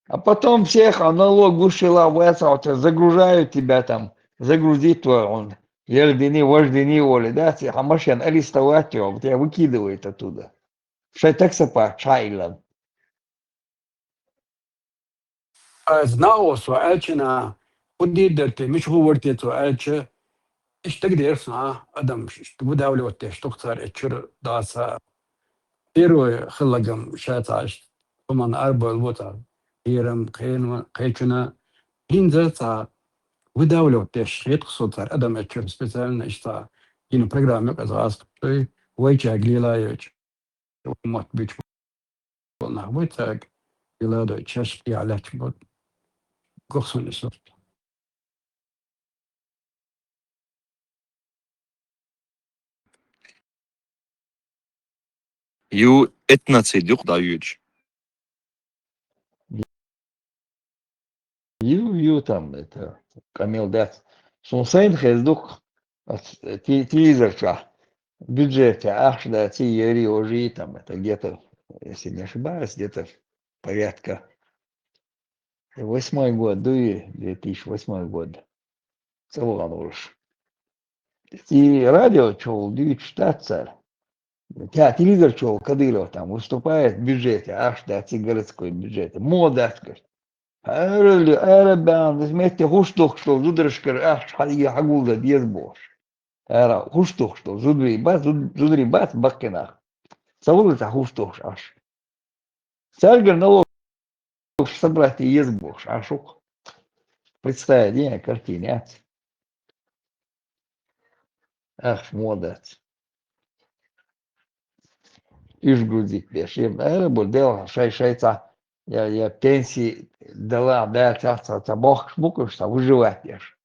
А потом всех, а налог вышила, ваца, загружают тебя там, загрузить твой, он, ердини, вождини, оли, да, те, а машен арестовать его, тебя выкидывают оттуда. Шай таксопарк, шай илан. Аз нао со аьлча, хӀун дийр дара те, мича гӀо вара те цо аьлча, иштта дагадеара сона, адам ш-, ш-, выдавливать деш, тохцара эчура даса. Первый хиллагам ша цхьа иштта, хӀуманна арабевлла ву цхьа, хӀерам, кхена, кхечуьнан, хӀинца цхьа выдавливать деш хеташ со цара, адам эчуьра специально иштта гина программа юкъа аз гӀазкхий, вайчаьрга лела йойтуш. Мотт буьтуш болу нах буй цаьрга, и ладой чаш яхь лаьтташ бу, гохсун и сурт. Ю этнацид юкъа дӀаюьйцуш. Ю, ю, там, это, къамел дац. Суна сайна хеза дукха, ас-, те-, телевизор чохь, бюджете ахча даций, ери, ожий, там, это где-то, если не ошибаюсь, где-то порядка восьмой год, дуй, две тысячи восьмой год. Ца вахана волуш. И радио чухула дуьйцуш дац цара. Ца телевизор чухула Кадыров там выступает в бюджете, ахча даций городской бюджете. Муха дац, говорит. Ара, ара баьхна, метте хӀуш дохкуш долу зударшкара ахча хьан-, хьагулдан деза бохуш. Ара хӀуш дохкуш долу зударий бац, зуд-, зударий бац баккхинах. Ца хуьлу цхьа хӀуш дохкуш ахча. Цаьргара налог собрать е еза бохуш, а шух. Представить ян картина яц. Ах, муха дац. Уьш грузить беш. Ара бу делахь шай-шай цхьа, я, я пенсии дала, баьлла цхьа, цхьа бохкуш бу-кх уьш, цхьа выживать еш.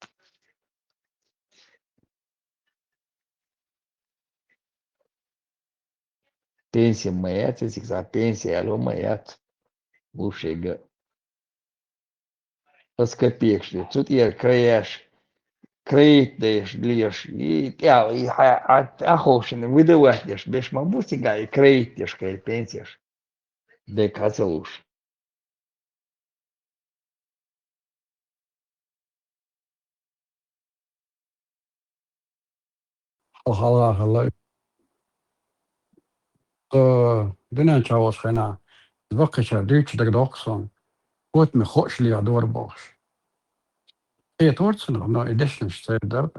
Пенсия ма яц, если цхьа пенсия аьлла ма яц. Вовшега. Ас копеекаш ду. Цу тӀера краяш, кроить деш, леш, и тӀе-, и хьа-, хьа-, тӀаьхьошна выдавать деш, беш ма бу цигахь и кроить деш, кхел пенсияш. Декъа ца луш. Хьалха хилла. Э, дуьнен чохь волчу хенахь, баккхийчара дуьйцуш дагадоккху суна, котаме хууш леха дора бохуш. Кхетора цунах, но и дешнаш церан дара.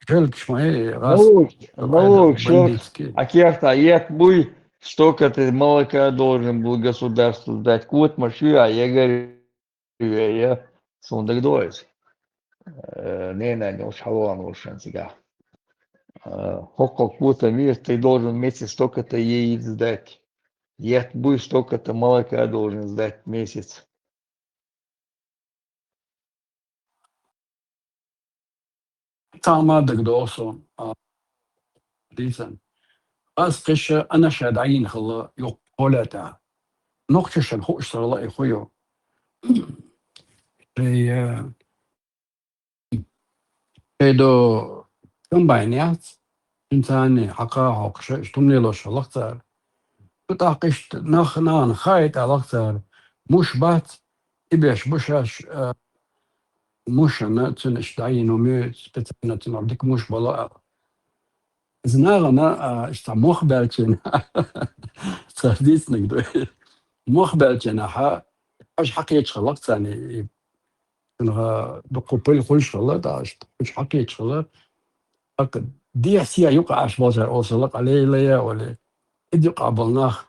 Желташ ма, э, гӀаз-, налогаш, налогаш, бандитский. А кехта ет буй, столько ты молока должен был государству сдать. Котамаш ю, а я говорю, я, я, суна дагадогӀу иза. Э, ненан уьш хьалаван волу шан цигахь. Э, хӀокху котам веза, ты должен в месяц столько-то яиц сдать. Ет буй, столько-то молока должен сдать в месяц. Цхьа хӀума дагадогӀу суна, а, дийцина. Ас кхиша анаша дӀайина хилла юккъе хьоле тӀехь. Нохчашна хууш ца хилла и хӀун ю. И, э, шайдо комбайн яц, цуьнца царна хьакха хьокхуш, иштта хӀума лелош хилла-кх цара. Цу тӀаккха иштта нах, нахана хаийта аьлла-кх цара, муш бац, и беш бу шаьш, а, мушана, цуьнан иштта дӀайина хӀума ю, специально цунах дика муш бала аьлла. Иза нахана, а, иштта мох баьлчина, цара дийцинарг ду. Мох баьлчина хьа, хьажа хьакхеча хилла-кх царна и Наха дукха пул хуьлуш хилла, тӀаккха иштта кхуьч хьакхийча хилла. ТӀаккха дехьа-сехьа юкъа Ӏаш болчара олсалла къа лей-лей а оле. Эд юкъа болу нах,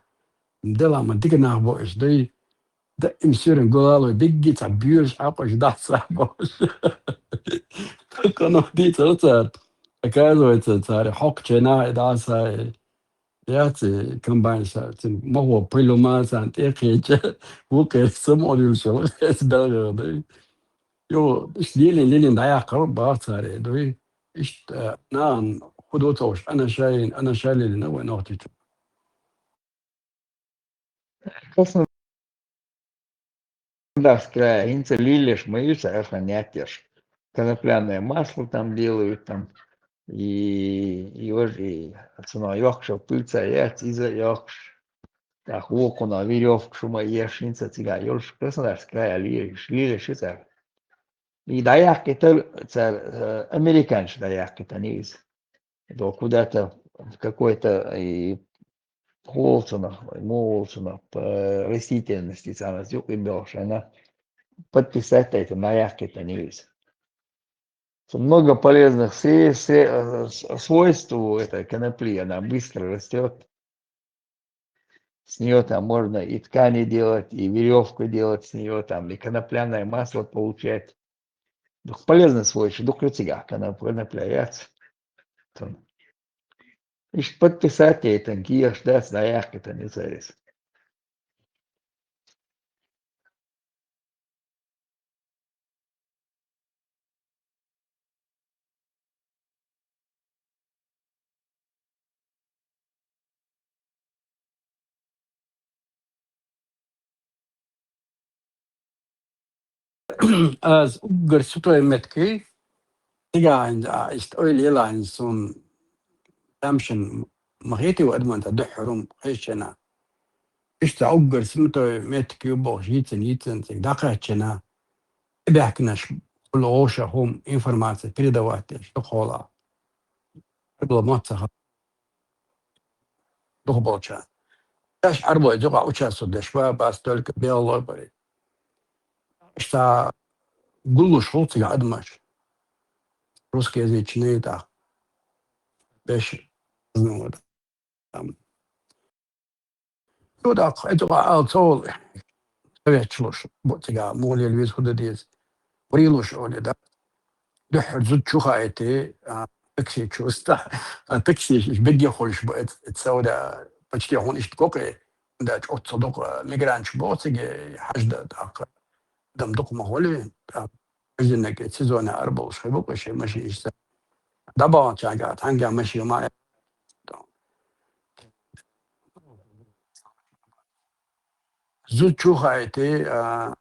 дела ма дика нах бу уьш дуй. Даим суьран гулало дигги цхьа боьлуш Ӏакъуш дахьа ца бохуш. Кхунах дийцара цара. Оказывается, цара хьокхучу нах и дӀа а са, яц и комбайн са, цуьнан мохо пулюма царна тӀе а кхеча, вукхерчу самукъа дуьллуш йолу эс белхийла дай. Йо, иштта лелийна, лелийна дӀаяккхар баха цара и дуй. Иштта, а, нахана хӀун ду ца хууш, анаша йина, анаша лелийна вай нохчийчу. Краснодарский край, хӀинца лелош ма ю цара, аьрхӀа неттеш. Конопляное масло там делают, там, и, и уже, и цунах йоккхуш пыльца яц, иза йоккхуш. ТӀаккха вукхунах верёвка шу ма еш, хӀинца цигахь йолуш Краснодарский край лелош, лелош ю цара. И дӀаяккхийтар цара, э, американцаша дӀаяккхийтина иза. До куда-то в какой-то и хӀун волу цунах, муха волу цунах, по растительности царна юкъа и боьлхуш, она подписать дайтина, дӀаяккхийтина иза. Цу много полезных се-, се-, э, с-, свойств у этой конопли, она быстро растёт. С неё там можно и ткани делать, и верёвку делать с неё, там, и конопляное масло получать. Дукха полезное свойство, дукха ю цигахь коноп-, конопля яц. Там. Иштта подписать яйтина, кехаш дац, дӀаяккхийтина ю цара иза. Ас уггар ситой меттиг, цигахь хӀинца, а, иштта ойла елахь хӀинца суна тамашийна ма хетий вай адаман тӀе дуьххьара хӀума хезча. Иштта уггар ситой меттиг ю бохуш йийцина, йийцина цига дӀакхаьччина, и баьхкинарш хуьлу вовшах хӀума, информация передавать деш, дукхахьолахь. Проблема ца ха-, дукхахболчарна. Шаьш Ӏаьрбойн юкъахь участвовать деш бан, бац только белгало барий. Иштта гуллуш хуьлу цигахь адамаш. Русскоязычный тӀаккха. Беш, ну, вот, там. Цо даккха, и цуьнга ала ца волу, советчалуш бу цигахь, муха лела веза, хӀун дан деза. Вурийлуш олий, да. Дуьххьара зуда чу хаийти, а, такси чу ста. А, такси иш бегге хуьлуш бу, эц-, эц Сауда почти хьуна иштта кокъе. ХӀунда аьлча оццул дукха мигранташ бу цига, хьажда, тӀаккха адам дукха ма хуьлий, тӀаккха беженники сезонехь арабовлуш хир бу, шайн машин иштта. ДӀабаханчаьрга, цхьаьнгга машина ма зуда чу хаийти, а,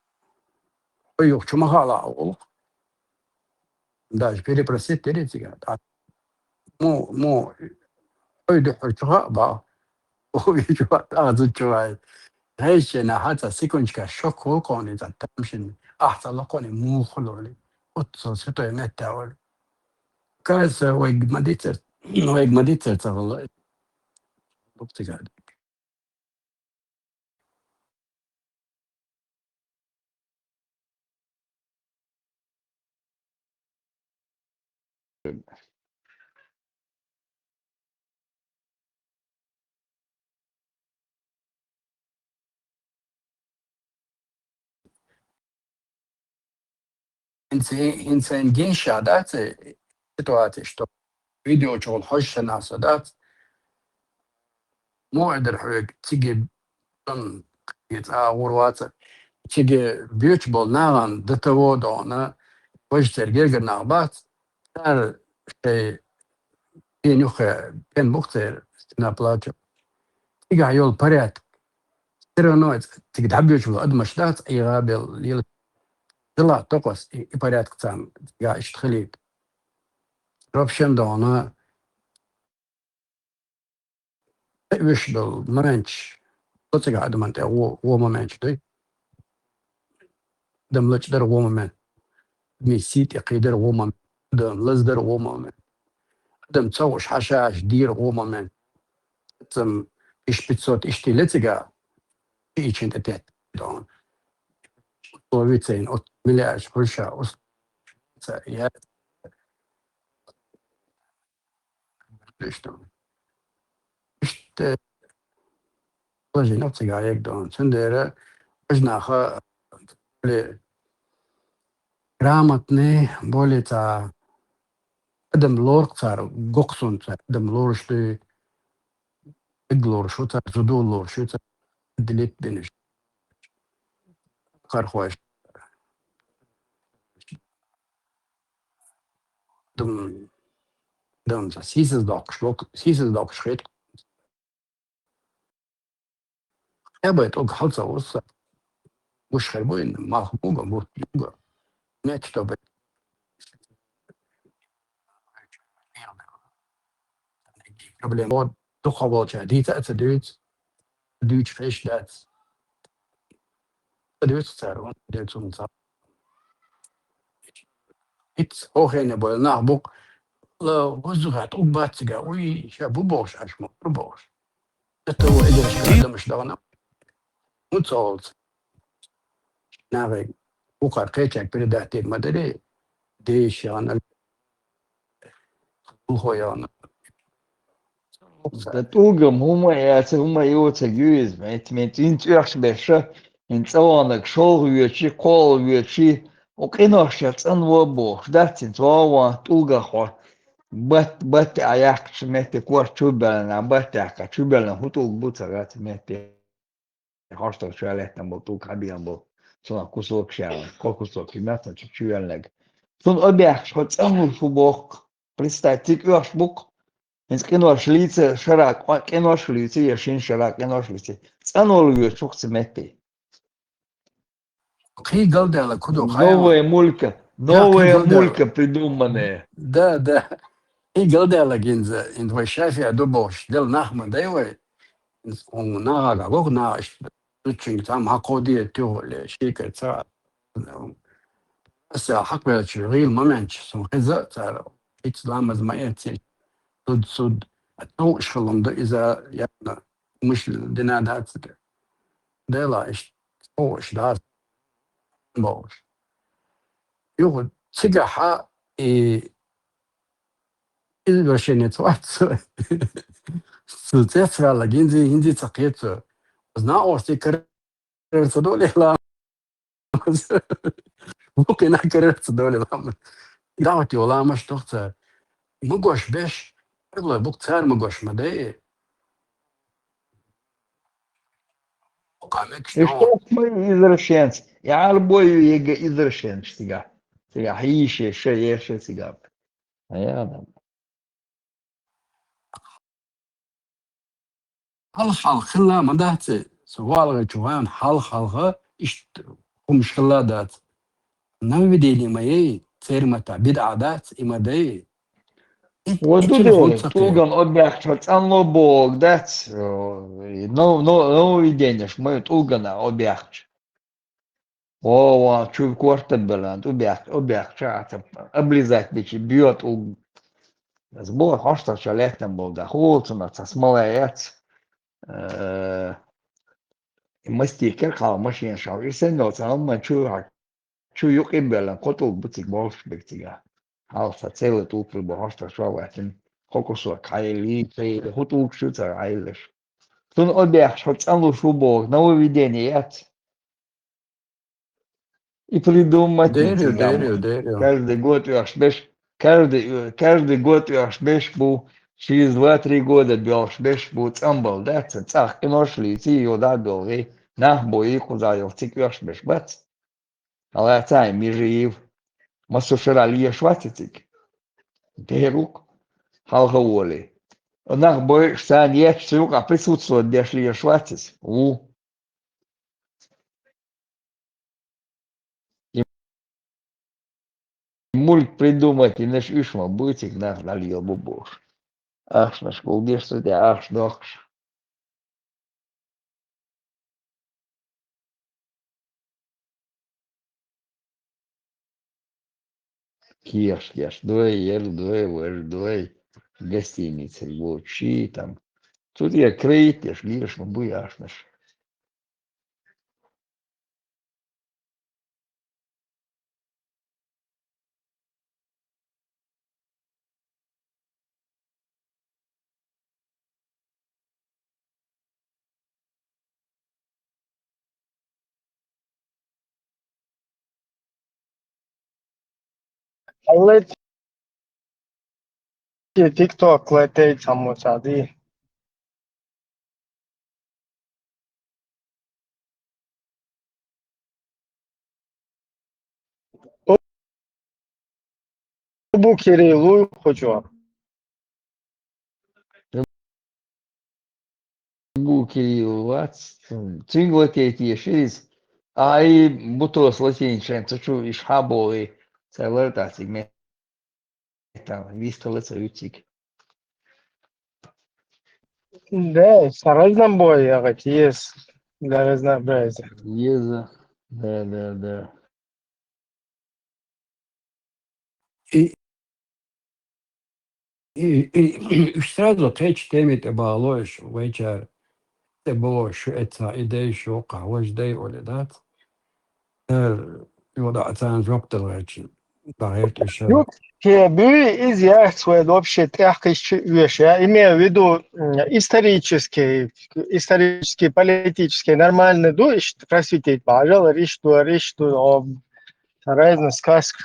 хьо юха чу ма хала а гӀуллакх. Даже перепросить дерий цигахь. ТӀаккха мо, мо, хьо дуьххьара чу хаьа боху. Хьо чу хаьа, тӀаккха зуда чу хаийти. Хьаьжча, нахьа цхьа секундочка шок хуьлу кхуьнан, цхьа тамашийна. Ахь ца ло кхуьнан, муха хуьлу вали. Оццул ситой меттиг вали. Кажется, вайга ма дицар, вайга ма дицар ца хилла. Бу цигахь. ХӀинца, хӀинца гина ша дац и ситуация, что видео чухула хьожуш санна со дац. Муха эр дара хьоьга, цига дан, цӀа а гӀур вац. Цига боьдуш болу нахана до того дона, важа церан гергара нах бац, цара шайн пен юххе, пен бу-кх церан, стена плача. Цигахь йолу порядок. Всё равно цига дӀабоьдуш болу адамаш дац, ӀийгӀа бел, лела. Дела токхас и, и порядок царна цигахь иштта хилийта. Вообще дона, тӀе оьшуш долу моменташ, со цигахь адаман тӀе вон, вон моменташ дуй. Адам лачкъадар вон момент. Адамийн сий тӀе кхийдар вон момент. Адам лаздар вон момент. Адам ца хууш хьаша-хьаша дийр вон момент. Цам иш пятьсот иштта ле цигахь, и чин тӀе тетта. Словицейн от миллиард хурша ус ца я. Иштта положение цигара ягдон. Цундера важнаха более грамотный, более ца адам лорк цар, гоксун цар, адам лорш ты, иг лорш, цар, зуду лорш, цар, делит биниш. Кархош. Дум, дум, сисиз докш, лок, сисиз докш хет. Я бы это халца уса. Уж хербуин, мах буга, бут буга. Нет, чтобы проблема. Вот, духовоча, дита, это дуть, дуть, феш, дац. Дуть, цар, он, дуть, он, цар. Ит, охене, бой, нах, бук, ла, воздуха, тук, бацига, уй, ща, бу, бош, аш, мо, бу, бош. Это, о, идешь, когда мы ждали, ну, цолц. Навык. Ухар, кечек, передать, мадари, дей, ща, она, ухоя, она. Да тугам, хӀума яц, хӀума йоцург ю иза, мет, мет, ин цӀоьхча беша, ин цӀаваннаг шолгӀа воьчи, кхоалгӀа воьчи, у къиношца цӀанво бохуш, дац ин цӀаван, тӀулгах хьо, бат, бат а яьккхача метте корта чу беллина, бат яьккха чу беллина, хӀун тӀулг бу ца гац метте. Хьоштагъ чу лаьттан болу тӀулг хьабеана болу, цунах кусок шаьлла, кхо кусок и меттан чу чуьйраннаг. Цунна объяхча хьо цӀанлуш ву боху. Представь, цига оьхуш бу-кх. ХӀинца къинош лийца, шара къо-, къинош лийца, я шина шара къинош лийца. ЦӀанвала воьдуш ву-кх цу метте. Кхин галдаьлла кху ду, хьайна. Новая мулька, новая мулька придуманная. Да, да. Кхин галдаьлла гинза, ин вай шафия ду бохуш, дела нах ма дай вай. Хьуна нагӀа гӀо, нагӀа иштта зудчуьнга цхьамма хьакхо де туьгӀу ле, шийкара ца. Аса хьакхвелча гӀийла моменташ сун хеза а цара. Ицца ламаз ма эцци. Суд, суд. А товш хилла ду иза, яна муш дина дац. Дела иштта товш дац бохуш. Юха цигахьа и извращенец вац цо. Цу цецваьлла гинзи, гинзи ца кхета цо. Знакъостий карарца доле ламаз. Вукхина карарца доле ламаз. Дагьти йо ламаз тохца. Мугош беш, аглой бук цар мугош ма дай. Уж тохма извращенец. И Ӏарбой ю ега извращенец цигахь. Цигахь йийше, ша еша цигахь. А я адам. Хьалха-хьалха хилла ма дац, со валгӀачу ван хьалха-хьалха иштта хӀумаш хилла дац. Нововведение ма яй, церан маттахь бидӀа дац, и ма дай. Ит, Ва ит ду чуьра дела, хӀунца кхера? ТӀулган объяхча цӀанло боху дац, э, нов-, нов-, нововведенеш ма ю тӀулгана объяхча. О, ва, чу корта белан, тӀу бяхча, о бяхча, а ца облизать бичи, бьё тӀу. Ас боху, хьоштагъча лаьттан болу, да, хӀула цунах ца смала яц. Э, и мастер кхалха машина шал, и сен йолу ца хӀумма чу хьа-, чу юкъе белан, кхо тӀулг бу цига болуш бег цига. Хьалха ца целый тӀулг бу хьоштагъча ваьттина, кхо кусок хьайли, цайли, хӀу тӀулг шу ца хьайлаш. Цунна о бяхча хьо цӀанлуш ву боху, нововведение яц. И придумать Дерю, дерю, дерю. Каждый год оьхуш беш, каждый, каждый год оьхуш беш бу, через два-три года оьхуш беш бу, цӀанбал, да, ца цӀах къинош лийци, йо да долгӀи, нах бо и кхуза йол цик оьхуш беш бац. Хьала цай мижиев, массо шара леш вац и цик. Деру-кх, хьалха волий. Нах бойуш царна етташ цу юкъа присутствовать деш леш вац иза. Ву. И мульк придумать йинарш уьш ма буй цига нах дӀалелабо бохуш. Ахчанаш гулдеш цу тӀе ахча доккхуш. Кеш, кеш, дой, ер, дой, вер, дой, гостиница, вот, чи там. Цу тӀе крейт деш, леш ма буй ахчанаш. Алло, TikTok летит само сади. Бу Кирилл, хочу. Бу Кирилл вац, цуьнга латийта ешира иза. Ай, бутос латийна шайн, ца чу иш хьаболий, цара лартӀа цига ме-, там, вистхила ца вуьтциг. Да, с разным боем, я говорю, есть для разнообразия. Еза. Да, да, да. И, и, и, уж сразу кхечу теме тӀе бахало уж, вайчара тӀе бахо шу эца, и дай шу, кхаваш дай, оли дац. Э, йо, да, царна жоп дала гӀерташ, дагӀерта уж. Ю, те буй, иза яц вай вообще тӀехкхийчу оьша. Я имею в виду, м, исторический, исторический, политический, нормально ду, иштта просветить бажал, ришту, ришту, о, разные сказки.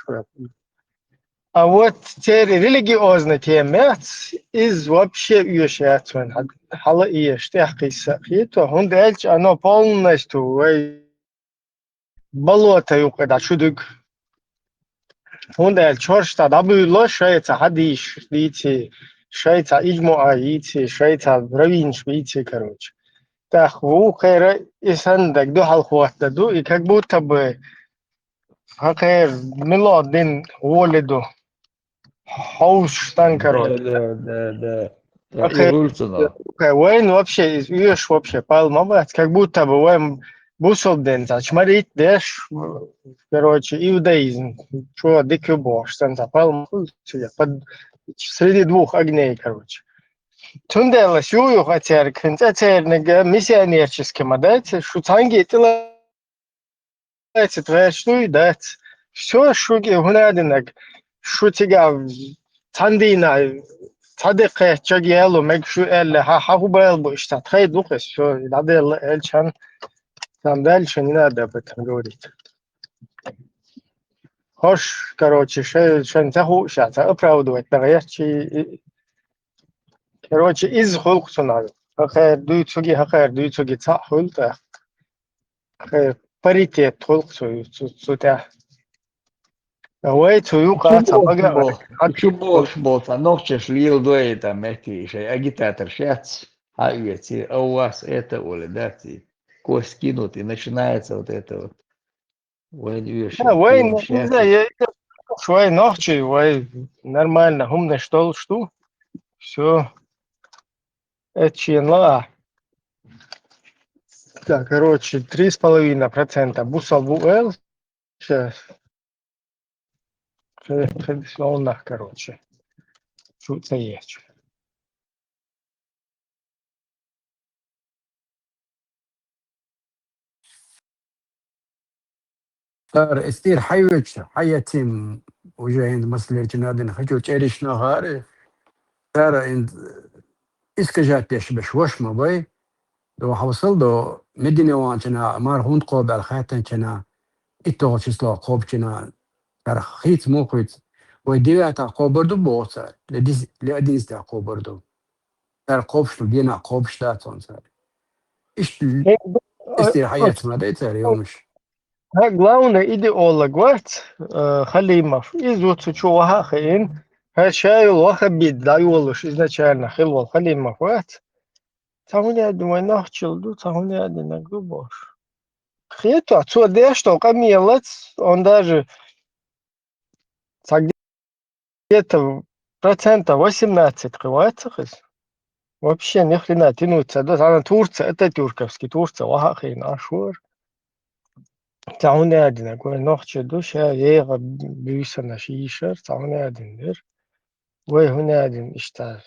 А вот церан религиозный тема яц, иза вообще оьша яц вайн хьа-, хьала а оьша, тӀехкхийса а хеташ, хӀунда аьлча оно полностью вай болото юкъа дӀа чу дуьгу. ХӀунда аьлча хӀорш цхьа дӀабуьйло, шайца хьадийш дийций, шайца ижмуӀа йийций, шайца раввинаш бийций, короче. ТӀаккха вукхара и санна даг дуьхьал хӀотта ду, и как будто бы хӀокхеран мила дин гӀоли ду. Хьовсуш сан, короче. Да, да, да, да. Да, и ХӀокхеран, гӀуьлцу но. ХӀокхеран вайн вообще, из оьш вообще пал ма бац, как будто бы вайн бусалба дин цхьа чмарит деш, короче, иудаизм, чо дика ю бохуш, сан цхьа пал ма хуьлу, под, среди двух огней, короче. Цундела шу юха церг, хӀинца церниг миссионерческий ма дац, шу цхьаьнгге тӀела Эцит гӀерташ дуй, дац. Всё, шуьга и хӀунадинарг, шу цигахь цхьана дийнахь, цхьа де кхетчаг яло мега шу аьлла, хьан, хьан хӀун бала бу иштта, тхайна ду-кх иза, всё, и дӀаделла аьлча, хьан, там дальше не надо об этом говорить. ХӀорш, короче, шай-, шайн ца хууш, ца оправдывать дан гӀерташ, и, и, короче, иза хуьлу-кх цунах. ХӀокхеран дуьйцург, хӀокхеран дуьйцург цхьаъ хуьлу тӀаккха. Э, паритет хуьлу-кх цу, цу, цу тӀехь. Вай цу юкъа ца бага а вай. Чу бохуш болу цхьа нохчаш леладой тӀа метте шайн агитаторш яц, хьан оьций, а у вас это, оли, дац и. Костя кинут, и начинается вот это вот. Вайн оьшуш. Да, вайн, не знаю, я, я, вай нохчий, вай нормально, хӀуманаш долуш ду. Всё. Это чен ла. Так, короче, три с половиной процента бусалба бу эл. Сейчас. Хе-, хе-, хе-, нах, короче. Шу ца ечу. Цара эс тӀера хьайоьцуш, хьаяцийна уже хӀинца массалерчу надина хачо чӀеришна хаар, цара хӀинца искажать деш берш ваша ма бай, до хьовсал до, Медине ваханчу наха мара хӀунда кхобу аьлла хаьттинчу наха, итталгӀачу число кхобучу наха, царах хийца муха хуьйцу, вай девятахь кхобур ду боху цара, ле дис-, ле одиннадцатехь кхобур ду. Цара кхобуш ду, дийнахь кхобуш дац хьуна цара. Иштта Э, б-, эстера а, хьаэцна ма дай цара йомаш. Хьан главный идеолог вац, э, Халимов. Иза ву цу чу ваха а хиъна. Хьан ша йолу ваххабит дӀайолуш изначально хилла волу Халимов вац. Цхьа хӀун яа дина вай нохчалла ду, цхьа хӀун яа динарг ду бохуш. Хетахь, цо деш долу къамелаца, он даже цхьа где-то процентов восемнадцать кхин вац-кх иза. Вообще ни хрена тянуться ца до, цхьана Турция, Ататюрковский Турция ваха а хиъна Ӏаш вара. Цхьа хӀун яа динарг вай нохчий ду, ша еха буьйсанаш йийшар, цхьа хӀун яа дина дера. Вай хӀун яа дина иштта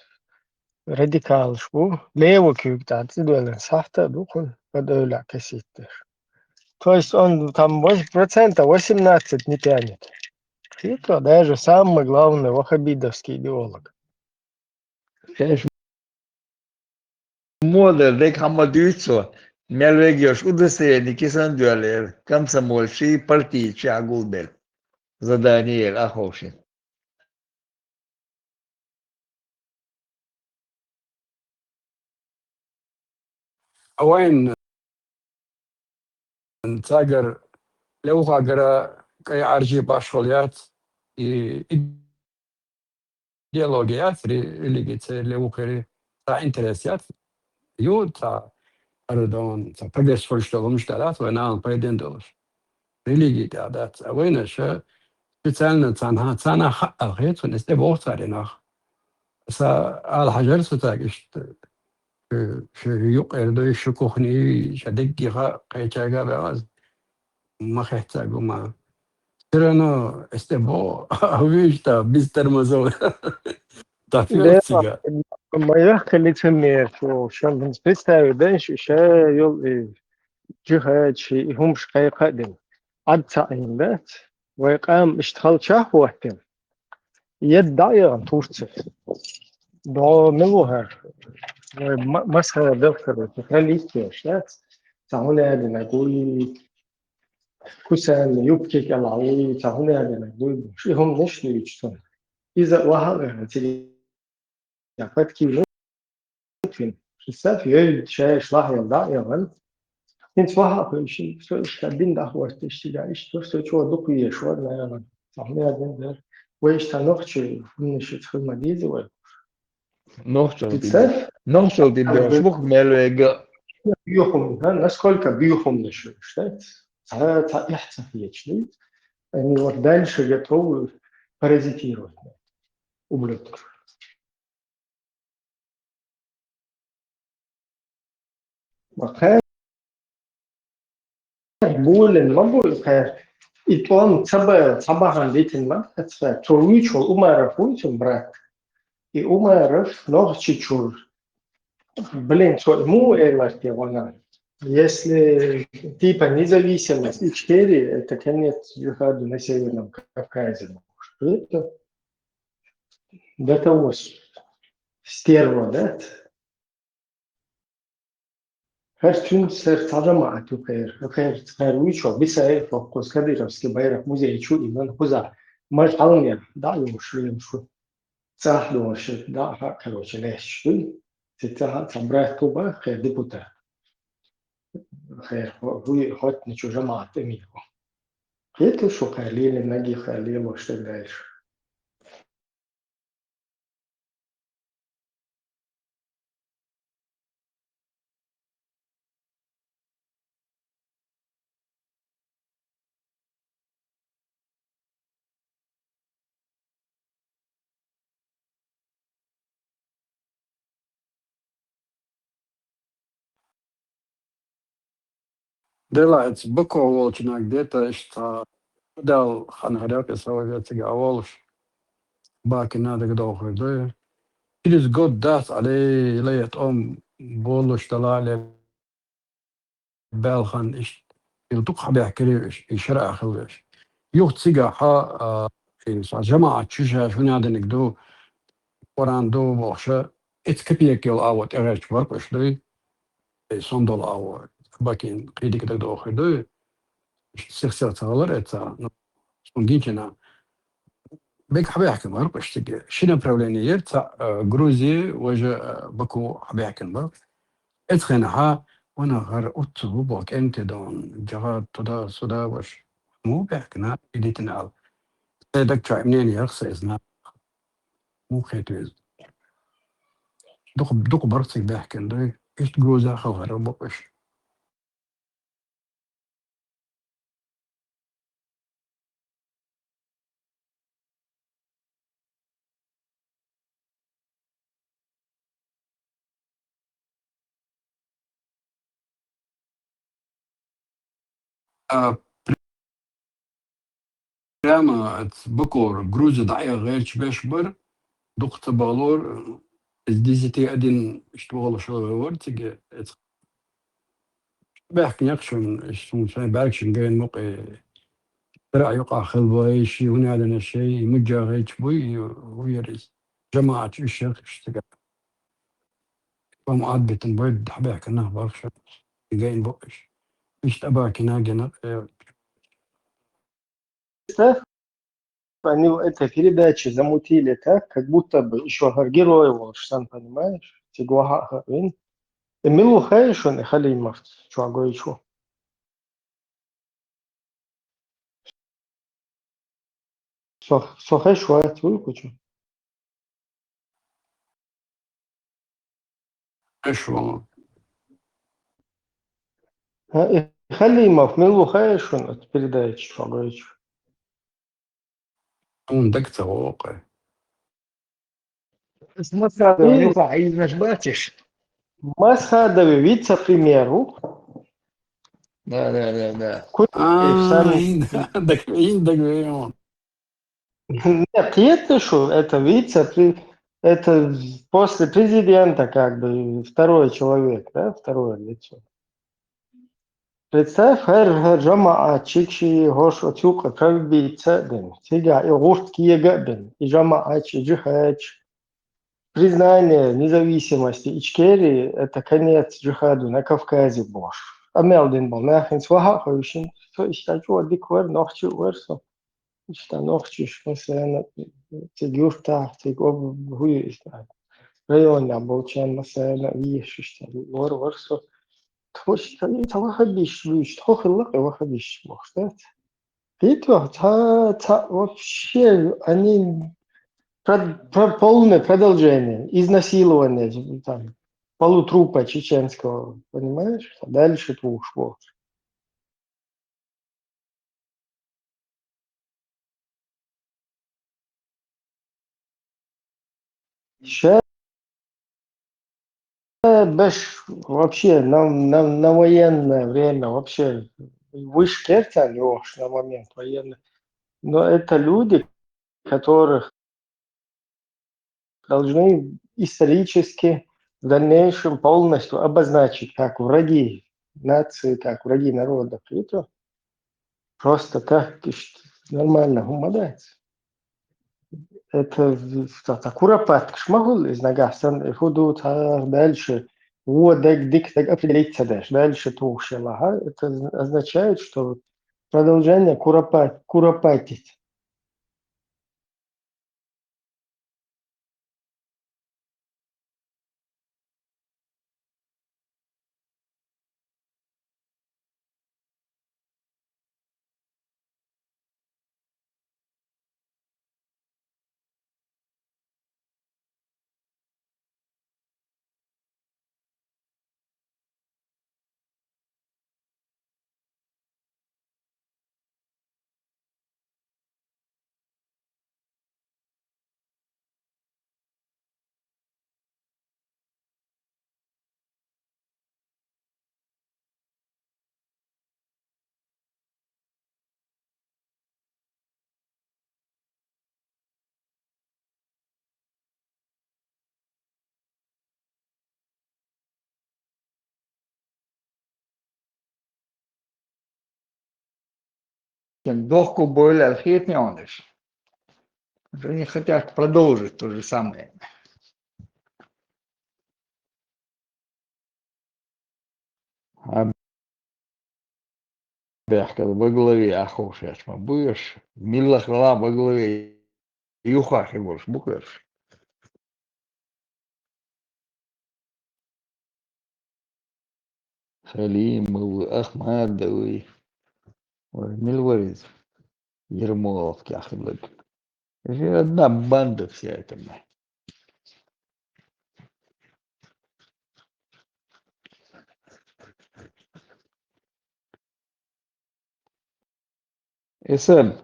радикалаш бу, левый куьйга тӀехь цӀе доьллина сахьта а ду кхуьнан, под эвлахь кесийташ. То есть он там вось-, процентов восемнадцать не тянет. Хетахь, даже самый главный ваххабитовский идеолог. Шаьш модар дерг хьан ма дуьйцу, мел вегайош удостоверение кисан а доьллера, комсомолчий, партийчий а гулбелла. Задание яра а ховшина. Вайн цагара левхагара кӀай Ӏаржий башхал яц, и идеология яц, ре-, религия ца левхари, ца интерес яц, ю ца, пардон, ца прогресс фурш долумш далац, вай нахан пайден долуш. Религия тӀа дац. А вайна ша специально цана, цана хаъал хецун, эс тӀе боху цари нах. Аса ала хьажар ца цаьрга иштта, шу, шу юкъера дуй, шу кухни, ша дегги ха кхечага бегӀаз. Ма хеццаг ума. Всё равно эс тӀе бо, а вуьйш та, без тормозов. Та философия. Ма яхка лицемер, шо, шан представить дай, ша, ша йол, и, жихад, ши, и хӀумаш кхайкха а дина. Ад ца Ӏийна дац. Вай къам иштта халчахь хӀоттина. Ед дӀа а яхана Турци. ДогӀу мила ву хӀара? Вай ма-, масхара дахкар ву, социалист еш, дац? Ца хӀуна аьлла, нагуй, Кусаьнна юбки кӀелахь вуй, ца хӀуна аьлла, нагуй бу. Ши хӀума ниш дуьйцу цунна. Иза ваха а ваьхна, цига подкинул. Представь, йой, шаьш лахьел дӀа а яхана. ХӀинца ваха а хуьйши, со иштта дин дахвойтта иштта, иштта, со чӀогӀа дукха еш вара, наверное. Ца хӀума аьлла, вай иштта нохчий, хӀуманаш хила ма деза вай. Нохчалла тӀе. Нохчалла тӀе беш бу-кх мел вега. Бехъумна, насколько бехъумна шу, считается? Ца, ца, эхь ца хеташ, да? Они вот дальше готовы паразитировать на этом, ублюдки. Ма кхаьр булина ма бу и кхаьр. И тӀом ца ба-, ца бахьана дитина ма дац кхаьр. Цо вуьйчул Умаров вуй цун брат. И Умаров Нохчийчуьра. Блин, цо и муха элар те вана? Если типа независимость Ичкерии, это конец джихаду на Северном Кавказе. Может, это до того с-, стерва, да? ХӀара цуьнца хӀара цхьа жамаӀат ю кхера. ХӀара, хӀара вуьйчул Бисаев, хӀокхуз Кадыровский байракх музей чу а йиллина, кхузахь маж хьалнера дӀа а йолуш лелаш ву. ЦӀахь долуш дӀа а хаьа, короче, лаьтташ дуй. Цу цӀахь цхьа брат ву боху кхера депутат. ХӀара хӀо-, хӀуй хӀоттина чу жамаӀат тӀе мийхо. Кхеташ ву кхара лелина, наггахь кхара лелош дерг дайша. Делахь, эца Баку волчунаг де та иштта цхьа Дала хан хьарел кхин сов вециг а волуш, бакина дагадохур ду. Через год дац, алей, лай тӀом болуш дала, ле, баьлхан иштта, ил дукха хьабехкарий уьш, и шара а хилла уьш. Юха цигахь, а, и са жамаӀат чу шаьш хӀун яздиниг ду, Къуръан ду бохуша, эца капек йолу агӀо тӀегӀерча баркъуш дуй, и сон долу агӀо, бакин кхидиг дагадохур дуй. Сих-сих ца гӀалар эца, ну, сон гинчина. Бега хьабаьхкина баркъуш цига. Ши направление яра, цхьаъ, э, Грузия, важа, э, Баку хьабаьхкина баркъуш. Эцхьанхьа ванах хӀара уццу ву боху кӀентий дон, жагӀа туда-сюда ваша. Муха баьхкина, и дитина ала. Сайн даг чохь мнение яра сан иза нах. Муха хета веза? Дукха, дукха барх цига баьхкина дуй. Иштта Грузия халхара бу уьш. А, прямо от Бакура Грузия дӀа а гӀерташ беш бара, дукха ца бахалора, из десяти один иштта вахалуш вара цига, эца баьхкина яхшун, иштта суна сайн баьргашна гайна мукъе, цара а юкъахь хила вай, ши хӀун аьлла шай, и муьжжагӀа гӀерташ буй, и хӀун яра иза? ЖамаӀат чу уьш яхаш цига. Ам Ӏад битина бай, дӀабаьхкина нах бахша, и гайна бу уьш. Иштта абакина гина, э, Они в этой передаче замутили так, как будто бы ещё герой волуш сан, понимаешь? Цига ваха а хаьа вайн. Эмил ву хай шуна, Халимов, чогойчу. Со, со хеш вац, вуй кучу. Хеш вац. А, э, Халимов, милу хаешун от передачи, что говоришь? Он так-то окей. С Масхадовым, и Нюха, а из наш бачиш? Масхадови вице-премьеру. Да, да, да, да. Ку-, а, и в самом... Инда, так, Инда, говорю. Нет, это что, это вице-пре-, это после президента как бы второй человек, да, второе лицо. Представь, хэр, хэр, жамаат чикши, хош, отюка, как бы, цеден. Тига, и гурт киега бен, и жамаат чи, джихач. Признание независимости Ичкерии — это конец джихаду на Кавказе, бош. Амелдин бол, нахин сваха хойшин, со иштачу диквер, нохчи версо. Иштта нохчиш, масалан, цига юртах, цига об-, хуй иштта. Районна болчан, масалан, виеш иштта, вор-, ворсо. Тхо иштта, и та вахабиш, виш, тхо хиллак, и вахабиш, бохтат. Питва, та, та вообще, они про-, про-, полное продолжение, изнасилование, там, полутрупа чеченского, понимаешь? А дальше ты ушло. Ща беш вообще на, на, на военное время вообще выше керта, Лёш, на момент военный. Но это люди, которых должны исторически в дальнейшем полностью обозначить как враги нации, как враги народа. И то просто так иш-, нормально хумадается. Это в-, та-, та куропатка шмагул из нагасан, и худу та дальше, вот так, дик, так определиться дальше, дальше тушила, ага. Это означает, что продолжение куропат-, куропатить. Чем дохку бойлер хитнёныш. Они хотят продолжить то же самое. А бяхкал во главе ахошач ма буеш, миллах ла во главе юхахи больш букерш. Халимов, Ахмадовый. Ой, милварит. Ермолов кяхлык. Это же одна банда вся эта, бля. Эсэм.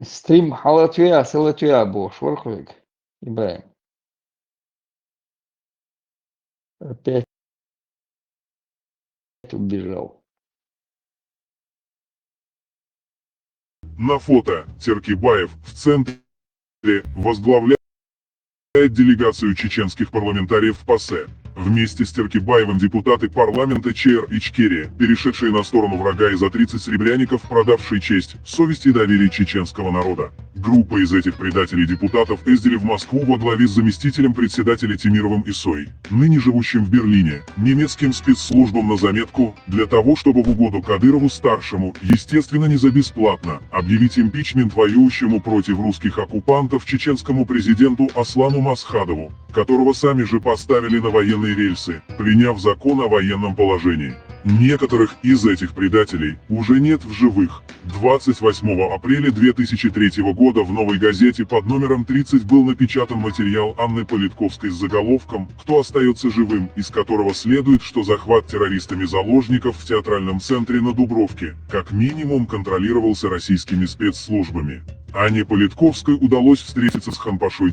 Стрим хьалатуя, сэлатуя бош, вархуик, Ибраим. Опять убежал. На фото Теркибаев в центре возглавляет делегацию чеченских парламентариев в ПАСЕ. Вместе с Теркибаевым депутаты парламента ЧР Ичкерия, перешедшие на сторону врага, и за тридцать серебряников, продавшие честь, совесть и доверие чеченского народа. Группа из этих предателей депутатов ездили в Москву во главе с заместителем председателя Темировым Исой, ныне живущим в Берлине, немецким спецслужбам на заметку, для того, чтобы в угоду Кадырову-старшему, естественно, не за бесплатно, объявить импичмент воюющему против русских оккупантов чеченскому президенту Аслану Масхадову. которого сами же поставили на военные рельсы, приняв закон о военном положении. Некоторых из этих предателей уже нет в живых. Двадцать восьмого апреля две тысячи третьего года в «Новой газете» под номером тридцать был напечатан материал Анны Политковской с заголовком «Кто остается живым», из которого следует, что захват террористами заложников в театральном центре на Дубровке как минимум контролировался российскими спецслужбами. Анне Политковской удалось встретиться с Ханпашой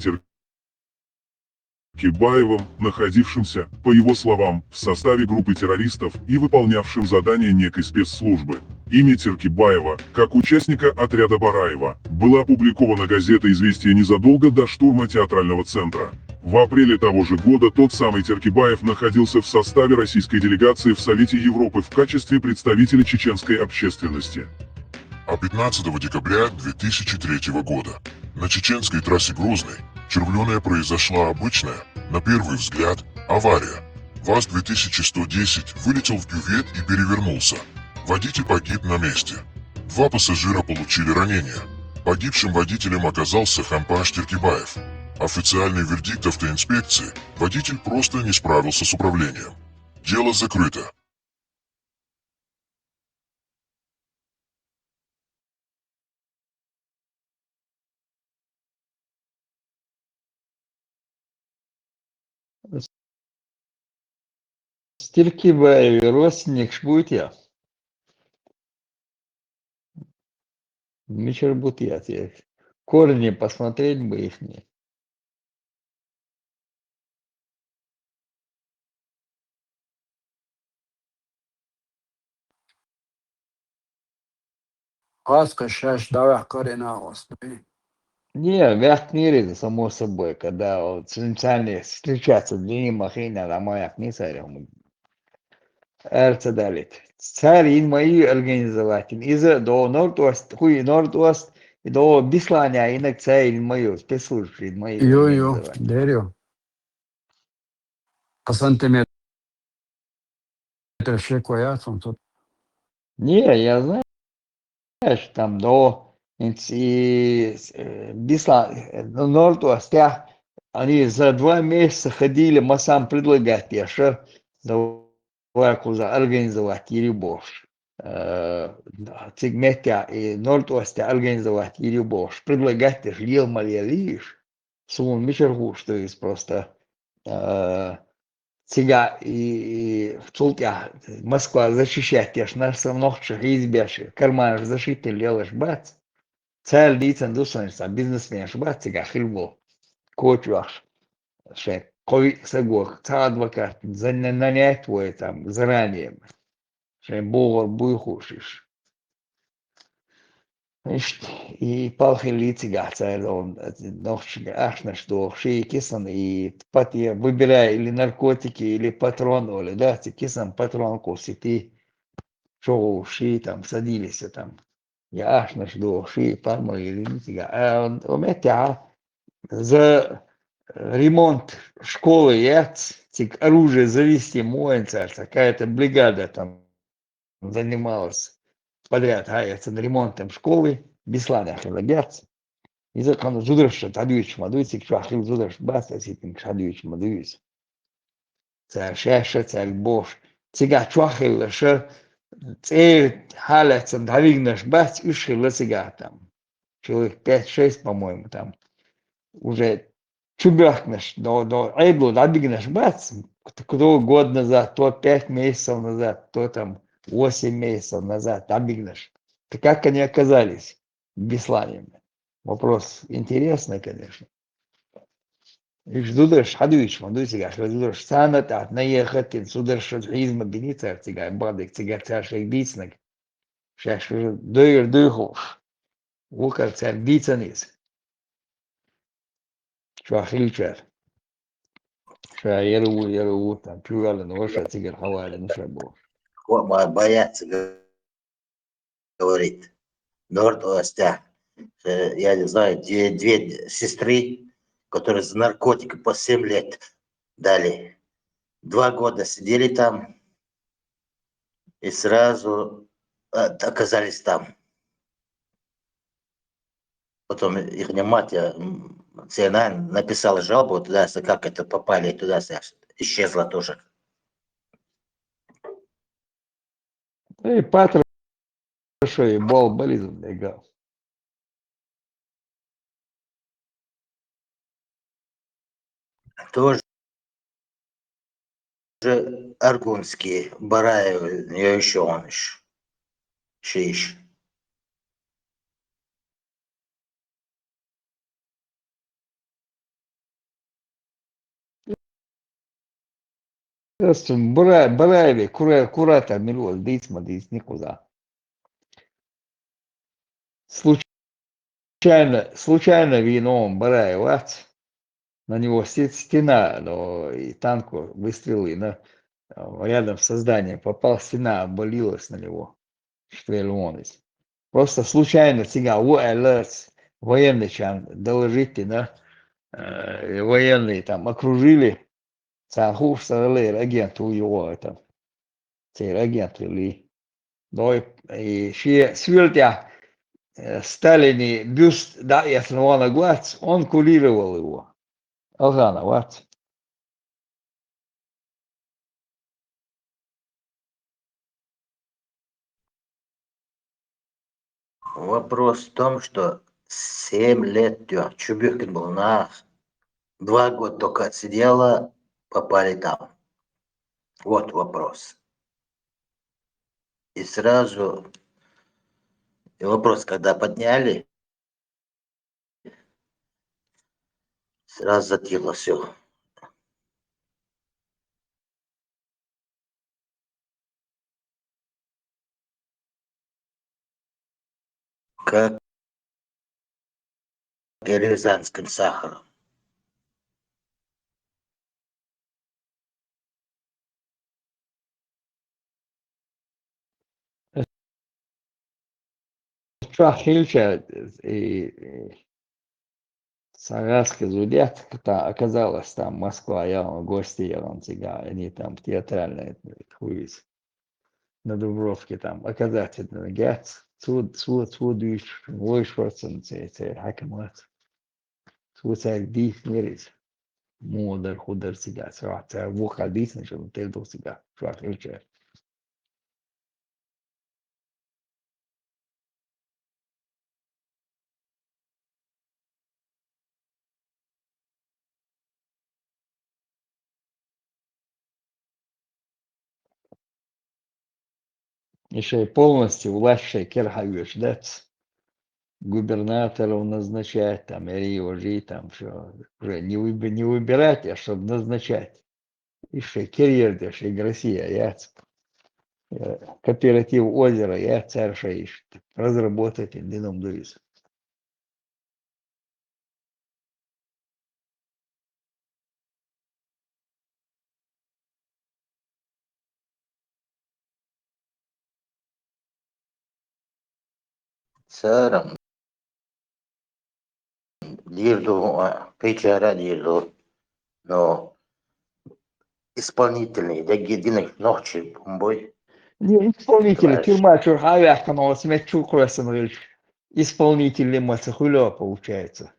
Теркибаевым, находившимся, по его словам, в составе группы террористов и выполнявшим задания некой спецслужбы. Имя Теркибаева, как участника отряда Бараева, было опубликовано газетой «Известия» незадолго до штурма театрального центра. В апреле того же года тот самый Теркибаев находился в составе российской делегации в Совете Европы в качестве представителя чеченской общественности. А пятнадцатого декабря две тысячи третьего года на чеченской трассе Грозный — Червленое произошла обычная, на первый взгляд, авария. ВАЗ две тысячи сто десять вылетел в кювет и перевернулся. Водитель погиб на месте. Два пассажира получили ранения. Погибшим водителем оказался Хампаш Теркибаев. Официальный вердикт автоинспекции: водитель просто не справился с управлением. Дело закрыто. С Теркибаевым родственникаш бутий? Мичара бутий те? Корни посмотреть бы ихние. Аз кхы шаьш дӀаваьккхар и нахос. Не, ваьккхинера, само собой, когда вот центральный встречаться для них махина, там моя книса, Аьлла ца далийта. Цара йина ма йий организовать йина. Иза догӀу Норд-Ост, хӀу и Норд-Ост, и догӀу Беслане йинарг цара йина ма ю, спецслужбаша йина ма йий. Ю, ю, организовать. Дер ю. Кхы сантиметр шеко яц хьуна цу. Не, я знаю, что там догӀу, хӀинца и, э, Беслан, э, Норд-Остехь, они за два месяца ходили, массанна предлагать деш, давай кхуза организовать йир ю бохуш. Э, цига меттехь и Норд-Остехь организовать йир ю бохуш. Предлагать деш лела ма лелийша. Суна мичара хууш ду иза просто, э, цигахь и, и цул тӀаьхьа Москва защищать деш, нарсам нохчаша хьийзабеш, карманаш защитить лелаш бац. Царна дийцина ду сан, цхьа бизнесменаш бац цигахь хилла бу, коча оьхуш, шайн кхо-виъ саго, цхьа адвокат, за-, на-, нанять вай там заранее. Шайн богӀур буй хууш уьш. Иштта, и палхилли цигахь цара догӀу, нохчашка ахчанаш дохуш, и кисана, и пат-, выбирай или наркотики, или патрон, олу, да, цу кисана патрон кхуссийти, чу гӀуш, и там, садились там. Я ахчанаш дохуш, и парма или цигахь. А, у меттехь за ремонт школы яц, цига оружие завести ма вайна цара, какая-то бригада там занималась подряд, хьаэцна ремонтом школы, Бесланехь хилла яц. Иза кхана зударша дӀадуьйцуш ма дуй, цига чохь хилла зударша бац, ас хӀиттинчу дӀадуьйцуш ма дуй иза. Цара шаьш а, цаьрга бохуш, цигахь чохь хилларш, цӀера хьалаьцна дӀавигнарш бац, уьш хилла цигахь там. Человек пять-шесть, по-моему, там. Уже чубоьхкинарш, до, до Ӏедало дӀабигнарш бац, кто год назад, то пять месяцев назад, то там восемь месяцев назад дӀабигнарш. Так как они оказались в Беслане? Вопрос интересный, конечно. Уьш зударша хьадуьйцуш ма дуй цигахь, уьш зударша царна тӀехь наехать дина, зударша хьийза ма биний цара цигахь, бакъдерг цигахь цара шайга дийцинарг. Шаьш уже дойр дуй хууш. Вукхара цаьрга дийцина иза. Чохь хиллачара. Ша яра ву, яра ву, там, чу ваьллина ву, ша цигара хьаваллина ша бохуш. Бо-, бо-, боятся говорить. Норд-Остехь, э, я не знаю, две, две сестры, которые за наркотики по семь лет дали. Два года сидели там и сразу, э, оказались там. Потом ихняя мать, я, м, Цена написала жалобу туда, как это попали туда, исчезла тоже. Эй, Патрушев, и бол болезнь, да. Тоже Аргунский, Бараев, я еще он еще. Шиш. Ас Бара-, Бараеве кура-, куратор милуз дисма дис никъуза. Случайно, случайно вином Бараев вац. На него сидит стена, но и танку выстрелы на, э, рядом со зданием попал, стена обвалилась на него. Что ли он из. Просто случайно цига у Элес военный чан доложить на, э, военные там окружили. Цан хуш саралер агент у его это. Цер агент ли. Но и, и ши свиртя, э, Сталини бюст да яснована глаз, он курировал его. Алгана, вот. Вопрос в том, что семь лет тё, Чубюкин был на два года только отсидела, попали там. Вот вопрос. И сразу и вопрос, когда подняли, сразу затихло все. Как и рязанским сахаром. Шахильча и, и Саратовская зудят, та оказалась там Москва, я он гости, я он цига, они там театральные хуиз. На Дубровке там оказать это гец, цуд, цуд, цуд, виш, виш процент цей, цей, хакамат. Цуд цей дих мериз. Мудар, худар цига, цуд цей вуха дисна, что ты дох цига, шахильча. Ещё и полностью власть шейкер хавьёш, да? Губернаторов назначать, там, или его жить, там, всё. Уже не, выб- не выбирать, а чтобы назначать. И шейкер ердеш, и Россия, яц. Э, кооператив озера, яц, царь шейш. Разработать, и дином дуиз. Царам лирду, а, печара лирду, но исполнительный, да, гидинек нохчи бумбой. Не, исполнительный, тюрьма, чур, хавяхтан, он смет чур, курасан, исполнительный, мацахуля, получается.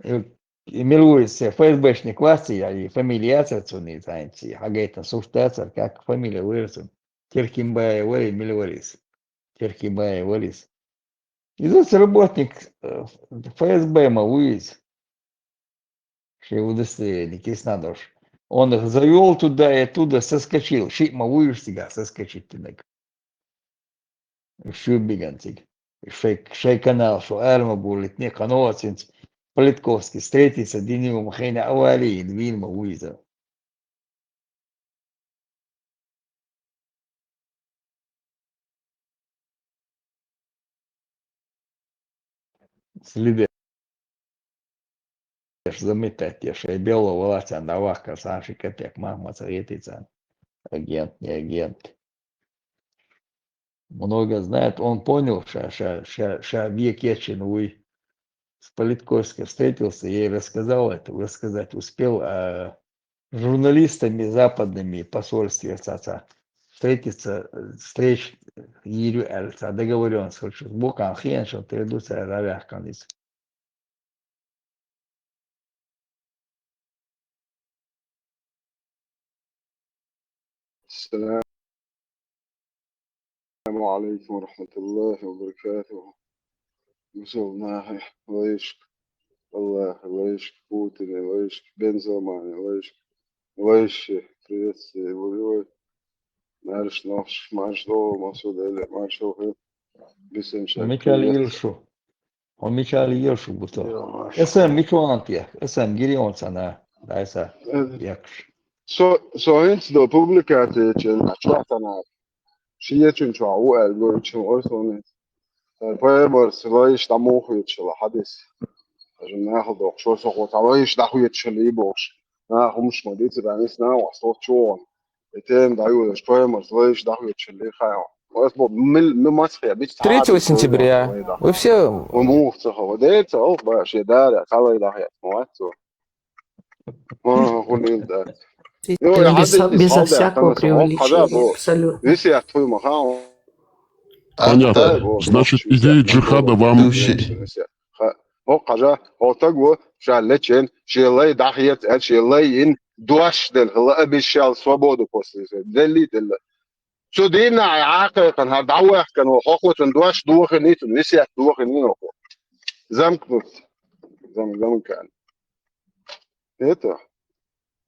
Э, и милуис, э, ФСБшник власти, я и фамилия цуни, знаете, хагайтан сухтацар, как фамилия выросла. Теркимбаев вари, милуис. Теркимбаев варис. И здесь работник, э, ФСБ ма вуиз. Ши удостоверение кис надош. Он их завёл туда и оттуда соскочил. Ши ма вуиз цига соскочить тинек. Шу биганцик. Шей, шей канал, шо арма булит, не каноацинц. Политковский встретится, диню махайна аварии, вин ма вуиза. С любя- Заметать, я шей белого латян, да вака, Саши капек, мама, советуется. Агент, не агент. Много знает, он понял, ша, ша, ша, ша век ечин уй. С Политковской встретился, я ей рассказал это, рассказать успел, а журналистами западными посольстве цаца. встретиться, встреча йийр ю аьлла, цхьа договорённость хилча, боккъала хиъна шо тера ду цара ваьккхина иза. السلام عليكم ورحمة الله وبركاته. Бусалба нахе, лайшка. Аллах, лайшка, Путин, лайшка, Бензаман, лайшка. Лайшка, приветствие, Валерий. Марш нохш, марш долу, Масуд Эли, марш охи. Бисен шаг. Микаил Илшу. Хьо мичара езаш бу со? Йо, маша. Эсам мича ван те? Эсам гири он сана. Дай са. Э, якш. Со, со хӀинца до публикаци чен, а чохь тана. Ши ечун чохь ву аьлла, гур чун орсоне. Тай пайбар, лайш дӀа муха хеташ хила хьадис. Даже нахал дохуш, со хо ца лайш дӀа хеташ хила и бохуш. Нах хӀумаш ма дицира, нис нах вас тот чугӀун. И тема дӀаюлаш, поймарс лайш дахвечу лихайо. Ас бо мил, ну, масхе, бич третьего сентября. Вы все Ва мух ца хава. Де ца ох, ба, ше дара, ца лай дахе. Ма ацу. Ма, хулин да. Без, без всякого преувеличения, абсолютно. Висят твой маха. Понятно. Значит, идея джихада вам. Ха, хӀокху хьажа, хӀокху стага ву, ша лечен, шен лай дӀахеца аьлла, шен лай йина, дош делла, хила обещал свободу после. Делли делла. Цу дийнахь Ӏакхайкхина, хӀара дӀаваьккхина ву, хӀокхо цунна дош дохийна, цунна весет дохийна ву хӀокхо. Замкнут. Зам-, замкан. Это?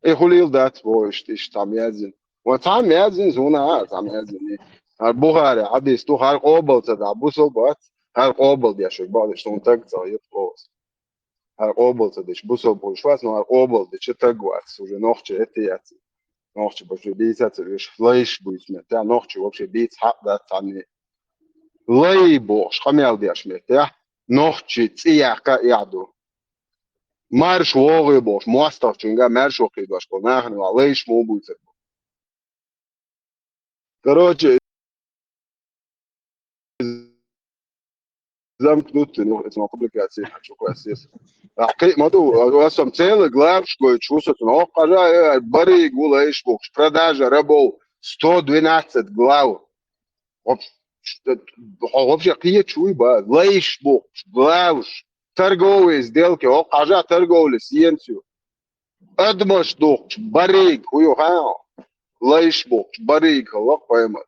И хулил дац боху иштта, иштта цхьа мездина. Ва цхьа мездина, зуна а цхьа мездина. ХӀара Бухари хьадис ду, хӀара къобал ца дахь, бусал бац, хӀара къобал деш, баьлла, шуна таг ца йитхо. ХӀара къобал ца деш, бусал буьйш вац, но хӀара къобал дечу таг вац, уже нохча эти яц. Нохча бачу бийца ца веш, лайш буьйцу меттехь, нохча вообще бийца хьакъ дац цхьанне. Лай бохуш, къамел деш меттехь, нохча цӀе яккха эхь ду. Марш вогӀий бохуш, мостагӀчуьнга марш воккхий дош бо, нахана ван лайш мо буьйцург бу. Короче, замкнутый, ну, это публикация, хочу квасис. А кхин ма ду, ас сам целый главш гойтуш ву со цунах, хӀокху хьажа, э, бариг ву лайш бохуш, продажа рабов сто двенадцать глав. Вообще, хьо вообще кхечуй ба, лайш бохуш, главш, торговые сделки, хӀокху хьажа торговля с Йенцю. Адамаш духкуш, бариг, хӀу ю хьан? Лайш бухкуш, бариг хӀаллакх пайхамар.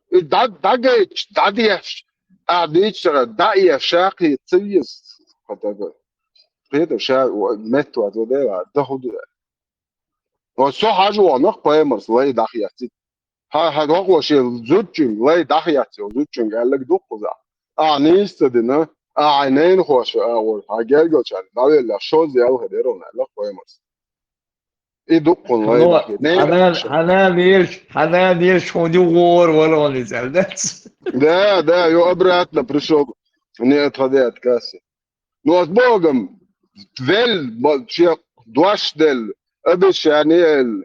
И дӀа-, дӀагайча, дӀадеш, а дийча сара, дӀа а еш, ша кхета ца веза, хьан дага. Кхета ша, метта вац, вай дела, дан хӀу ду. Ва со хьажа вахана пайхамарс лай дӀахецци. Хьан, хьан доккхо шен зудчуьнга лай дӀахецци, зудчуьнга аьлларг дуккхуза. Ахьа нийса ца дина, ахьа хьайн ненахоша агӀор, хьан гергарчарна дӀавеллехь, шозза ялхе дерон аьлла пайхамарс. И дуккхун лай Ну, дӀахецци. Хьанан, хьанан деш, хьанан деш хьуна ю гӀора валон иза, дац? Да, да, ю обратно пришёл, не отходя от кассы. Ну, ас боху, вел, бо-, шен дош делла, обещание элла,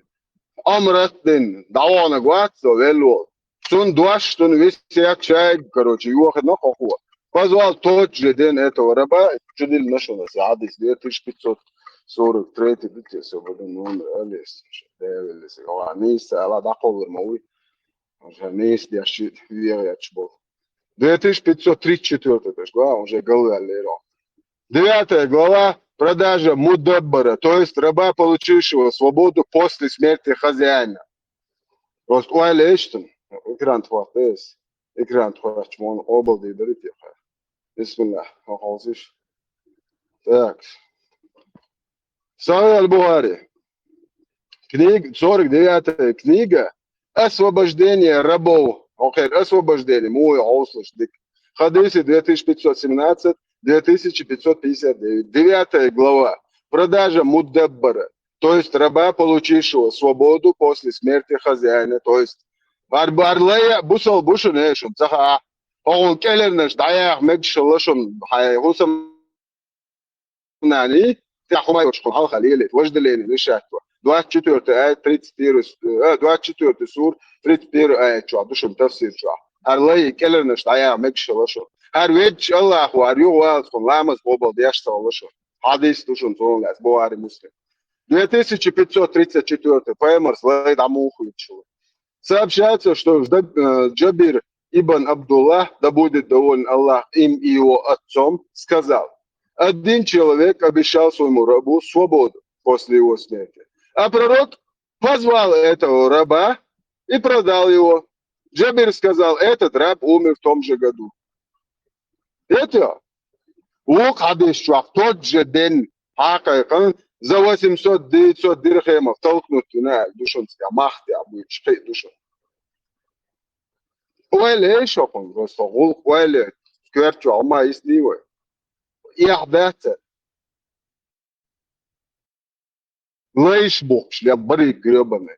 омрат дина, дӀаваханарг вац со, вел волу. Цунна дош, цунна весет шайга, короче, йохийна хӀокхо. Позвал тот же день этого раба, чудилла шуна аса хьадис, две тысячи пятьсот сорок третий, дите со бадан номер, алис, ша, девеллис, ала, нийса, ала, дӀакхоллар ма вуй. Уже нийса деш шиъ вегӀ етташ болу. Две тысячи пятьсот тридцать четвёртый, то есть, глава уже глава леро. Девятая глава. Продажа мудаббара, то есть раба, получившего свободу после смерти хозяина. Просто ойла эштун, экран тхох тес, экран тхох чмон обал ди дарит яха. Бисмиллах, хохолсиш. Так. Сахьихь аль-Бухари. Книга, сорок девятая книга. Освобождение рабов. Окей, освобождение. Мой ослыш дик. Хадисы две тысячи пятьсот семнадцать, две тысячи пятьсот пятьдесят девять. Девятая глава. Продажа мудаббара. То есть раба, получившего свободу после смерти хозяина. То есть бар-, барлая бусал бушун эшун. Цаха а. Огъун кӀелернаш дӀаяха мегаш лашун. Хай хусам Нани, тӀехь хӀума йоцуш хьалха лелийта, вожделение лишаьтто. Двадцать четвёртый аят, тридцать первый с-, э, двадцать четвёртый сур, тридцать первый аят чохь ду шуна тафсир чохь. ХӀара лай кӀеларнаш дӀаяха мегаш хила шуна. ХӀара веддачу Аллахо, хӀара юха валац хьуна, ламаз къобал деш ца хила шуна. Хьадис ду шуна цунах лаьцна, Бухари, Муслим. две тысячи пятьсот тридцать четвёртый, пайхамар лай дӀа муха вийцича. Сообщается, что Жда-, э, Джабир ибн Абдуллах, да будет доволен Аллах им и его отцом, сказал: один человек обещал своему рабу свободу после его смерти, а пророк позвал этого раба и продал его. Джабир сказал: этот раб умер в том же году. Это вукху хьадис чохь тот же день хьакхайкхина, за восемьсот-девятьсот дирхемов толкнуть вина аьлла ду шуна цигахь, мах тӀехь буьйцуш кхин а ду шуна. Ойла ей шо кхунна, просто гӀуллакх ойла ей, коьрта чохь ма йисний вай. Эхь дац цара. Лайш бухкуш, я барик грёбаный.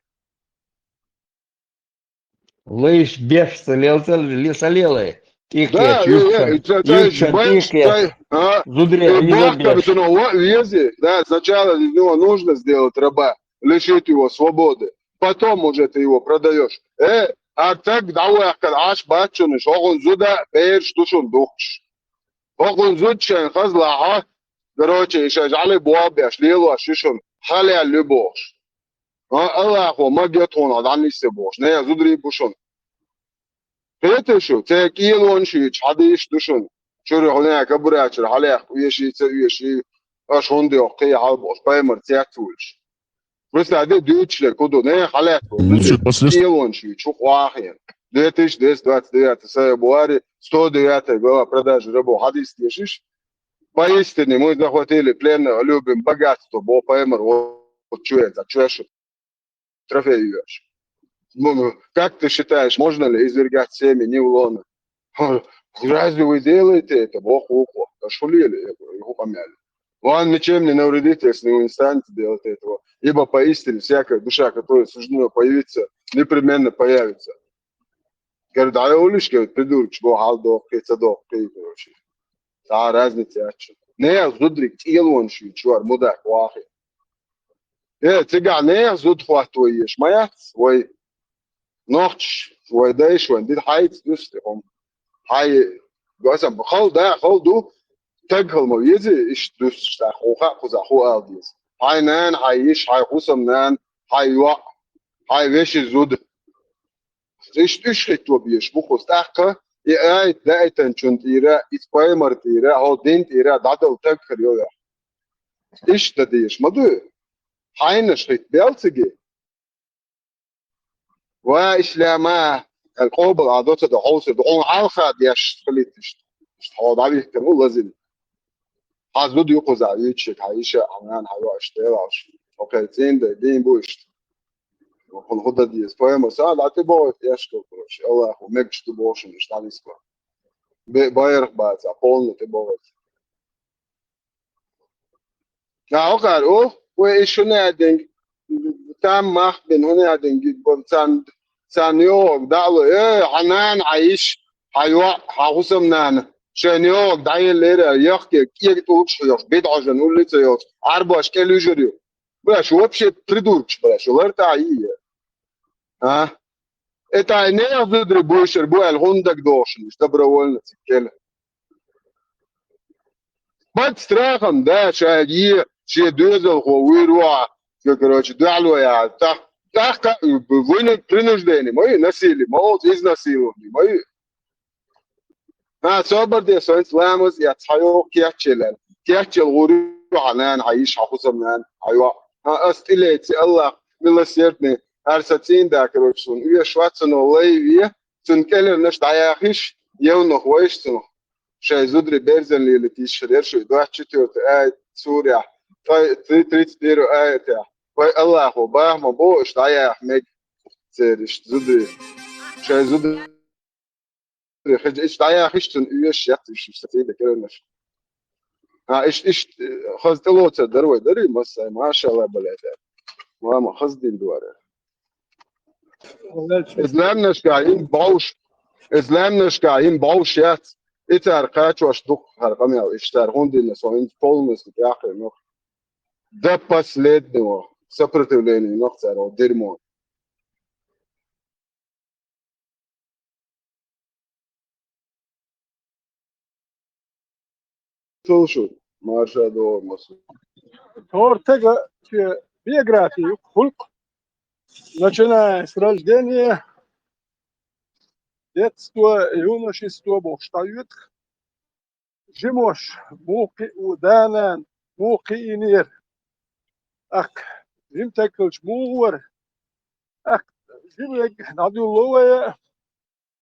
Лайш беш ца лел, ца ле-, ца лелай. Да, тӀехкхеча, э, юьхчан, э, ца-, ца-, юьхчан беш тӀехкхеча. Ца-, а, зударий, э, не бах, забьёшь. Как бы, ну, во-, вези. Да, сначала из него нужно сделать раба, лишить его свободы. Потом уже ты его продаёшь. Э, а так давай, как аш бачунаш, огъун зуда, берш ду шун духш. ХӀокхунна зуда шайн хазлахь, короче, и шайн жӀаьле болх беш, лелош ю шуна, хьалаьлла ю бохуш. А, Аллахо, магет хьуна дӀаниссе бохуш, нехан зударий бу шуна. Кхетий шу, церан кӀелонаш юьйцуш хьадисаш ду шуна. Чуьра хьуна кабурачуьра хьалаьхка оьший, ца оьший, аша хӀунда йоккхий хьал бохуш, пайхамар цец а волуш. Просто де дуьйцуш дерг хӀун ду, нехан хьалаьцна. Ну, всё, после. КӀелонаш юьйцуш, хӀу къохьен. Две тысячи двести двадцать девятый, Сахьихь Бухари, сто девятая глава, продажа рабов, хьадис дешиш. Поистине мы захватили пленных, любим богатство, бо пайхамар, вот, вот чё это, чё шу трофей ешь. Ну, ну, как ты считаешь, можно ли извергать семя не в лоно? Ха, разве вы делаете это? Боху, боху. Аш хӀун лела, я говорю, хӀун къамел? Вам ничем не навредит, если вы не станете делать этого. Ибо поистине всякая душа, которой суждено появиться, непременно появится. Говорит, а я улишка, говорит, придурок, чего хьал дохкий, ца дохкий, короче. Цхьа разница яц. Нехан зударий кӀелонаш юьйцуш вара, мудак вахи. Э, цигахь нехан зуда хӀотто еш ма яц вай. Нохчаш, вай дайша вайн дина хьайца дуьсу тӀе хӀума. Хьай, гасам, хала да, хала ду, таг хала ма веза, иштта дуьсуш тӀаккха, хьо хаьа кхузахь хӀун ала деза. Хьайн нана, хьайн йиша, хьайн хӀусамнана, хьайн йоӀ, хьайн вешин зуда. Иштта уьш хӀитто безаш бу кхуза. ТӀаккха и аят даийтинчун тӀера, и пайхамар тӀера, хьо дин тӀера дӀадала таг хир йо ваьхьа. Иштта дан дезаш ма ду. Хьайнаш хӀитта бел циге. Ва ислама, аьлла къобал а до ца до хьовсур ду, хьуна хьалха деш хилийта иштта. Иштта хьо дӀавихкина ву лазийна. Хьан зуда ю кхузахь юьйцуш, хьан йиша, хьан нана, хьан йоӀ иштта делахь. Хьо кхел цӀийнда, дийна бу иштта. Хьуна хӀун дан деза? Пайхамар са дӀа тӀебогӀуьйту эшкал, короче. Аллахо мегаш ду бохушун иштта дӀалискор. Бе-, байрах бацахь, полный тӀебогӀуьйту. Ца хьокхар у, вай и шуна аьдинг, там мах бина хӀуна аьдинг, царна, царна йогӀу даьлла, э, хьан нана, хьан йиша, хьан йоӀ, хьан хӀусамнана, шайна йогӀу дӀаеллера, яхке, кӀега тӀулгаш хьоьхуш, бидӀожан уллица йолчу, Ӏарбош кӀел уьжур ю. Бля, шу вообще придуркаш, бля, шу лартӀахь йий? А? Это ай нехан зударий буьйшур бу аьлла хӀунда дагадогӀуш, уьш добровольно цига кӀел. Под страхом, да, ша е, шен доьзалхо вуьйр ву а, шу, короче, дуьхьало яхьа. ТӀаккха, тӀаккха вуьйниг принуждение, ма ю, насилие, ма оцу изнасилование, ма ю. ХӀан, собар де, соьца ламаз эц, хьан йогӀу кечъелла. Кечъелла гӀур ю хьан нана, хьан йиша, хьан хӀусамнана, хьан йоӀ. ХӀан, ас тӀелеца, Аллах милосердный, ара сан цӀийнда, короче, суна оьшуш вац, цунах лай ве, цунна кӀелхьарнаш дӀаяхийша, евнух вайша цунах. Шайн зударий берзан лелийта йиш хир яра шуьга, двадцать четвёртый аят сурехь, ткъе, тридцать первый аятехь. Вай Аллахо бахьа ма боху, уьш дӀаяха мега церан иштта зударий. Шайн зударий хеза, иштта дӀаяхийша цунна оьшуш яц уьш, иштта цӀийнда кӀелхьарнаш. А, иштта, иштта, э, хаза тӀелоцар дара вай, дарий, массай, машалла, бале, да. Мама, хаза дин ду вара. Иза лаьмнашкахь йина бовш, иза лаьмнашкахь йина бовш яц, и цара кхачош дукха хӀара къамел, иштта цара хӀунда дина, со хӀинца полностью тӀаьхьа йина. До последнего сопротивление йина цара, о, дерьмо. Слушай, марша догӀу, масу. Тортага, че, биография ю-кх, хӀуллакх, начиная с рождения, детство, юношество бохуш дӀайоьду-кх. Жимош муха кхиъ-, да-нана муха кхиийнера, тӀаккха жима стаг хилча муха вара, тӀаккха жима верг дӀадуьллу вай,